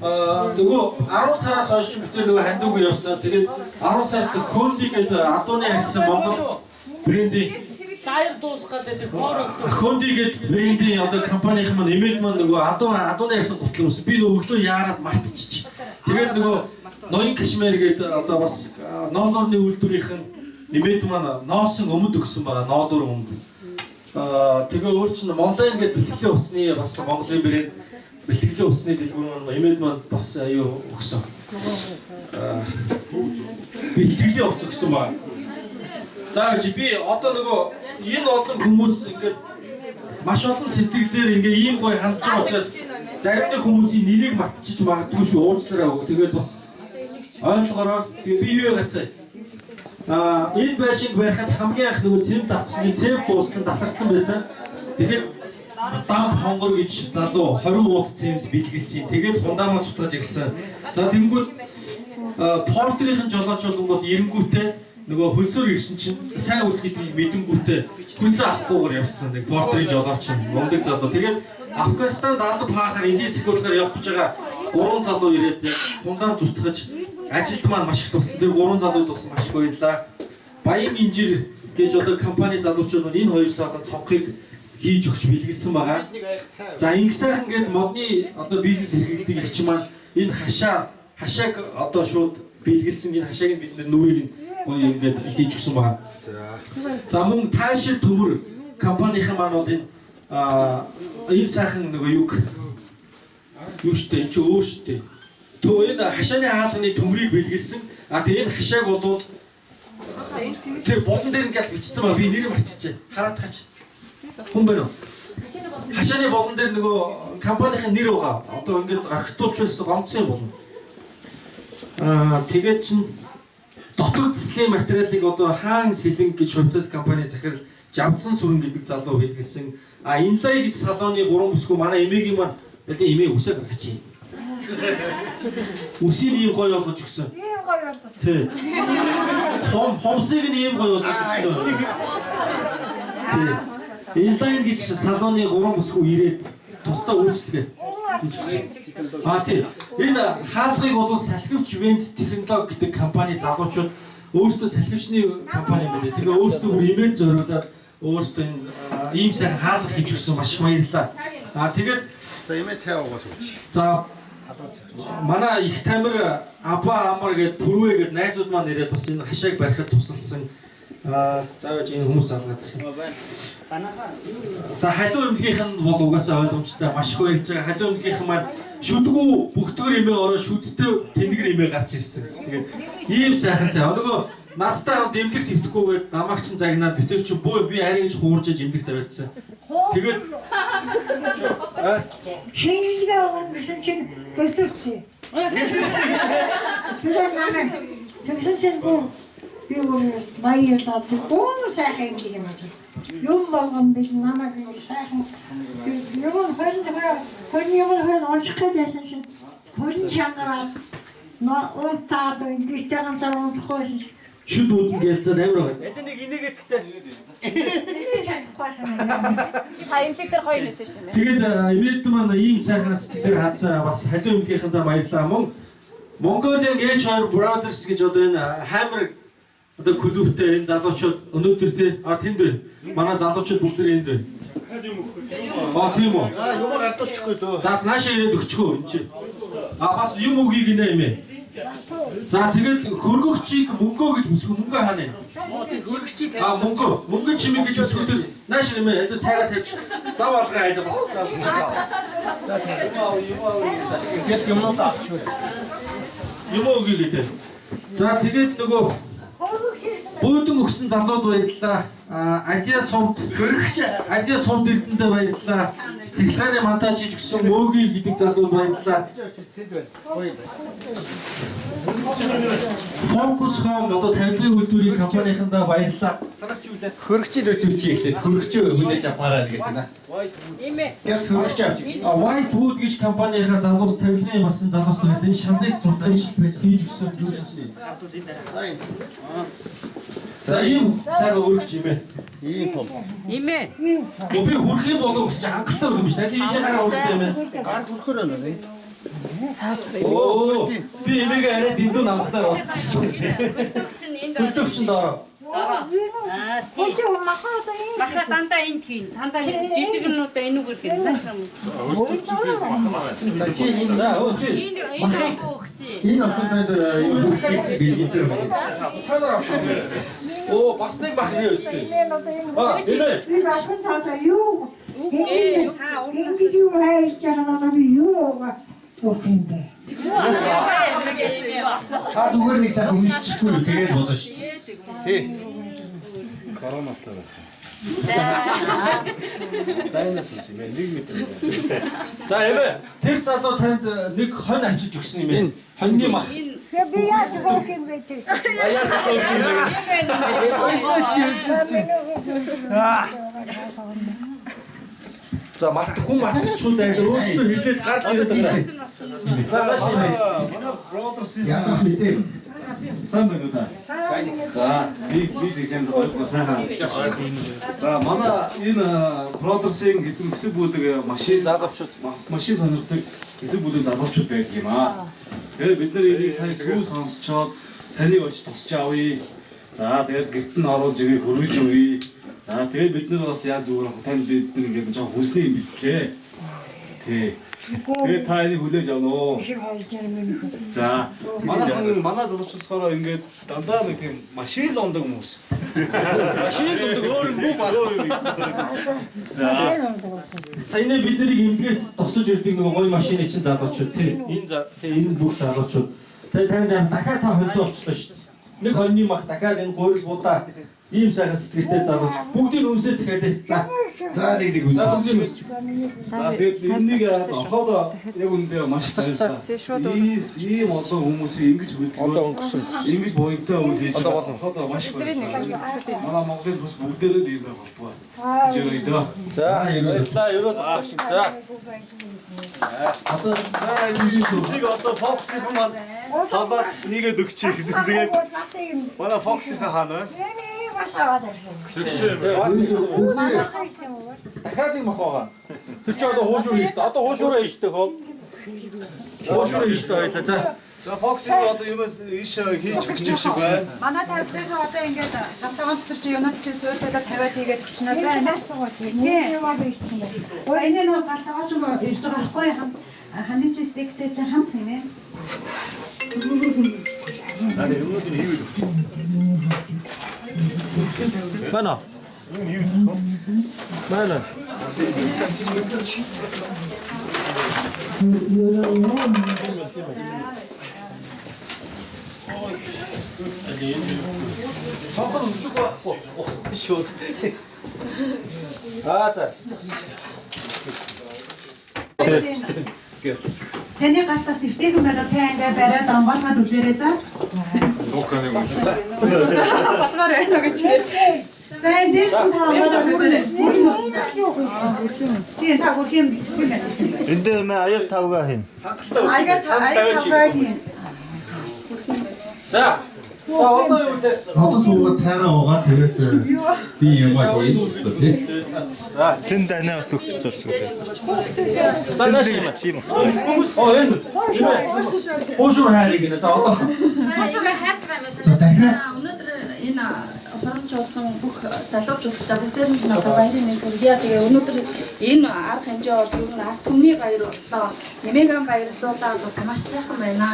Нөгөө 10 сараас хойш бид тэр нөгөө хандууг явсан. Тэгээд 10 сард Хөнди гэдэг адууны арьсан Монгол брендийн Дайр дуусгаад байдаг хоор өгдөг. Хөнди гэдэг брендийн одоо компанийн маань эмээд маань нөгөө адууны арьсан гутал өмсөн. Би нөгөө өглөө яарад мартчих. Тэгээд нөгөө ноён кашмир гэдэг одоо бас ноолорны үйлдвэрийнх нь эмээд маань ноосон өмд өгсөн байгаа. Ноолор өмд. Тэгээ өөр чинь Монлайн гэдэг бэлтгэлийн хувцсны бас Монголын брэнд бэлтгэлийн хувцсны дэлгүүр маань эмээд маань бас аюу өгсөн. Бэлтгэлийн хувцас өгсөн байна. За би одоо нөгөө энэ олон хүмүүс ингээд маш олон сэтгэлээр ингээд ийм гоё хандж байгаа учраас зарим нэг хүмүүсийн нэрийг мартчих магадгүй шүү, уучлаарай. Тэгээд бас ойлгоорой. Тэгээ би юу гатах. Энэ байшинг барихад хамгийн анх нөгөө цемент авчихсан, цемент дууссан, тасарсан байсан. Тэгэхээр дамп хонгор гэж залуу 20 ууд цемент бэлгэлсэн. Тэгээд хундаамаа цутгаж ирсэн. За тэнгүүл портерийн жолооч болонгууд эренгүүтээ нөгөө хөлсөөр ирсэн чинь сайн үс гэдгийг мэдэнгүүтээ хөлсөө авахгүйгээр явсан. Нэг портерийн жолооч мундаг залуу. Тэгээд Афганистанд алба хаахаар эдийн сахиулахаар явах гэж байгаа 3 залуу ирээд яг хундаан зутгаж ажилд маань маш их туссан. Тэр 3 залууд туссан маш их баярлаа. Баян инжир гэж одоо компани залуучууд маань энэ хоёр сайхан цонхыг хийж өгч бэлгэлсэн байгаа. За инг сайхан гээд модны одоо бизнес эрхэлдэг их чинь маань энэ хашааг одоо шууд бэлгэлсэн энэ хашааг нь бид нүрийг нь гоё ингээд хийж өгсөн байгаа. За мөн таашир төмөр компанийн маань бол энэ энэ сайхан нөгөө юу штэ энэ чи өөр штэ. Энэ хашааны хаалганы төмрийг бэлгэлсэн. А тэгээ энэ хашааг бол тэр болон дээр нь газ бичсэн ба би нэрийг мартчихжээ. Хараад тахач. Хүн байна уу? Хашааны болон дээр нөгөө компанийн нэр байгаа. Одоо ингээд архитектурчулсан гомцсон юм болно. Тэгээд чин дотор цэцлийн материалыг одоо хаан сэлэнг гэж Швейцарь компани захирал Жавзан сүрэн гэдэг залуу бэлгэлсэн. А инлай гэж салооны 3 бүсгүй манай эмээгийн маань бэлэн эмээ үсээ гаргаж юм. Үсийг ийм гоё болгож өгсөн. Ийм гоё болгож. Тий. Хомсыг нь ийм гоё болгож өгсөн. Тий. Инлайн гэж салооны 3 бүсгүй ирээд тусдаа үйлчлэгээ. А тий. Энэ хаалгыг бол салхивч Вент технологи гэдэг компани залуучууд өөрсдөө салхивчны компани юм байна. Тэгээ өөрсдөө бүр имэйл зориулаад өөрсдөө энэ ийм сайхан хаалга хийж өгсөн, маш их баярлалаа. А тэгээд за имэйл цай уугаас өгч. За манай их тамир Аба Амар гээд Пүрвэ гээд найзууд маань ирээд бас энэ хашааг барихад тусалсан. За энэ хүмүүс залгаад их юм. За халуун эмнэлгийнх нь бол угаасаа ойлгомжтой, маш их баярлж байгаа. Халуун эмнэлгийнхэн маань шүдгүү бүгдгөр эмээ ороо шүдтэй тэнгэр эмээ гарч ирсэн. Тэгээд ийм сайхан цай. Нөгөө надтай хамт эмнэлэг твдэхгүйгээд намайг чинь загнаад битэр чи бөө би арай гэж хуурж иж эмнэлэг тавиадсан. Тэгээд шинжилгээ өгөн гэсэн чинь гэртэлсэн. Тэгээ намайг тэгсэн чинь би баярлаад гоо сайхан юм аа. Юм болгон би намайг сайхан юм 20 юм хойно унших гэж байсан чинь 20 чангараад унтаад ингэж ганцаар унтах байсан. Шүд үүдэн гэлцээд амар байгаа. Алин нэг инээгээд гэхдээ Та эмнэлэг дээр гоё нээсэн шүү дээ. Тэгээд эмээд маань ийм сайхан сэтгэлээр хандсан бас халуун эмнэлгийнхэндээ баярлалаа. Мөн Mongolian H2 Brothers гэж одоо энэ Hammer одоо клубтэй энэ залуучууд өнөөдөр тий тэнд байна. Манай залуучууд бүгд энд байна. А тийм үү? Аа юм гардуулчихгүй дөө. За наашаа ирээд өгчихөө энэ чи. А бас юм үгийг гинэ юм ээ. За тэгээд хөргөгчийг мөнгөө гэж бүсгүй мөнгөө хаана вэ? Хөргөгчийг А мөнгөө мөнгө чимээ гэж бүсгүйтэй нааш юм ээ аль цайгаа тавьч. Зав алгаа айл бас. За за. Ингээс юмнууд авчих. Юм үгийг гэдэг. За тэгээд нөгөө буудан өгсөн залууд баярлалаа. Адиа сумд хөргөгч Адиа сумд эрдэнэтэй баярлалаа. Цэглэгааны монтаж хийж өгсөн Мөөги гэдэг залууд баярлалаа. Focus Home одоо тавилгын үйлдвэрийн компанийнхандаа баярлалаа. Хөргөгчийг үзүүлчих эхлээд хөргөгчөө хүлээж авмаараа гэдэг байна. Яс хөргөгч авч. White Wood гэж компанийнхаа залуус тавилгын болсон залуус нар энэ шалыг зурцаж хийж өгсөн. За ийм сайхан өргөж юм ээ. Ийм том. Имээ. Би хүрх юм болов гэж хангалттай өргөн биш. Аль ийшээ гараа хүрэх юм бэ? Гар хүрхөр байна уу? Оо би эмээгээ арай дэндүү намхнаар бодчихсон. Хөлдөг чинь энд Хөлдөг чинь доороо. Аа тийм. Маха дандаа энд хийн. Дандаа жижигнүүдээ энүүгээр хийн. За чи энэ за өө чи махыг энэ охин танд юм бүгдийг бэлгэж байгаа юм. Та нар авчих. Оо бас нэг мах ирээ өстэй. Аа эмээ. Би бахан одоо юу? Ингэж юу хайж байгаа одоо би юу өгөх юм бэ? Та зүгээр нэг сайхан үнсчихгүй юу? Тэгээд болно шүү дээ. Тий. Коронатай байх. За энэс ус юм ээ. 1 м зай. За эмээ тэр залуу танд нэг хонь авчиж өгсөн юм ээ. Хоньны мах. Би яаж өгөх юм бэ тэр? Аяас өгөх юм бэ? Ойсооч ойсооч. За. За хүн мартчихгүй дайр өөрсдөө хилээд гарч ирээд байна. За нааш манай Brothers-ийн яах вэ? Сайн байна уу та? За би тэгж юм ойлгоо сайхан. За манай энэ Brothers-ийн хэдэн хэсэг бүлэг машин залуучууд машин сонирхдаг хэсэг бүлэг залуучууд байдаг юм аа. Тэгээд бид нар энийг сайн сүү сонсчоод таныг очиж тусч авъя. За тэгээд гэрт нь оруулж ирээ хөрвүүлж өгье. За тэгээд бид нар бас яа зүгээр танд бид нар ингээд жоохон хүнсний юм бэлтлээ. Тий. Тэгээд та энийг хүлээж авна уу? За манай залуучууд болохоор ингээд дандаа нэг тийм машин л ондог хүмүүс. Машин л ондог өөр юм уу баг. За. Саяны бид нарыг эмнэлгээс тосож ирдэг нэг гоё машины чинь залуучууд тий. Энэ тий энэ бүх залуучууд. Тэгээд танд дахиад та хоньтой болчлоо шүү дээ. Нэг хоньны мах дахиад энэ гурил будаа ийм сайхан сэтгэлтэй залуу бүгдийг үнсээ дахиалаа. За. За нэг нэг үнсээ. За бүгдийг үнсэж. За тэгээд энийг ороход яг үүндээ маш баярлалаа. Ийм олон хүмүүсийг ингэж хөдөлгөөн. Одоо өнгөрсөн. Ингэж буянтай үйл хийж. Одоо болно. Одоо маш их баярлалаа. Манай Монголын төс бүгдээрээ л ийм байх болтугай. Гэж яръя дөө. За баярлалаа. Ерөөл багш. За. Одоо за энэ хэсгийг одоо Fox-ийн маань салаад нэгээд өгчих гэсэн. Тэгээд манай Fox-ийн хаана байна? мах аваад ирсэн. Дахиад нэг мах байгаа. Тэр чи одоо хуушуур хийхдээ. Одоо хуушуураа хийхдээ хөө. Хуушуураа хийхдээ хоёлаа. За. За Fox-ийг одоо юмас ийш хийж өгч шиг байна. Манай тавилгын одоо ингээд галтгоон дотор чи юунууд чи суурлаад тавиад хийгээд өчнөө. За энэ За энэ нөө галтгоо ч юм ирж байгаа байхгүй хам ханы чи стиктэй чи хамт юм ээ. Аа юмнуудыг хийвэл өгч. Манай. Юм хийвэл өгөх. Манай. Сонгон өмшөг байхгүй. Шүүд. Аа за. Таны гартаас эвтэйхэн байна уу? Та ингээ бариад онгойлгоод үзээрэй за. Дууганы өмшөг. Болгоор байна гэж. За энэ дээр та үзээрэй. Тийм та хөрх юм байна. Энд дээр мэ аяг тавгаа хийн. Аяга тавгаа хийн. За. За одоо юу вэ? Одоо суугаад цайгаа уугаад тэгээд би юм аа хийх ёстой тий. За. Тэн данаа бас өгч зорсон. За нааш юм. Оо энэ. Хуушуур хайрыг гинэ. За одоо. Хуушуур хайрж байгаа юм байна. За дахиад өнөөдөр энэ хоромжуулсан бүх залуучуудтай бүгдээрэнд нь одоо баярын мэнд хүргье. Тэгээ өнөөдөр энэ арга хэмжээ бол ер нь ард түмний баяр боллоо. Нэмэгэн баярлуулаа маш сайхан байна.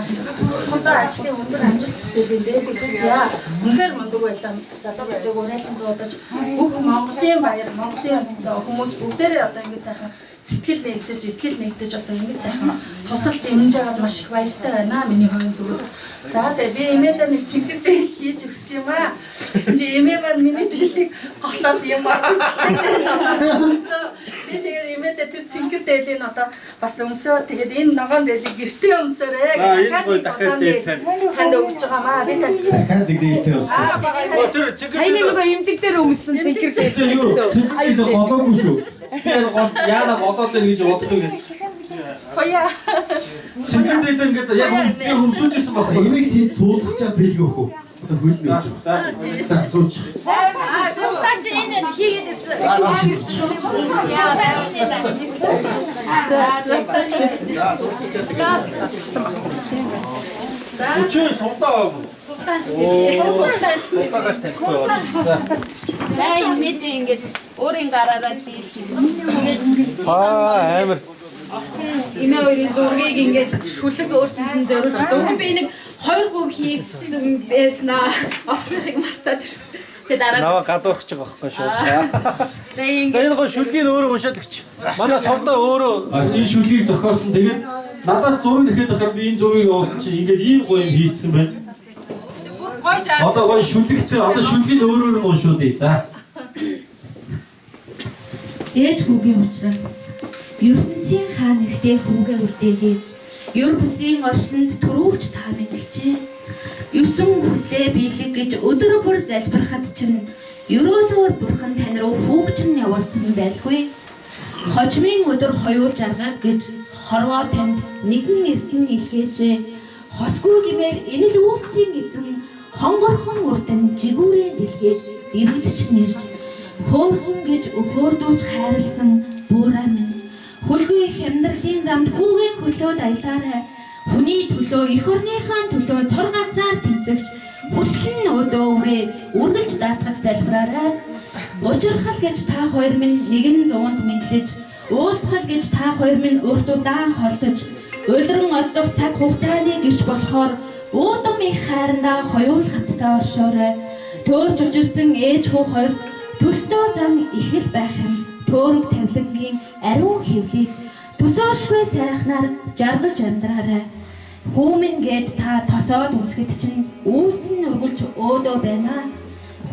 Хонцор ажлын өндөр амжилт хүсэлээ зээлэг хүсье. Үнэхээр мундаг байлаа. Залуучуудыг уриалан дуудаж бүх Монголын баяр, Монголын хүмүүс бүгдээрээ одоо ингэ сайхан сэтгэл нэгдэж, итгэл нэгдэж одоо ингэ сайхан тусал дэмжиж байгаад маш их баяртай байна. Миний хувийн зүгээс. За тэгээ би эмээлээ нэг цэнхэр дээл хийж өгсөн юм аа. Тэгсэн чи эмээ маань миний дээлийг голоод юм аа. Би тэгээд эмээдээ тэр цэнхэр дээлийг одоо бас өмсөө. Тэгээд энэ ногоон дээлийг гэртээ өмсөөрэй гэж дахиад дээл танд өгч байгаа маа. Би танд дахиад нэг дээлтэй болсон. Тэр цэнхэр Саяны нөгөө эмнэлэг дээр өмссөн цэнхэр дээл. Юу? Цэнхэр дээл голоогүй шүү. Би гол яана голоод байна гэж боддог юм. Хоя. Цэнхэр дээл ингээд яг би өмсөж ирсэн байхгүй. Эмийг тэнд суулгачаад бэлгээ өгөх үү? Одоо хөлнө гэж. За. За сууч. Аа, султан чи энэ хийгээд ирсэн. Өчөө сумдаа аваагүй. Султан шүү дээ. Султан шүү дээ. Султаагаас танихгүй яваа. За. За эмээдээ ингээд өөрийн гараараа дийлж исэн. Тэгээд Аа амар. Эмээ хоёрын зургийг ингээд шүлэг өөрсөнд нь зориулж зөвхөн би нэг 2% хийсэн байснаа орхихыг мартаад ирсэн. Тэгээ дараа Наваа гадуурхаж байгаа байхгүй шүү. За ингээд За энэ гоо шүлгийг өөрөө уншаад өгч. Манай сувдаа өөрөө энэ шүлгийг зохиосон. Тэгээд надаас зураг нэхэд байхаар би энэ зургийг явуулсан чинь ингээд ийм гоё юм хийцэн байна. Гоё жаа. Одоо гоё шүлэгтэй одоо шүлгийг өөрөөр нь уншуулъя. За. Ээж хүүгийн учраас ертөнцийн хаан нэгтээ хүүгээ үлдээгээд ер бүсийн орчлонд төрүүлж та мэдлжээ. Есөн хүслээ биелэг гэж өдөр бүр залбирахад чинь ерөөлөөр бурхан тань руу хүүг чинь явуулсан байлгүй. Хожмын өдөр хоёул жаргаг гэж хорвоо танд нэгэн эрдэн илгээжээ. Хосгүй гэмээр энэл үйлцийн эзэн хонгорхон урдан жигүүрээ дэлгээд дэргэд чинь ирж хөөрхөн гэж өхөөрдүүлж хайрлсан буурай минь хөлгүй их амьдралын замд хүүгийн хөлөөд аялаарай. Хүний төлөө эх орныхаа төлөө цор ганцаар тэмцэгч хүсэл нь өдөөврөө үргэлж даатгаж залбираарай. Учирхал гэж та хоёр минь нэгэн зуунд мэдлэж, уулзхал гэж та хоёр минь урт удаан холдож, улиран оддох цаг хугацааны гэрч болохоор уудам их хайрандаа хоёул хамтдаа оршоорой. Төөрч учирсан ээж хүү хоёрт төстөө зан их л байх юм. Төөрөг тавилангийн ариун хөвлийг төсөөлшгүй сайхнаар жаргаж амьдраарай. Хүүмэн гээд та тосоод үсгэд чинь үйлс нь үргэлж өөдөө байна.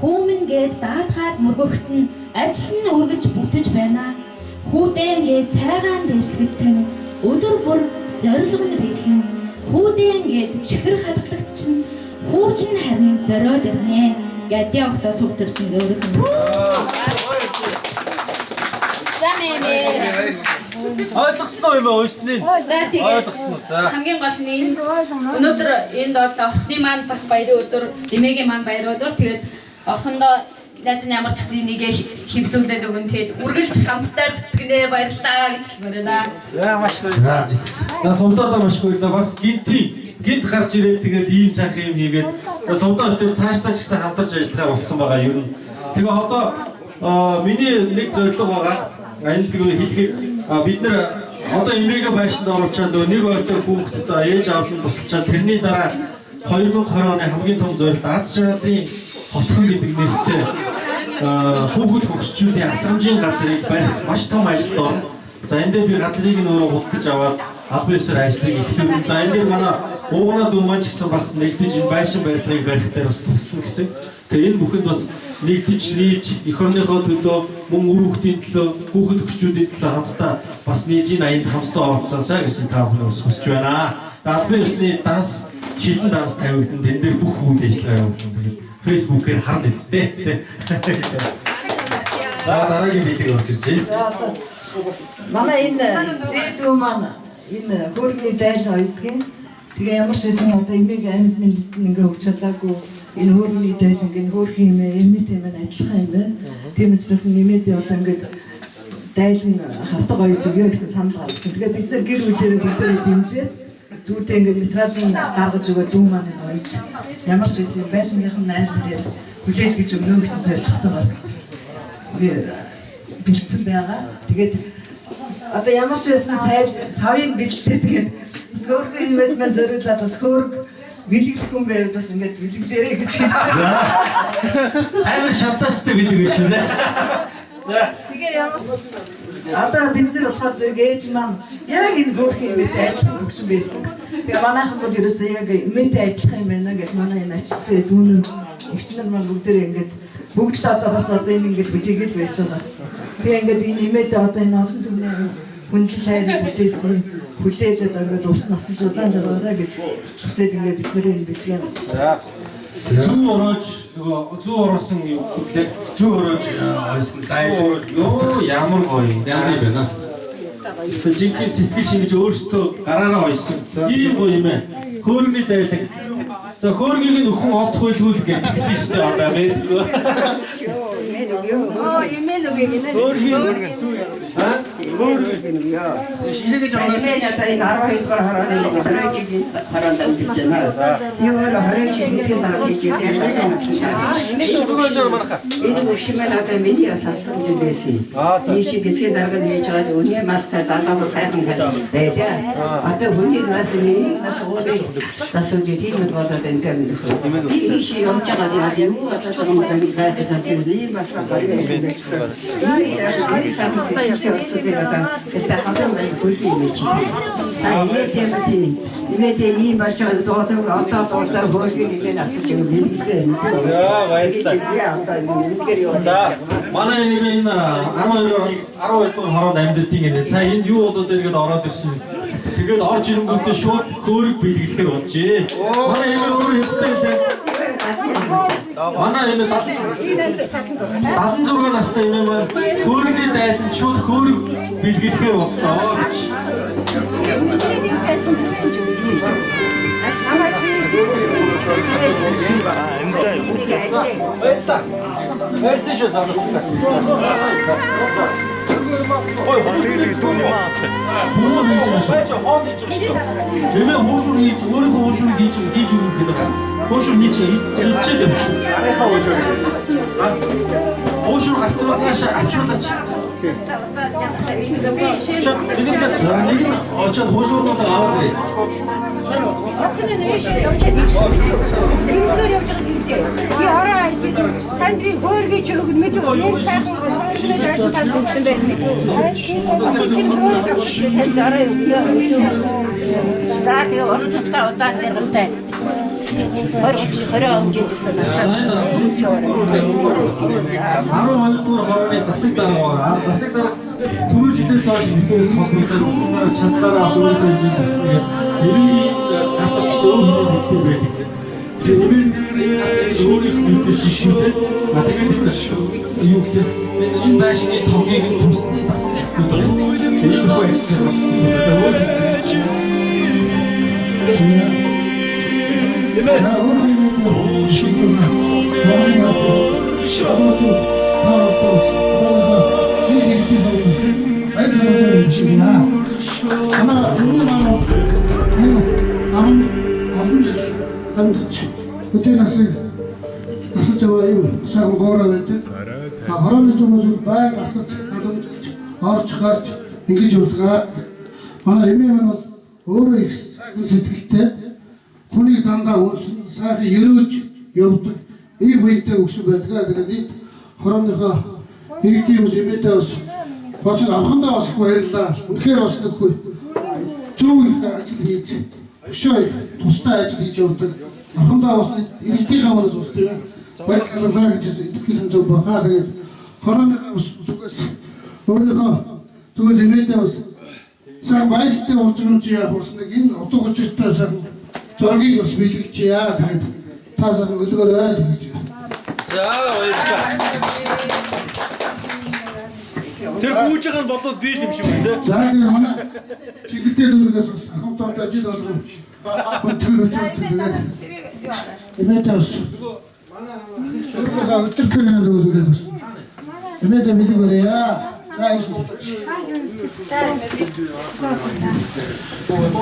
Хүүмэн гээд даатгаад мөргөгт нь ажил нь үргэлж бүтэж байна. Хүүдэн гээд цайгаан дэвшлэгтэн өдөр бүр зорилго нь биелэн. Хүүдэн гээд чихэр хадгалагт чинь хүү чинь харин зориод ирнэ. Гэдээ огтоо сувтар чинь өөрөх нь. За мэмэ. Ойлгосон уу юм уншсныг? За тэгээд Ойлгосон уу? За. хамгийн гол нь энэ өнөөдөр энд бол охины маань бас баярын өдөр, эмээгийн маань баярын өдөр. Тэгээд охиндоо Найз нь ямар ч гэсэн энийгээ хэвлүүлээд өгөн. Тэгээд үргэлж хамтдаа зүтгэнэ, баярлалаа гэж хэлмээр байна. За маш баярлалаа. За сумдаа маш баярлалаа. Бас гинт гарч ирээд тэгээд ийм сайхан юм хийгээд сумдаа өтөр цаашдаа ч гэсэн хамтарч ажиллахаар болсон байгаа юм. Тэгээ одоо миний нэг зорилго байгаа. Энэ тэгээ хэлэхэд бид нар одоо эмээгээ байшинд оруулчаад нөгөө нэг ойтой хүүхдэд ээж аав нь тусалчаад тэрний дараа 2020 оны хамгийн том зорилт Аз жаргалын хотхон гэдэг нэртэй хүүхэд хөгшчүүдийн асрамжийн газрыг барих маш том ажилд орно. За энэ дээр би газрыг нь өөрөө худалдаж аваад албан ёсоор ажлыг эхлүүлнэ. За энэ дээр манай уугнаа дүү маань ч гэсэн бас нэгдэж энэ байшин барилгыг барих дээр бас туслана гэсэн. Тэгээ энэ бүхэнд бас нэгдэж нийлж эх орныхоо төлөө мөн үр хүүхдийн төлөө хүүхэд хөгшчүүдийн төлөө хамтдаа бас нийлж энэ аянд хамтдаа оролцоосай гэж та бүхэн бас хүсэж байна. Албан ёсны данс шилэн данс тавигдан тэн дээр бүх үйл ажиллагаа явуулна. Тэгээд Facebook-ээр харна үсттэй. За дараагийн биелэг орж ирж байна. Манай энэ зээдүү маань энэ хөргөний дайлан оёдгийн. Тэгээ ямар ч байсан одоо эмээг амьд мэнд ингээ өгч чадаагүй. Энэ хөргөний дайлан гэн хөөрхөн юм эмээтэй маань адилхан юм байна. Тийм учраас эмээдээ одоо ингээд дайлан хавтаг оёж өгье гэсэн санал гаргасан. Тэгээ бид нар гэр бүлээрээ бүгдээрээ дэмжиж дүүдээ ингээд материалын гаргаж өгөө дүү маань энэ оёж ямар ч байсан байшингийнх нь найр дээр хүлээл гэж өгнө гэсэн зорилготойгоор бэлдсэн байгаа. Тэгээд одоо ямар ч байсан савыг бэлдээ тэгээд бас хөөрхөн юмэд маань зориулаад бас хөөрг бэлгэлэх хүн байвал бас ингээд бэлгэлээрэй гэж хэлсэн. Амар шантааштай бэлэг биш үү? За тэгээ ямар одоо бид нар болохоор зэрэг ээж маань яг энэ хөөрхөн юмэдтэй адилхан хөгшин байсан. Тэгээ манайхан бол ерөөсөө яг юмэдтэй адилхан юм байна гэж манай энэ ачцээ дүүнэн эгчнэр маань бүгдээрээ ингээд бүгд л одоо бас одоо энэ ингээд бүлээгээд байж байгаа. Тэгээ ингээд энэ эмээдээ одоо энэ олон түмний хүндлэл хайрыг хүлээсэн хүлээж одоо ингээд урт насалж удаан жаргаарай гэж хүсээд ингээд бид нэр энэ бэлгээ гаргасан. Зүү ороож нөгөө зүү оруулсан юм хүлээ. Зүү ороож ойсон дайл. Йоо ямар гоё. Янз юм байна. Эсвэл жинхэнэ сэтгэл шингэж өөртөө гараараа ойсон. Ийм гоё юм ээ. Хөөргөний дайлаг. За хөөргийг нь өхөн олдох байлгүй л гэж тэгсэн шүү дээ одоо мэдгүй. Оо эмээ нүгэ гинэ. Ширээгээ жаахан. Эмээ одоо энэ 12 дугаар хорооны 20 жилийн хороонд амьдарч байна. Юу өөр 20 жилийн дараа хийж байгаа. Энэ өвшмэн одоо миний бас асууж байсан. Ийм шиг эцгийн дарга нь хийж байгаа үнэ малтай залуу сайхан байлаа. Одоо хүний нас миний нас уулын засууж тийм л болоод энэ юм нөхөр. Тийм шиг явж байгаа юм юу болоод байгаа юм бэ гэж гайхсан тийм ийм бас гоё юм байна. За баярлалаа. За манай нэг энэ 12 12 дугаар хороонд амьддаг юм. Сая энд юу болоод байна гэдээ ороод ирсэн. Тэгээд орж ирэнгүүтээ шууд хөөрөг бэлгэлэхээр болжээ. Манай эмээ өөрөө хэвтэй лээ. Манай эмээ 76 настай эмээ маань хөөрөгний дайланд шууд хөөрөг бэлгэлэхээр боллоо гэж. Баярлалаа. Баярлалаа шүү залуучуудаа. Ой, хүүшүүр хийж байгаа шүү. Хоол хийж байгаа шүү. Эмээ хүүшүүр хийж, өөрийнхөө хүүшүүрийг хийж өгнө гэдэг байгаа. Хүүшүүр хийж хийчихэд юм чи. Гарынхаа хүүшүүр. Хүүшүүр гарцсан багаашаа ачуулаач. Чад нэгнээс нэг нь очоод хүүшүүрнүүдээ аваад ирээ. Эндгээр явж байгаа юм тий. Би ороо айсан. Танд би хөөргийч өгнө мэдээ өөр сайхан хөөргөний дайсан танд өгсөн байх. Танд ороо өгнө. За тэгээ уран тустай удаан жаргалтай. 20 20 жил тустай настай. 12 дугаар хорооны засаг дарга байгаа. Засаг дарга түрүү жилээс хойш биднээс холбоотой засаг дарга чадлаараа бас өөрийнхөө хэмжээнд туслана гэдэг. Эмээгийн газарч өөр хүний нэгтэй байдаг. Тэгээ эмээгийн өөрийнх нь нэгтэй шишүүлээд тэгээд энэ юу гэхээр энэ байшингийн тогийг нь тусны татж өгөх гэдэг. Энэ хөө ажиллах байна. Эмээ. Залуучууд та одоо бас одоогийнхаа энэ иргэдийн баярлалаа гэж байна. Манай энэ маань энэ 10 олон жил амьдарч өдний насыг насаж яваа юм сайхан гоороо байдаг. А хорооны зүгээс байнга асарч халамжилж орж гарч ингэж явдаг. Манай эмээ маань бол өөрөө их сайхан сэтгэлтэй хүнийг дандаа үнсэн сайхан ерөөж явдаг ийм хүнтэй өгсөн байдаг. Тэгээд нийт хорооныхоо иргэдийн бас эмээтэй бас бас авхандаа бас их баярлалаа. Үнэхээр бас нэг хүү зөв их ажил хийж өшөө их тустай ажил хийж явдаг. Авхандаа бас иргэдийнхээ өмнөөс бас тийм баярлалаа гэж итгэл зөв баха. Тэгээд хорооныхоо бас зүгээс өөрийнхөө зүгээс эмээтэй бас сайн баястай болж байгаа юм чи яах бас нэг энэ утга учиртай сайхан зургийг бас бэлгэлчихье. Тэгээд та сайхан өлгөөрэй гэж. За баярлалаа. Тэр гүйж байгаа нь бодоод би л юм шиг байна те. За тэгээд манай чиглэлтэй дүүргээс бас ахмад ажил болгон өнтгөр үзүүлдэг. Эмээтэй бас өөрийнхөө өдөртөө зүгээс бас эмээтэй бэлгээрэй. За ийш.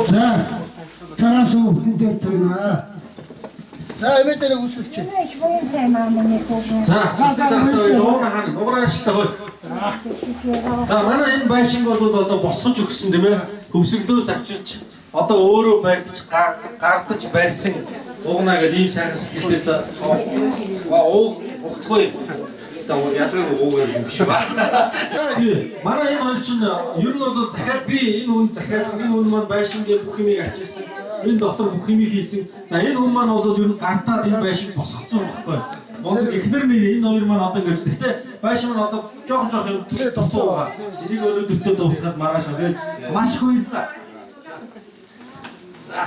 За цагаан сүү энэ дээр тавина. За эмээтэй нэг үсэлч. За уураа хаана уураа шилтэй хой. За манай энэ байшинг бол одоо босгож өгсөн тийм ээ. Хөвсөглөөс авчирч одоо өөрөө барьдаж гардаж барьсан угнаа гэдэг ийм сайхан сэтгэлтэй за ууг ухтахгүй. Одоо ялгаагүй уугаар юм биш ба. Манай энэ хоёр чинь ер нь бол захиал би энэ хүн захиалсан энэ хүн маань байшингийн бүх юмыг авчирсан. Энэ дотор бүх юмыг хийсэн. За энэ хүн маань бол ер нь гартаад энэ байшин босгоцсон байхгүй. Монгол эхнэр нэг энэ хоёр маань одоо ингэж. Гэхдээ байшин маань одоо жоохон жоохон юм дутуу байгаа. Энийг өнөөдөртөө дуусгаад маргааш. Тэгээд маш их баярлалаа. За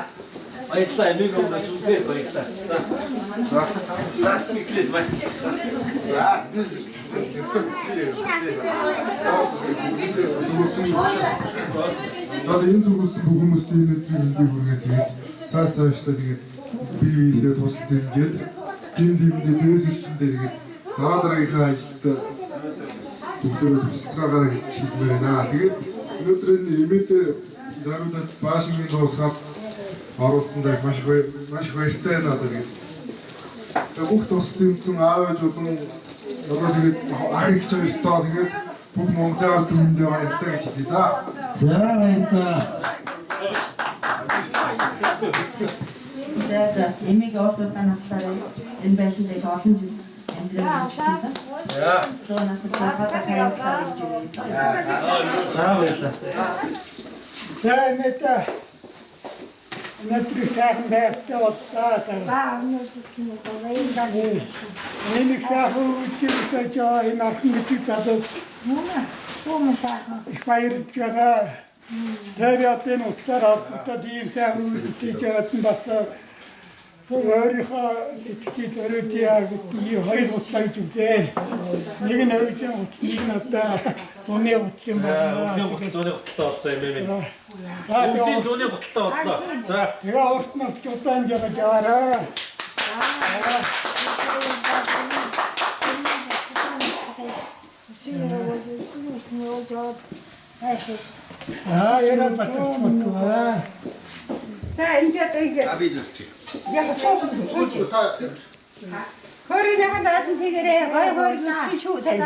баярлалаа. Эмийг өмнөөс үнээр баярлалаа. За. За сэтгэлээд бай. За Одоо энэ зүгээс бүх хүмүүст энэ өдрийн мэндийг хүргээд тэгээд цааш цаашдаа тэгээд бие биендээ тусал дэмжиж дим димдээ дээс ирчэндээ тэгээд дараа дараагийнхаа ажилд бүгдээрээ тусалцгаагаарай гэж хэлмээр байна. Тэгээд өнөөдөр энэ эмээтэй зариулаад баашингийн дуусгаад оруулсандаа маш их баяртай байна одоо тэгээд. Тэгээд бүх тусал дэмжсэн аав ээж болон одоо тэгээд ах эгч хоёртоо тэгээд бүх Монголын ард түмэндээ баярлалаа гэж хэлье. За. За баярлалаа. За за эмийг оолдоо наслаараа энэ байшинд их олон жил амьдрал байна. За. Доо наслаа баярлалаа гэж байна. За баярлалаа. За эмээтэй өнөөдөр сайхан байртай боллоо. Энийг сайхан үзүүлж байгаа энэ архан гэдэг залуу их баярлж байгаа. Тэр одоо энэ утсаар холбогдоод ийм сайхан үйлдэл байгаад нь бас өөрийнхөө итгэл өрөөдөө гэдэг ийм хоёр гутлаа гэж үглээ. Нэг нь өвлийн гутал, нэг нь одоо зуны гутал юм байна. Өвлийн гутал, зуны гуталтай болсон юм ээ. Өвлийн зуны гуталтай боллоо. За. Тэгээ урт нь удаан жагаад яваарай. Аа, яриад батарч магадгүй. За ингээд ингээд. А би зурчих. Яг суух сууж. Хөрөнийхэн даад нь тэгэрээ гой хөрг өгсөн шүү тань.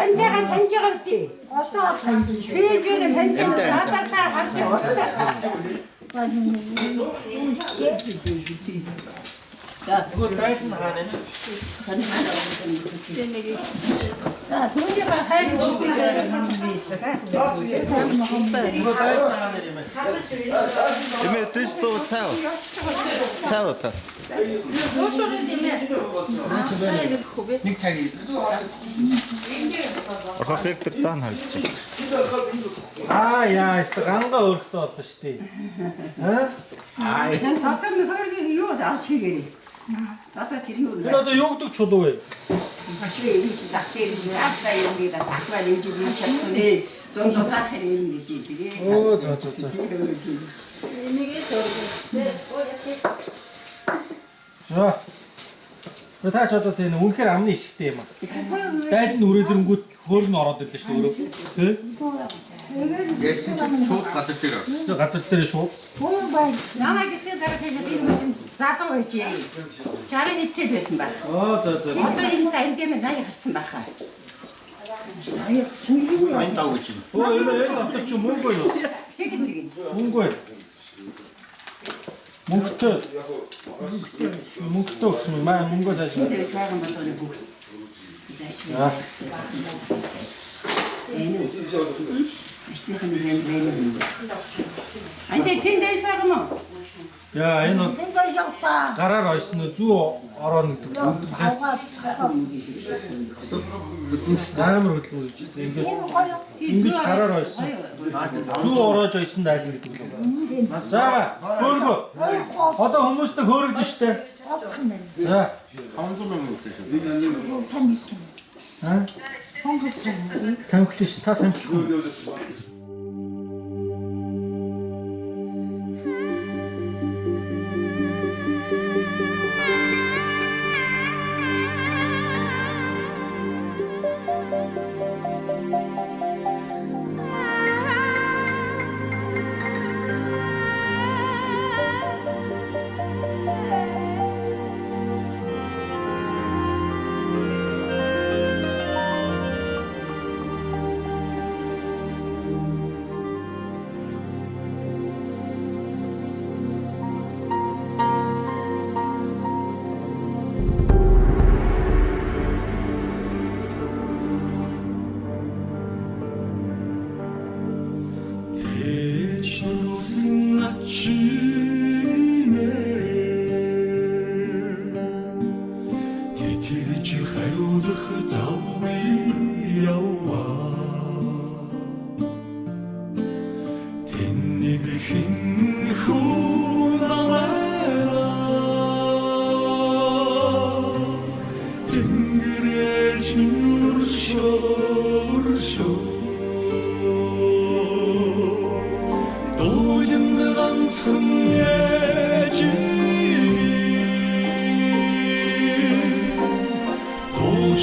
Эндээгээ таньж байгаа үгүй. Одоо таньж. Фэйжээр таньж байгаа. Одоо та харж байгаа. За тэгвэл тайл нь хаана вэ? За түүнийхээ хайр өгч байгаа юм биш үү? Тэгвэл тайл нь хаана юм бэ? Эмээ тийш суу цаа. Цаа та. Нэг цаг. Орхох хэвтер цаана харагдчих. Аа яа, эсвэл ганга өрхтөө боллоо шүү дээ. Аа? Аа. Одоо нөхөргийн юу авч хийгэрээ. Одоо тэр юу Тэр одоо юу гэдэг чулуу вэ? Бачрээ энэ чи зах зээл нь авсаа юм би бас ахвал энэ жил хийж чадахгүй нэ. Зун дутаах хэрэг юм гэж хэлдэг. Оо зөө зөө зөө. Эмигээ зураг. Оо яг хийсэн. За. Та ч одоо тийм үнэхээр амны ишгтэй юм аа. Дайлн үрээд ирэнгүүт хөөр нь ороод ирлээ шүү дээ өөрөө. Тэ? Ярьсан чинь шууд газар дээр орсон. Газар дээр шууд. Намайг эцэг дарга хийхэд энэ хүн чинь залуу байж. 60 нийттэй байсан байх. Аа за за. Одоо энэ энд 80 гарсан байхаа. 85 гэж байна. Өө энэ энэ дотор чи мөнгө байна уу? Тэг тэг. Мөнгө байна. Мөнгөтэй. Мөнгөтэй өгсөн юм аа мөнгөө сайшаа. Тэр сайхан болгоны бүгд. За. Энэ Ашныхын нэг юм байна. Энд чинь дээр сайхан уу? Яа энэ бол гараар ойсон нь зүү ороо гэдэг. Амар хөдөлмөр гэж. Ингээд ингэж гараар ойсон. Зүү ороож ойсон дайлна гэдэг юм. За хөөргөө. Одоо хүмүүстэй хөөрөглөн штэ. За 500 мянган үтэй шүү. Аа? Тамхилаа ш. Та тамхилах уу?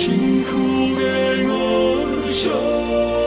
Шинхүүгэн оршоо.